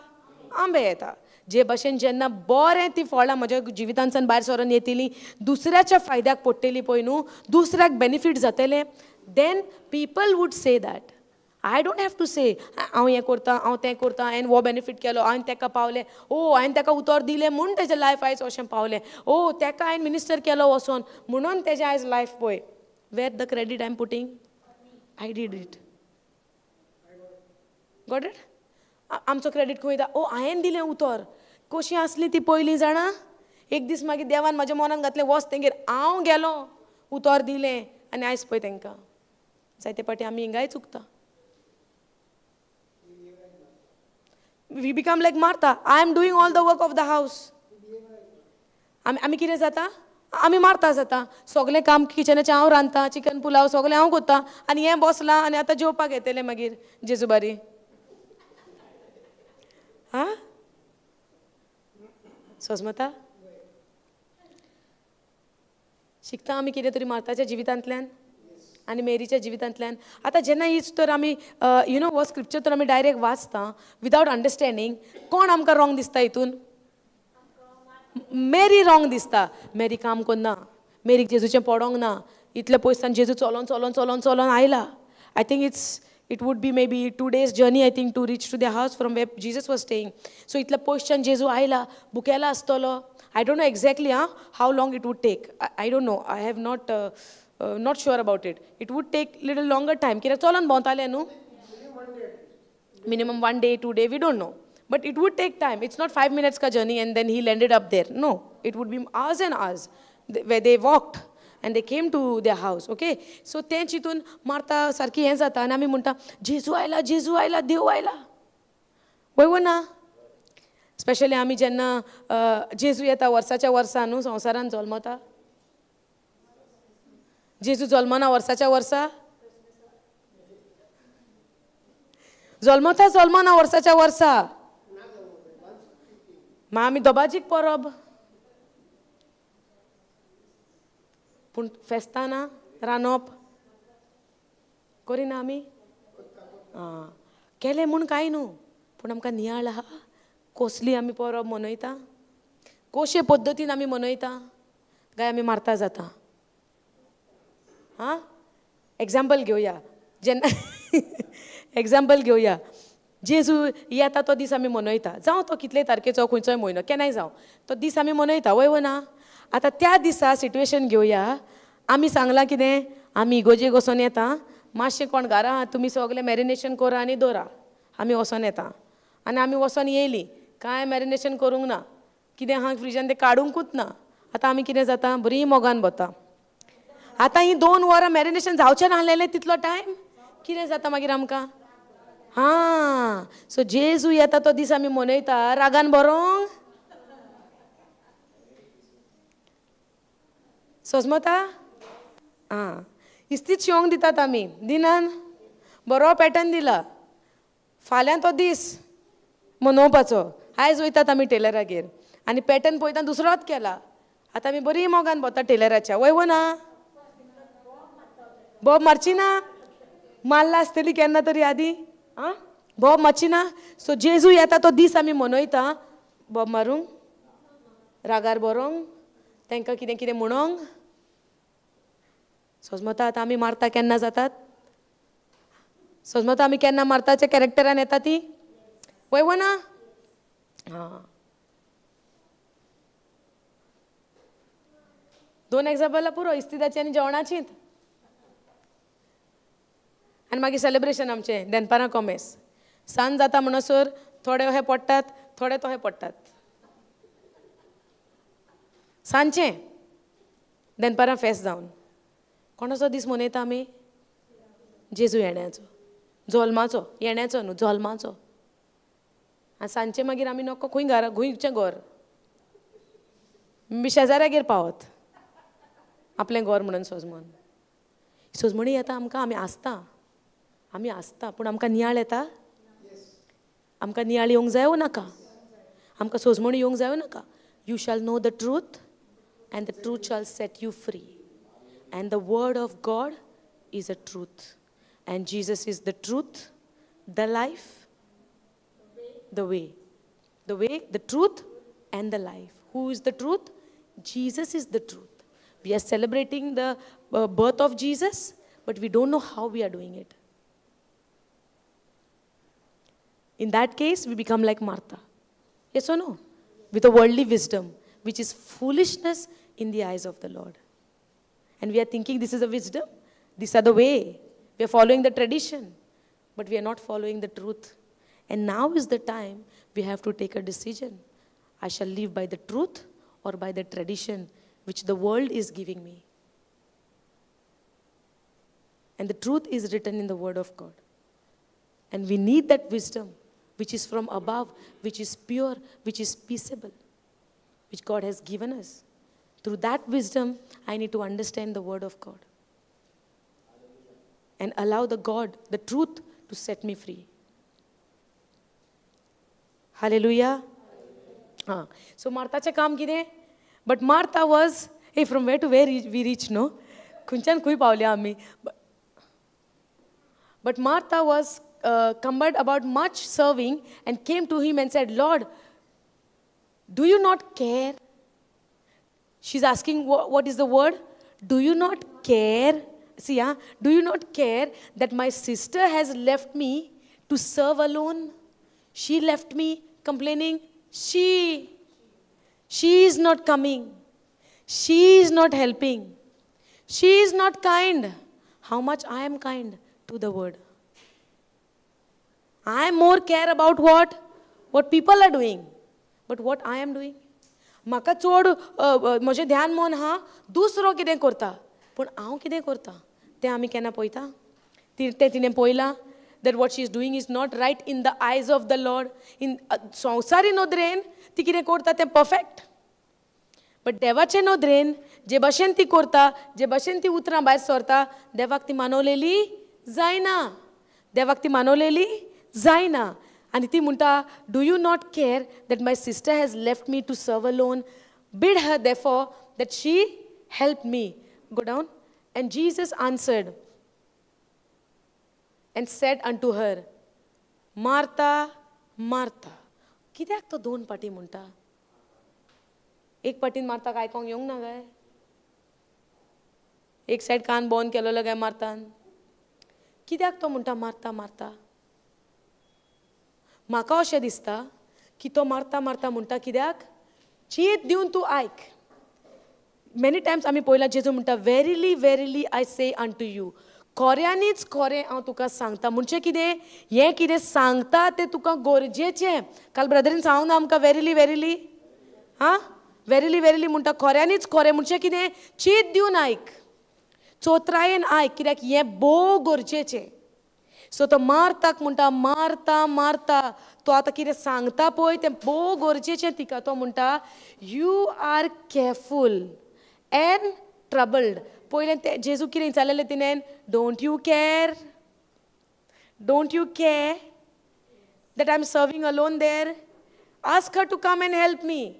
आंबे येता. जे भशेन जेन्ना बरें ती फळां म्हज्या जिवितांतल्यान भायर सरून येतली, दुसऱ्याच्या फायद्याक पडटली पळय न्हू, दुसऱ्याक बेनिफीट जातलें, then people would say that. I don't have to say हांव हें करता, हांव तें करता, हांवें हो बेनिफीट केलो, हांवें तेका पावलें, ओ हांवें तेका उतर दिलें म्हूण तेजें लायफ आयज अशें पावलें, ओ तेका हांवें मिनिस्टर केलो वचोन म्हणून तेजें आयज लायफ पळय. Where the credit I am putting? I did it. Got it? आमचो क्रेडीट खंय वयता? ओ हांवें दिलें उतर. कशीं आसली ती पयलीं जाणा? एक दीस मागीर देवान म्हाज्या मनान घातलें वच तेंगेर, हांव गेलो, उतर दिलें आनी आयज पळय तेंकां. जायते पाटी आमी हिंगाय चुकता. We become like Martha. I am doing all the work of the house. आमी कितें जाता? आमी मारता जाता. सगळें काम किचनाचें हांव रांदता, चिकन पुलाव सगळें हांव करता आनी हें बसलां आनी आतां जेवपाक येतलें मागीर जेजुबारी. आं सोजमता? शिकता आमी कितें तरी मार्ताच्या जिवितांतल्यान आनी मेरीच्या जिवितांतल्यान. आतां जेन्ना हीच तर आमी you know हो स्क्रिप्चर तर आमी डायरेक्ट वाचता विदावट अंडरस्टँडींग, कोण आमकां रॉंग दिसता हितून? मेरी रॉंग दिसता. मेरी काम करना, मेरीक जेजूचें पडोंक ना, इतले पयसान जेजू चलोन चलोन चलोन चलोन आयला. I think it would be maybe 2 days journey I think to reach to the house from where Jesus was staying. So इतले पयसच्यान जेजू आयला, भुकेला आसतलो. I don't know exactly ah how long it would take. I don't know, I have not not sure about it. It would take little longer time. कित्याक चलोन भोंवताले न्हू, minimum 1 day 2 day, we don't know, but it would take time. It's not 5 minutes ka journey and then he landed up there. No, it would be hours and hours where they walked and they came to their house. Okay, so तें चिंतून Marta सारकी हें जाता आनी आमी म्हणटा जेजू आयला, जेजू आयला, देव आयला. वय वो ना? स्पेशली आमी जेन्ना जेजू येता वर्साच्या वर्सा न्हू संवसारान जल्मता. जेजू जल्मना वर्साच्या वर्सा, जल्मता जल्मना वर्साच्या वर्सा. मा आमी दबाजीक परब, पूण फेस्तां ना रांदप करिना आमी. आं केलें म्हूण कांय न्हू, पूण आमकां नियाळ आहा कसली आमी परब मनयता, कशे पद्दतीन आमी मनयता, काय आमी मारता जाता. आं एग्जाम्पल घेवया, जेन्ना एग्जाम्पल घेवया, जेजू येता तो दीस आमी मनयता, जावं तो कितले तारखेचो खंयचोय म्हयनो केन्नाय जावं, तो दीस आमी मनयता, वय वो ना? आतां त्या दिसा सिट्युएशन घेवया, आमी सांगलां कितें, आमी इगोजेक वचोन येता, मातशें कोण घरा आहा तुमी सगळें मॅरिनेशन करा आनी दवरा, आमी वचोन येता. आनी आमी वचोन येयलीं, कांय मॅरिनेशन करूंक ना, कितें आहा फ्रिजान तें काडुंकूच ना. आतां आमी कितें जाता, बरी मोगान भरता. आतां हीं 2 वरां मॅरिनेशन जावचें नासलेलें तितलो टायम कितें जाता मागीर आमकां? हां, सो जेजू येता तो दीस आमी मनयता रागान बरोंक सोजमता. आं इस्तीच शिवंक दितात आमी, दिनान बरो पॅटर्न दिला, फाल्यां तो दीस मनोवपाचो. आयज वयतात आमी टेलरागेर आनी पॅटर्न पळयता दुसरोच केला. आतां आमी बरी मोगान भोंवता टेलराच्या, वय वो ना? बोब मारची ना, मारला आसतली केन्ना तरी आदी. आं बोब मारची ना. सो जेजू येता तो दीस आमी मनयता, बोब मारूंक, रागार बरोवंक, तांकां कितें कितें म्हणोंक. सोजमता आतां आमी मारता केन्ना जातात? सोजमता आमी केन्ना मारताच्या कॅरेक्टरान येता ती, वय वो ना? आं 2 एग्जाम्पलां पुरो, इस्तिदाची आनी जेवणाचीच. आनी मागीर सेलिब्रेशन आमचें दनपारां कोमेस, सांज जाता म्हणसर थोडे अहे पडटात, थोडे तोहे पडटात. सांजचें दनपारां फेस्त जावन कोणाचो दीस मनयता आमी? जेजू येण्याचो, जल्माचो, येण्याचो न्हू, जल्माचो. आनी सांजचें मागीर आमी नको खंय घरा, खंयचें घर शेजाऱ्यागेर पावत आपलें घर म्हणून सोजमन. सोजमणी येता आमकां, आमी आसता, आमी आसता, पूण आमकां नियाळ येता? आमकां नियाळ येवंक जाय वो नाका? आमकां सोजमणी येवंक जायो नाका. You shall know the truth and the truth shall set you free. And the word of God is a truth. And Jesus is the truth, the life, the way. The way, the truth, and the life. Who is the truth? Jesus is the truth. We are celebrating the birth of Jesus, but we don't know how we are doing it. In that case, we become like Martha. Yes or no? With a worldly wisdom, which is foolishness in the eyes of the Lord. And we are thinking this is a wisdom. These are the way. We are following the tradition, but we are not following the truth. And now is the time we have to take a decision. I shall live by the truth or by the tradition which the world is giving me. And the truth is written in the Word of God. And we need that wisdom which is from above, which is pure, which is peaceable, which God has given us. Through that wisdom, I need to understand the Word of God and allow the God, the truth, to set me free. Hallelujah. So Marthaचे काम कितें? But Martha was, hey, from where to where we reach, no? खंयच्यान खंय पावल्या आमी? But Martha was cumbered about much serving and came to him and said, Lord, do you not care? She's asking, what is the word? Do you not care? See, do you not care that my sister has left me to serve alone? She left me complaining. She is not coming. She is not helping. She is not kind. How much I am kind to the word. I more care about what people are doing, but what I am doing. म्हाका चड म्हजें ध्यान मन हा दुसरो कितें करता, पूण हांव कितें करता तें आमी केन्ना पळयता? तें तिणें पळयलां that what she is doing is not right in the eyes of the Lord. In संवसारी नदरेन ती कितें करता तें परफेक्ट, बट देवाचे नदरेन जे भाशेन ती करता, जे भाशेन ती उतरां भायर सरता, देवाक ती मानवलेली जायना. देवाक ती मानवलेली जायना. आनी ती म्हणटा, do you not care that my sister has left me to serve alone? Bid her therefore that she help me. Go down. And Jesus answered and said unto her, Martha, Martha. कित्याक तो दोन पाटी म्हणटा? एक पाटीन मार्ताक आयकोंक येवंक ना काय? एक सायड कान बंद केलेलो काय मार्तान? कित्याक तो म्हणटा मार्ता मार्ता? म्हाका अशें दिसता की तो मारता मारता म्हणटा कित्याक? चीत दिवन तूं आयक. मेनी टायम्स आमी पळयलां जेजू म्हणटा, verily verily I say unto you, खोऱ्यांनीच खोरें हांव तुका सांगता. म्हणजे कितें? हें कितें सांगता तें तुका गरजेचें. काल ब्रदरीन सांगूंक ना आमकां वेरिली वेरिली? आं, वेरिली वेरिली म्हणटा खोऱ्यांनीच खोरें. म्हणजे कितें? चीत दिवन आयक, चोत्रायेन आयक, कित्याक हें भोव गरजेचें. सो तो मार्ताक म्हणटा, मारता मारता, तो आतां कितें सांगता पळय तें भोव गरजेचें तिका. तो म्हणटा, you are careful and troubled. पयलें तें जेजू कितें विचारलेलें तिणें? Don't you care? Don't you care that I am serving alone there? Ask her to come and help me.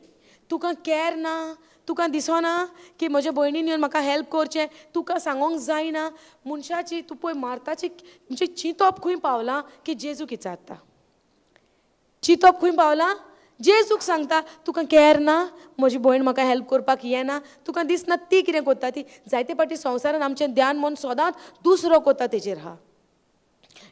तुका कॅर ना? तुका दिसना की म्हज्या भयणीन येवन म्हाका हेल्प करचें? तुका सांगोंक जायना? मनशाची तूं पळय मार्ताची म्हणजे चिंतप खंय पावलां की जेजूक विचारता. चिंतप खंय पावलां? जेजूक सांगता, तुका कॅर ना, म्हजी भयण म्हाका हेल्प करपाक येना, तुका दिसना ती कितें करता ती. जायते फावटी संवसारान आमचें ध्यान मन सदांच दुसरो करता तेजेर आहा.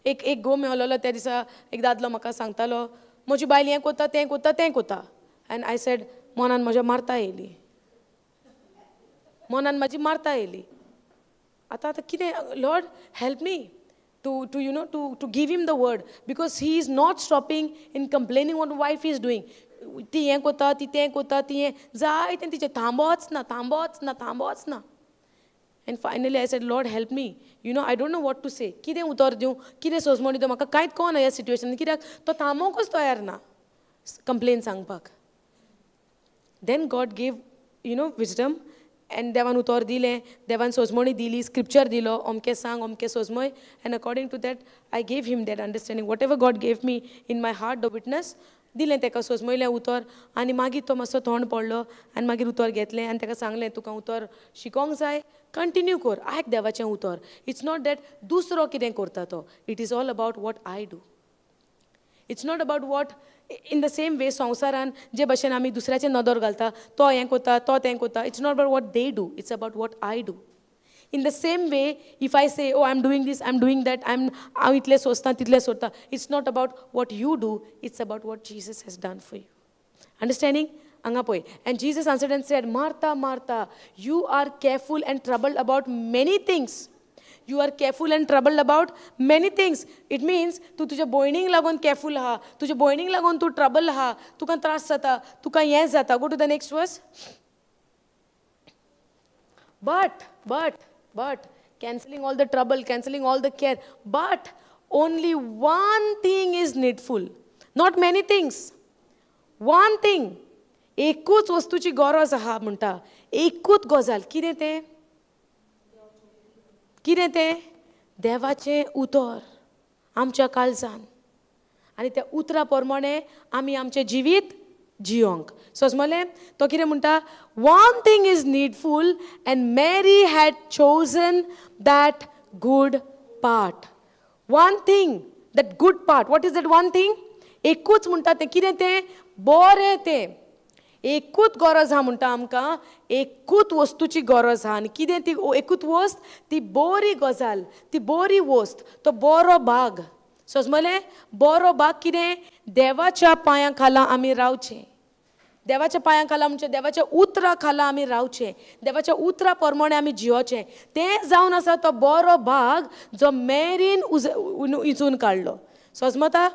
एक एक घोव मेळलेलो त्या दिसा, एक दादलो म्हाका सांगतालो, म्हजी बायल हें करता तें करता तें करता. एंड I said, मनान म्हज्या मारता येयली, मनान म्हाजी मारता येयली. आतां आतां कितें? Lord help me to you know to give him the word, because he is not stopping in complaining what wife is doing. ती हें करता, ती तें करता, ती हें जायतें तिचें थांबोच ना, थांबोच ना, थांबोच ना. And finally I said, Lord help me, you know I don't know what to say. कितें उतर दिवं, कितें सोजमणी दिवं, म्हाका कांयच कळना ह्या सिट्युएशन, कित्याक तो थांबोंकूच तयार ना कंप्लेन सांगपाक. Then God gave you know wisdom, and देवान उतर दिलें, देवान सोजमणी दिली, स्क्रिप्चर दिलो, अमकें सांग अमकें सोजमय. And according to that I gave him that understanding. Whatever God gave me in my heart the witness, दिलें ताका सोजमयलें उतर आनी मागीर तो मातसो थंड पडलो आनी मागीर उतर घेतलें आनी ताका सांगलें तुका उतर शिकोंक जाय, कंटिन्यू कर, आयक देवाचें उतर. It's not that दुसरो कितें करता तो, it is all about what I do. It's not about what in the same way संवसारान जे भशेन आमी दुसऱ्याचे नदर घालता, तो हें करता तो तें करता, it's not about what they do, it's about what I do. In the same way, if I say, oh, I'm doing this, I'm doing that, हांव इतलें सोंसता तितलें सोदता, it's not about what you do, it's about what Jesus has done for you. Understanding? हांगा पळय. And Jesus answered and said, Martha, Martha, you are careful and troubled about many things. You are careful and troubled about many things. It means तूं तुज्या भयणीक लागून careful आहा, तुज्या भयणीक लागून तूं ट्रबल आहा, तुका त्रास जाता, तुका हें जाता. Go to the next verse. But, but, cancelling all the trouble, cancelling all the care, but only one thing is needful, not many things. One thing. एकूच वस्तूची गरज आहा म्हणटा, एकूच गजाल. कितें तें? कितें तें? देवाचें उतर आमच्या काळजान, आनी त्या उतरा प्रमाणे आमी आमचें जिवीत जियोंक. सोजमलें? तो कितें म्हणटा, one thing is needful and Mary had chosen that good part. One thing, that good part. What is that one thing? एकूच म्हणटा तें. कितें तें? बरें तें. एकूच गरज आहा म्हणटा आमकां, एकूच वस्तूची गरज आहा. आनी कितें ती एकूच वस्त? ती बरी गजाल, ती बरी वस्त, तो बरो भाग. सोजमलें? बरो भाग कितें? देवाच्या पांयां खाला आमी रावचें. देवाच्या पांयां खाला म्हणजे देवाच्या उतरा खाला आमी रावचें, देवाच्या उतरा प्रमाणे आमी जियोचें. तें जावन आसा तो बरो भाग जो मेरीन इचून काडलो. सोजमता?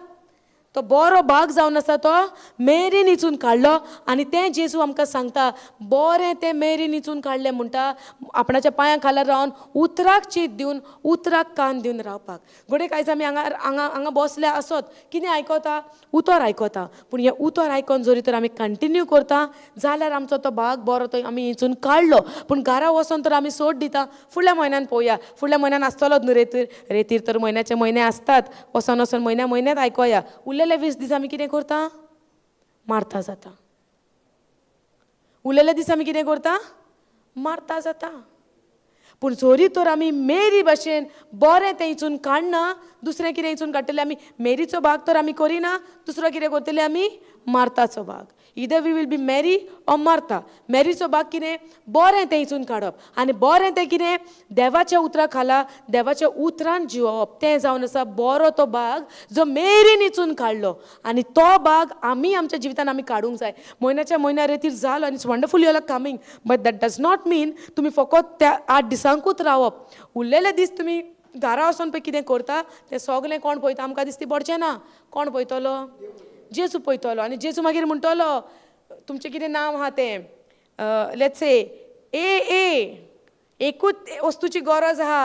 तो बरो भाग जावन आसा तो मेरीन इचून काडलो. आनी तें जेजू आमकां सांगता, बरें तें मेरीन इचून काडलें म्हणटा, आपणाच्या पांयां खाला रावन उतराक चीत दिवन, उतराक कान दिवन रावपाक. घडये आयज आमी हांगा हांगा हांगा बसल्या आसत, कितें आयकता? उतर आयकता. पूण हें उतर आयकोन जरी तर आमी कंटिन्यू करता जाल्यार आमचो तो भाग बरो तो आमी इचून काडलो. पूण घरा वचोन तर आमी सोड दिता, फुडल्या म्हयन्यान पळोवया, फुडल्या म्हयन्यान आसतलोच न्हू रेतीर. रेतीर तर म्हयन्याचे म्हयने आसतात, वचोन वचोन म्हयन्या म्हयन्यात आयकोया. उरलेले 20 दीस आमी कितें करता? मारता जाता. उरलेले दीस आमी कितें करता? मारता जाता. पूण जरी तर आमी मेरी भाशेन बरें तें हिचून काडना, दुसरें कितें हिचून काडटले आमी? मेरीचो भाग तर आमी करिना, दुसरो कितें करतले आमी? मार्ताचो भाग. Either we will be Mary or Martha. मेरीचो भाग कितें? बरें तें हिचून काडप. आनी बरें तें कितें? देवाच्या उतरा खाला, देवाच्या उतरान जिवप. तें जावन आसा बरो तो भाग जो मेरीन हिचून काडलो. आनी तो भाग आमी आमच्या जिवितान आमी काडूंक जाय. म्हयन्याच्या म्हयन्या रेतीर जालो आनी it's wonderful you are coming, but that does not mean तुमी फकत त्या 8 दिसांकूच रावप. उरलेले दीस तुमी घरा वचोन पळय कितें करता तें सगलें कोण पळयता? आमकां दिसती पडचें ना. कोण पळयतलो? जेजू पळयतलो. आनी जेजू मागीर म्हणटलो, तुमचें कितें नांव आहा तें, let's say ए ए, एकूच वस्तूची गरज आहा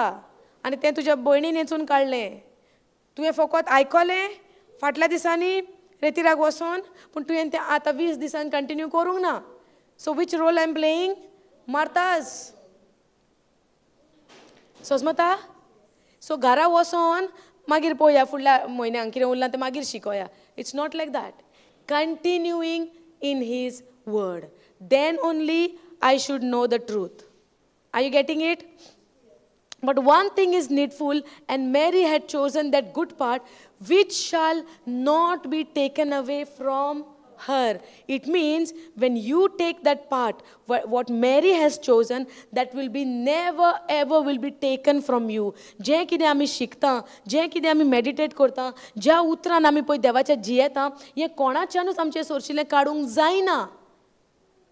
आनी तें तुज्या भयणीन वेंचून काडलें. तुवें फकत आयकलें फाटल्या दिसांनी रेतिराक वचोन, पूण तुवें तें आतां 20 दिसांनी कंटिन्यू करूंक ना. So which role I am playing? Martha's. सोजमता? सो घरा वचोन मागीर पळोवया फुडल्या म्हयन्यांक कितें उरलां तें मागीर शिकोया. It's not like that. Continuing in his word, then only I should know the truth. Are you getting it? But one thing is needful, and Mary had chosen that good part which shall not be taken away from her. It means when you take that part, what Mary has chosen, that will be never ever will be taken from you. जें कितें आमी शिकता, जें कितें आमी meditate करता, ज्या उतरान आमी पळय देवाच्या जियेता, हें कोणाच्यानूच आमचें सोरशिल्लें काडूंक जायना.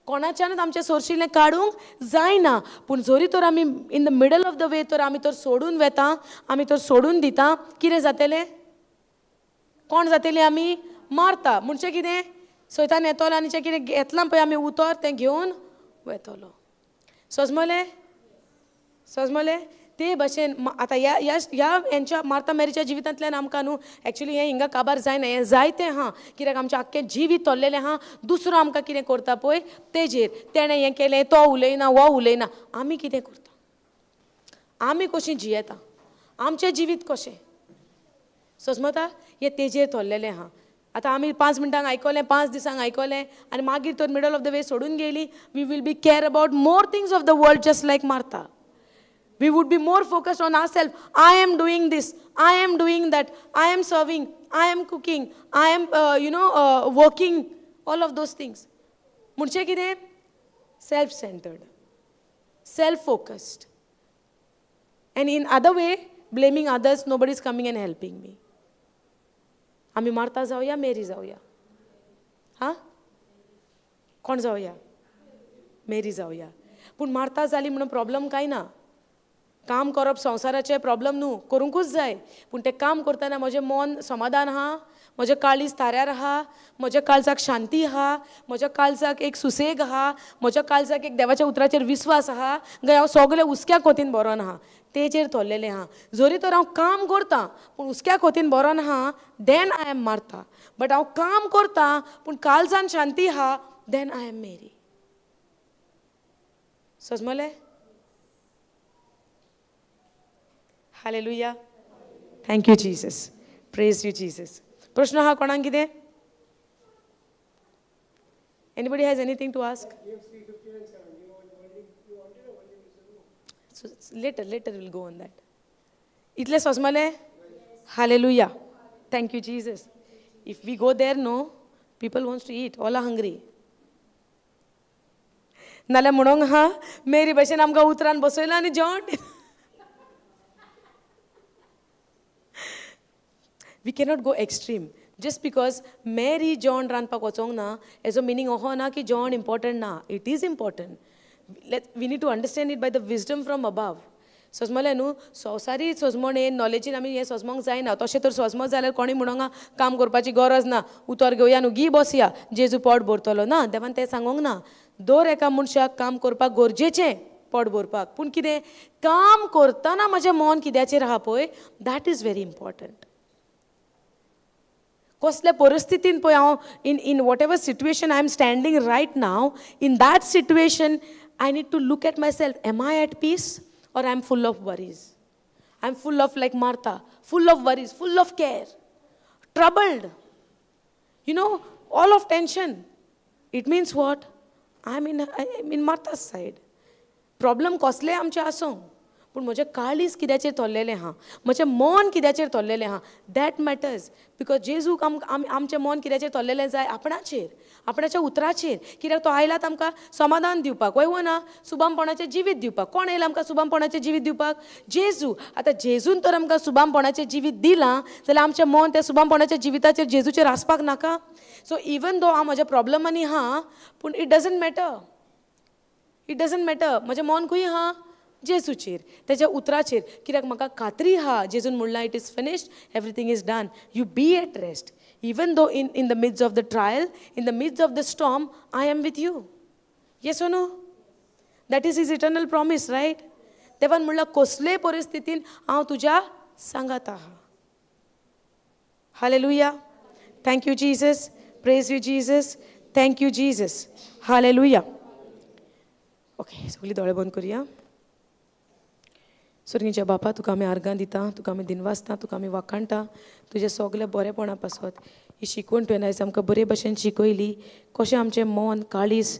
कोणाच्यानूच आमचें सोरशिल्लें काडूंक जायना. पूण जरी तर आमी in the middle of the way तर आमी तर सोडून वेता, आमी तर सोडून दिता, कितें जातलें? कोण जातलें आमी? मारता. म्हणजे कितें? सैतान येतलो आनी जें कितें घेतलां पळय आमी उतर तें घेवन वेतलो. सोजमलें? सोजमलें? ते भशेन आतां ह्या ह्या ह्या हेंच्या मार्ता मेरीच्या जिवितांतल्यान आमकां न्हू एक्चुली हें हिंगा काबार जायना, हें जायतें आहा कित्याक आमचें आख्खें जिवीत तोल्लेलें आहा. दुसरो आमकां कितें करता पळय तेजेर, तेणें हें केलें, तो उलयना, हो उलयना. आमी कितें करता? आमी कशीं जियेता? आमचें जिवीत कशें? सोजमता? हें तेजेर तोल्लेलें आहा. आतां आमी 5 मिनटांक आयकलें, 5 दिसांक आयकलें आनी मागीर तर मिडल ऑफ the वे सोडून गेली. We will be care about more things of the world just like Martha. We would be more focused on our self. I am doing this, I am doing that, I am serving, I am cooking, I am you know working, all of those things. म्हणजे कितें? Self centred, self focused, and in other way blaming others, nobody is coming and helping me. आमी Marta जावया, Mary जावया? हां, कोण जावया? Mary जावया. पूण Marta जाली म्हणून problem कांय ना. काम करप संवसाराचें प्रॉब्लम न्हू, करूंकूच जाय. पूण तें काम करतना म्हजें मन समाधान आहा, म्हजें काळीज थाऱ्यार आहा, म्हज्या काळजाक शांती आहा, म्हज्या काळजाक एक सुसेग आहा, म्हज्या काळजाक एक देवाच्या उतराचेर विस्वास आहा. गाय हांव सगळें हुस्क्या कोतीन बरोन आहा, तेजेर थोरलेलें आहा. जरी तर हांव काम करतां पूण हुस्क्या कोतीन बरोन आहा, then I am Martha. But हांव काम करतां पूण काळजान शांती आहा, then I am Mary. सजमलें? Hallelujah. Thank you Jesus. Praise you Jesus. प्रश्न आहा कोणाक कितें? Anybody has anything to ask? So later, later we'll go on that. इतले सोजमले? Hallelujah. Thank you Jesus. If we go there, no, people wants to eat, all are hungry. नाल्यार म्हणोंक हा Mary भशेन आमकां उतरान बसयला आनी जेवण. We cannot go extreme. Just because Mary जेवण रांदपाक वचोंक ना, हेजो मिनींग असो ना की जेवण इम्पॉर्टंट ना. It is important. We need to understand it by the wisdom from above. सजमलें न्हू? संवसारी सजमण नॉलेजीन आमी हें सजमोंक जायना. तशें तर सजमत जाल्यार कोणी म्हणोंक काम करपाची गरज ना, उतर घेवया न्हू, गी बसया, जेजू पोट भरतलो ना. देवान तें सांगोंक ना. दर एका मनशाक काम करपाक गरजेचें पोट भरपाक. पूण कितें काम करतना म्हजें मन कित्याचेर आहा पळय, that is very important. कसल्या परिस्थितीन पळय हांव in whatever situation I am standing right now, in that situation I need to look at myself. Am I at peace or I am full of worries? I am full of, like Martha, full of worries, full of care, troubled, you know, all of tension. It means what? I am in Martha's side. Problem कसले आमचे आसूं, पूण म्हजें काळीज कित्याचेर थोरलेलें आहा, म्हजें मन कित्याचेर थोरलेलें आहा, that matters. Because जेजूक आमचें मन कित्याचेर थोरलेलें जाय? आपणाचेर, आपणाच्या उतराचेर. कित्याक तो आयलात आमकां समाधान दिवपाक, वय वो ना, सुबामपणाचें जिवीत दिवपाक. कोण आयला आमकां सुबामपणाचें जिवीत दिवपाक? जेजू. आतां जेजून तर आमकां सुबामपणाचें जिवीत दिलां जाल्यार आमचें मन त्या सुबामपणाच्या जिविताचेर जेजूचेर आसपाक नाका? सो इवन दो हांव म्हज्या प्रॉब्लमांनी आहा, पूण it doesn't matter, it doesn't matter. म्हजें मन खंय आहा? जेजूचेर, तेज्या उतराचेर. कित्याक म्हाका खात्री आहा, जेजून म्हणलां it is finished, everything is done, you be at rest. Even though in the midst of the trial, in the midst of the storm, I am with you. Yes or no? That is his eternal promise, right? देवान म्हणलां कसले परिस्थितीन हांव तुज्या सांगात आहा. Hallelujah. Thank you Jesus. Praise you Jesus. Thank you Jesus. Hallelujah. Okay, सगळीं दोळे बंद करुया. स्वर्गीच्या बापा, तुका आमी आर्गां दिता, तुका आमी दिनवासता, तुका आमी वाखाणटा तुज्या सगल्या बरेपणा पासत. ही शिकवण तुवें आयज आमकां बरे भशेन शिकयली, कशें आमचें मन काळीज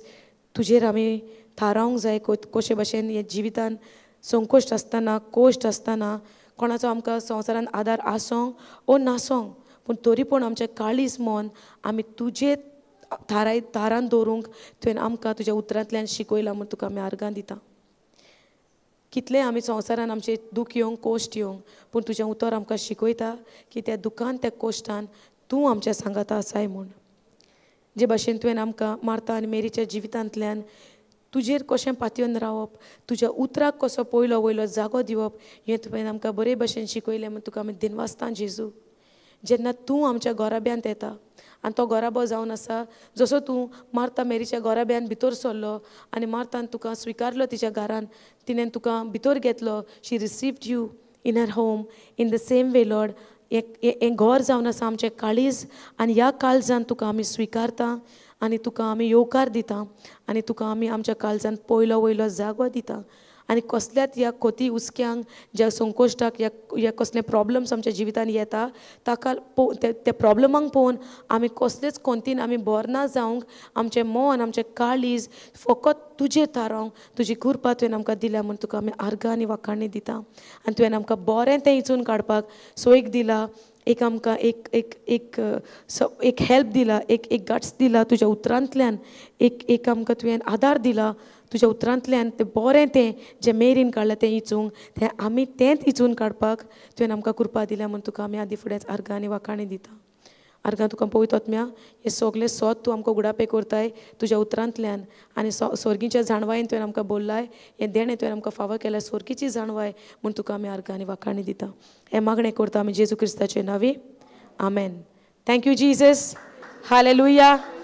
तुजेर आमी थारावंक जाय, कशे भशेन हे जिवितान संकोश्ट आसतना, कोश्ट आसतना, कोणाचो आमकां संवसारान आदार आसोंक ओ नासोंक, पूण तरी पूण आमचें काळीज मन आमी तुजे थारान दवरूंक तुवें आमकां तुज्या उतरांतल्यान शिकयलां म्हूण तुका आमी आर्गां दिता. कितलें आमी संवसारान आमचें दूख येवंक, कोश्ट येवंक, पूण तुजें उतर आमकां शिकयता की त्या दुखान, त्या कोश्टान तूं आमच्या सांगाता आसाय म्हूण. जे भाशेन तुवें आमकां मार्ता आनी मेरीच्या जिवितांतल्यान तुजेर कशें पातयेवन रावप, तुज्या उतराक कसो पयलो वयलो जागो दिवप, हें तुवें आमकां बरे भशेन शिकयलें म्हूण तुका आमी दिनवासता जेजू. जेन्ना तूं आमच्या गोराब्यांत येता आनी तो गोराबो जावन आसा, जसो तूं मार्ता मेरीच्या गोराब्यान भितर सरलो आनी मार्तान तुका स्विकारलो तिच्या घरान, तिणें तुका भितर घेतलो, she received you in her home. In the same way Lord, हें घर जावन आसा आमचें काळीज, आनी ह्या काळजान तुका आमी स्विकारता आनी तुका आमी येवकार दिता आनी तुका आमी आमच्या काळजान पयलो वयलो जागो दिता. आनी कसल्याच ह्या कोती हुस्क्यांक, ज्या संकोश्टाक ह्या कसले प्रॉब्लम्स आमच्या जिवितान येता ताका त्या प्रॉब्लमांक पळोवन आमी कसलेच कोंतीन आमी बोर ना जावंक, आमचें मन आमचें काळीज फकत तुजेर थारावंक तुजी कृपा तुवें आमकां दिल्या म्हूण तुका आमी आर्गां आनी वाखाणी दिता. आनी तुवें आमकां बरें तें इचून काडपाक सोयीक दिला, एक आमकां एक एक एक एक हेल्प दिला, एक एक गट्स दिला तुज्या उतरांतल्यान, एक एक आमकां तुवें आदार दिला तुज्या उतरांतल्यान. तें बरें तें जें मेरीन काडलां तें इचूंक, तें आमी तेंच इचून काडपाक तुवें आमकां कृपा दिल्या म्हूण तुका आमी आदी फुडेंच आर्गां आनी वाखाणी दिता. आर्गां तुका पवित्र आत्म्या, हें सगलें सोद तूं आमकां उगडापे करताय तुज्या उतरांतल्यान आनी सोर्गीच्या जाणवायेन तुवें आमकां बोल्लाय, हें देणें तुवें आमकां फावो केलां सोर्गीची जाणवाय म्हूण तुका आमी आर्गां आनी वाखाणी दिता. हें मागणें करता आमी जेजू क्रिस्ताचे नांवी, आमेन. Thank you Jesus. Hallelujah.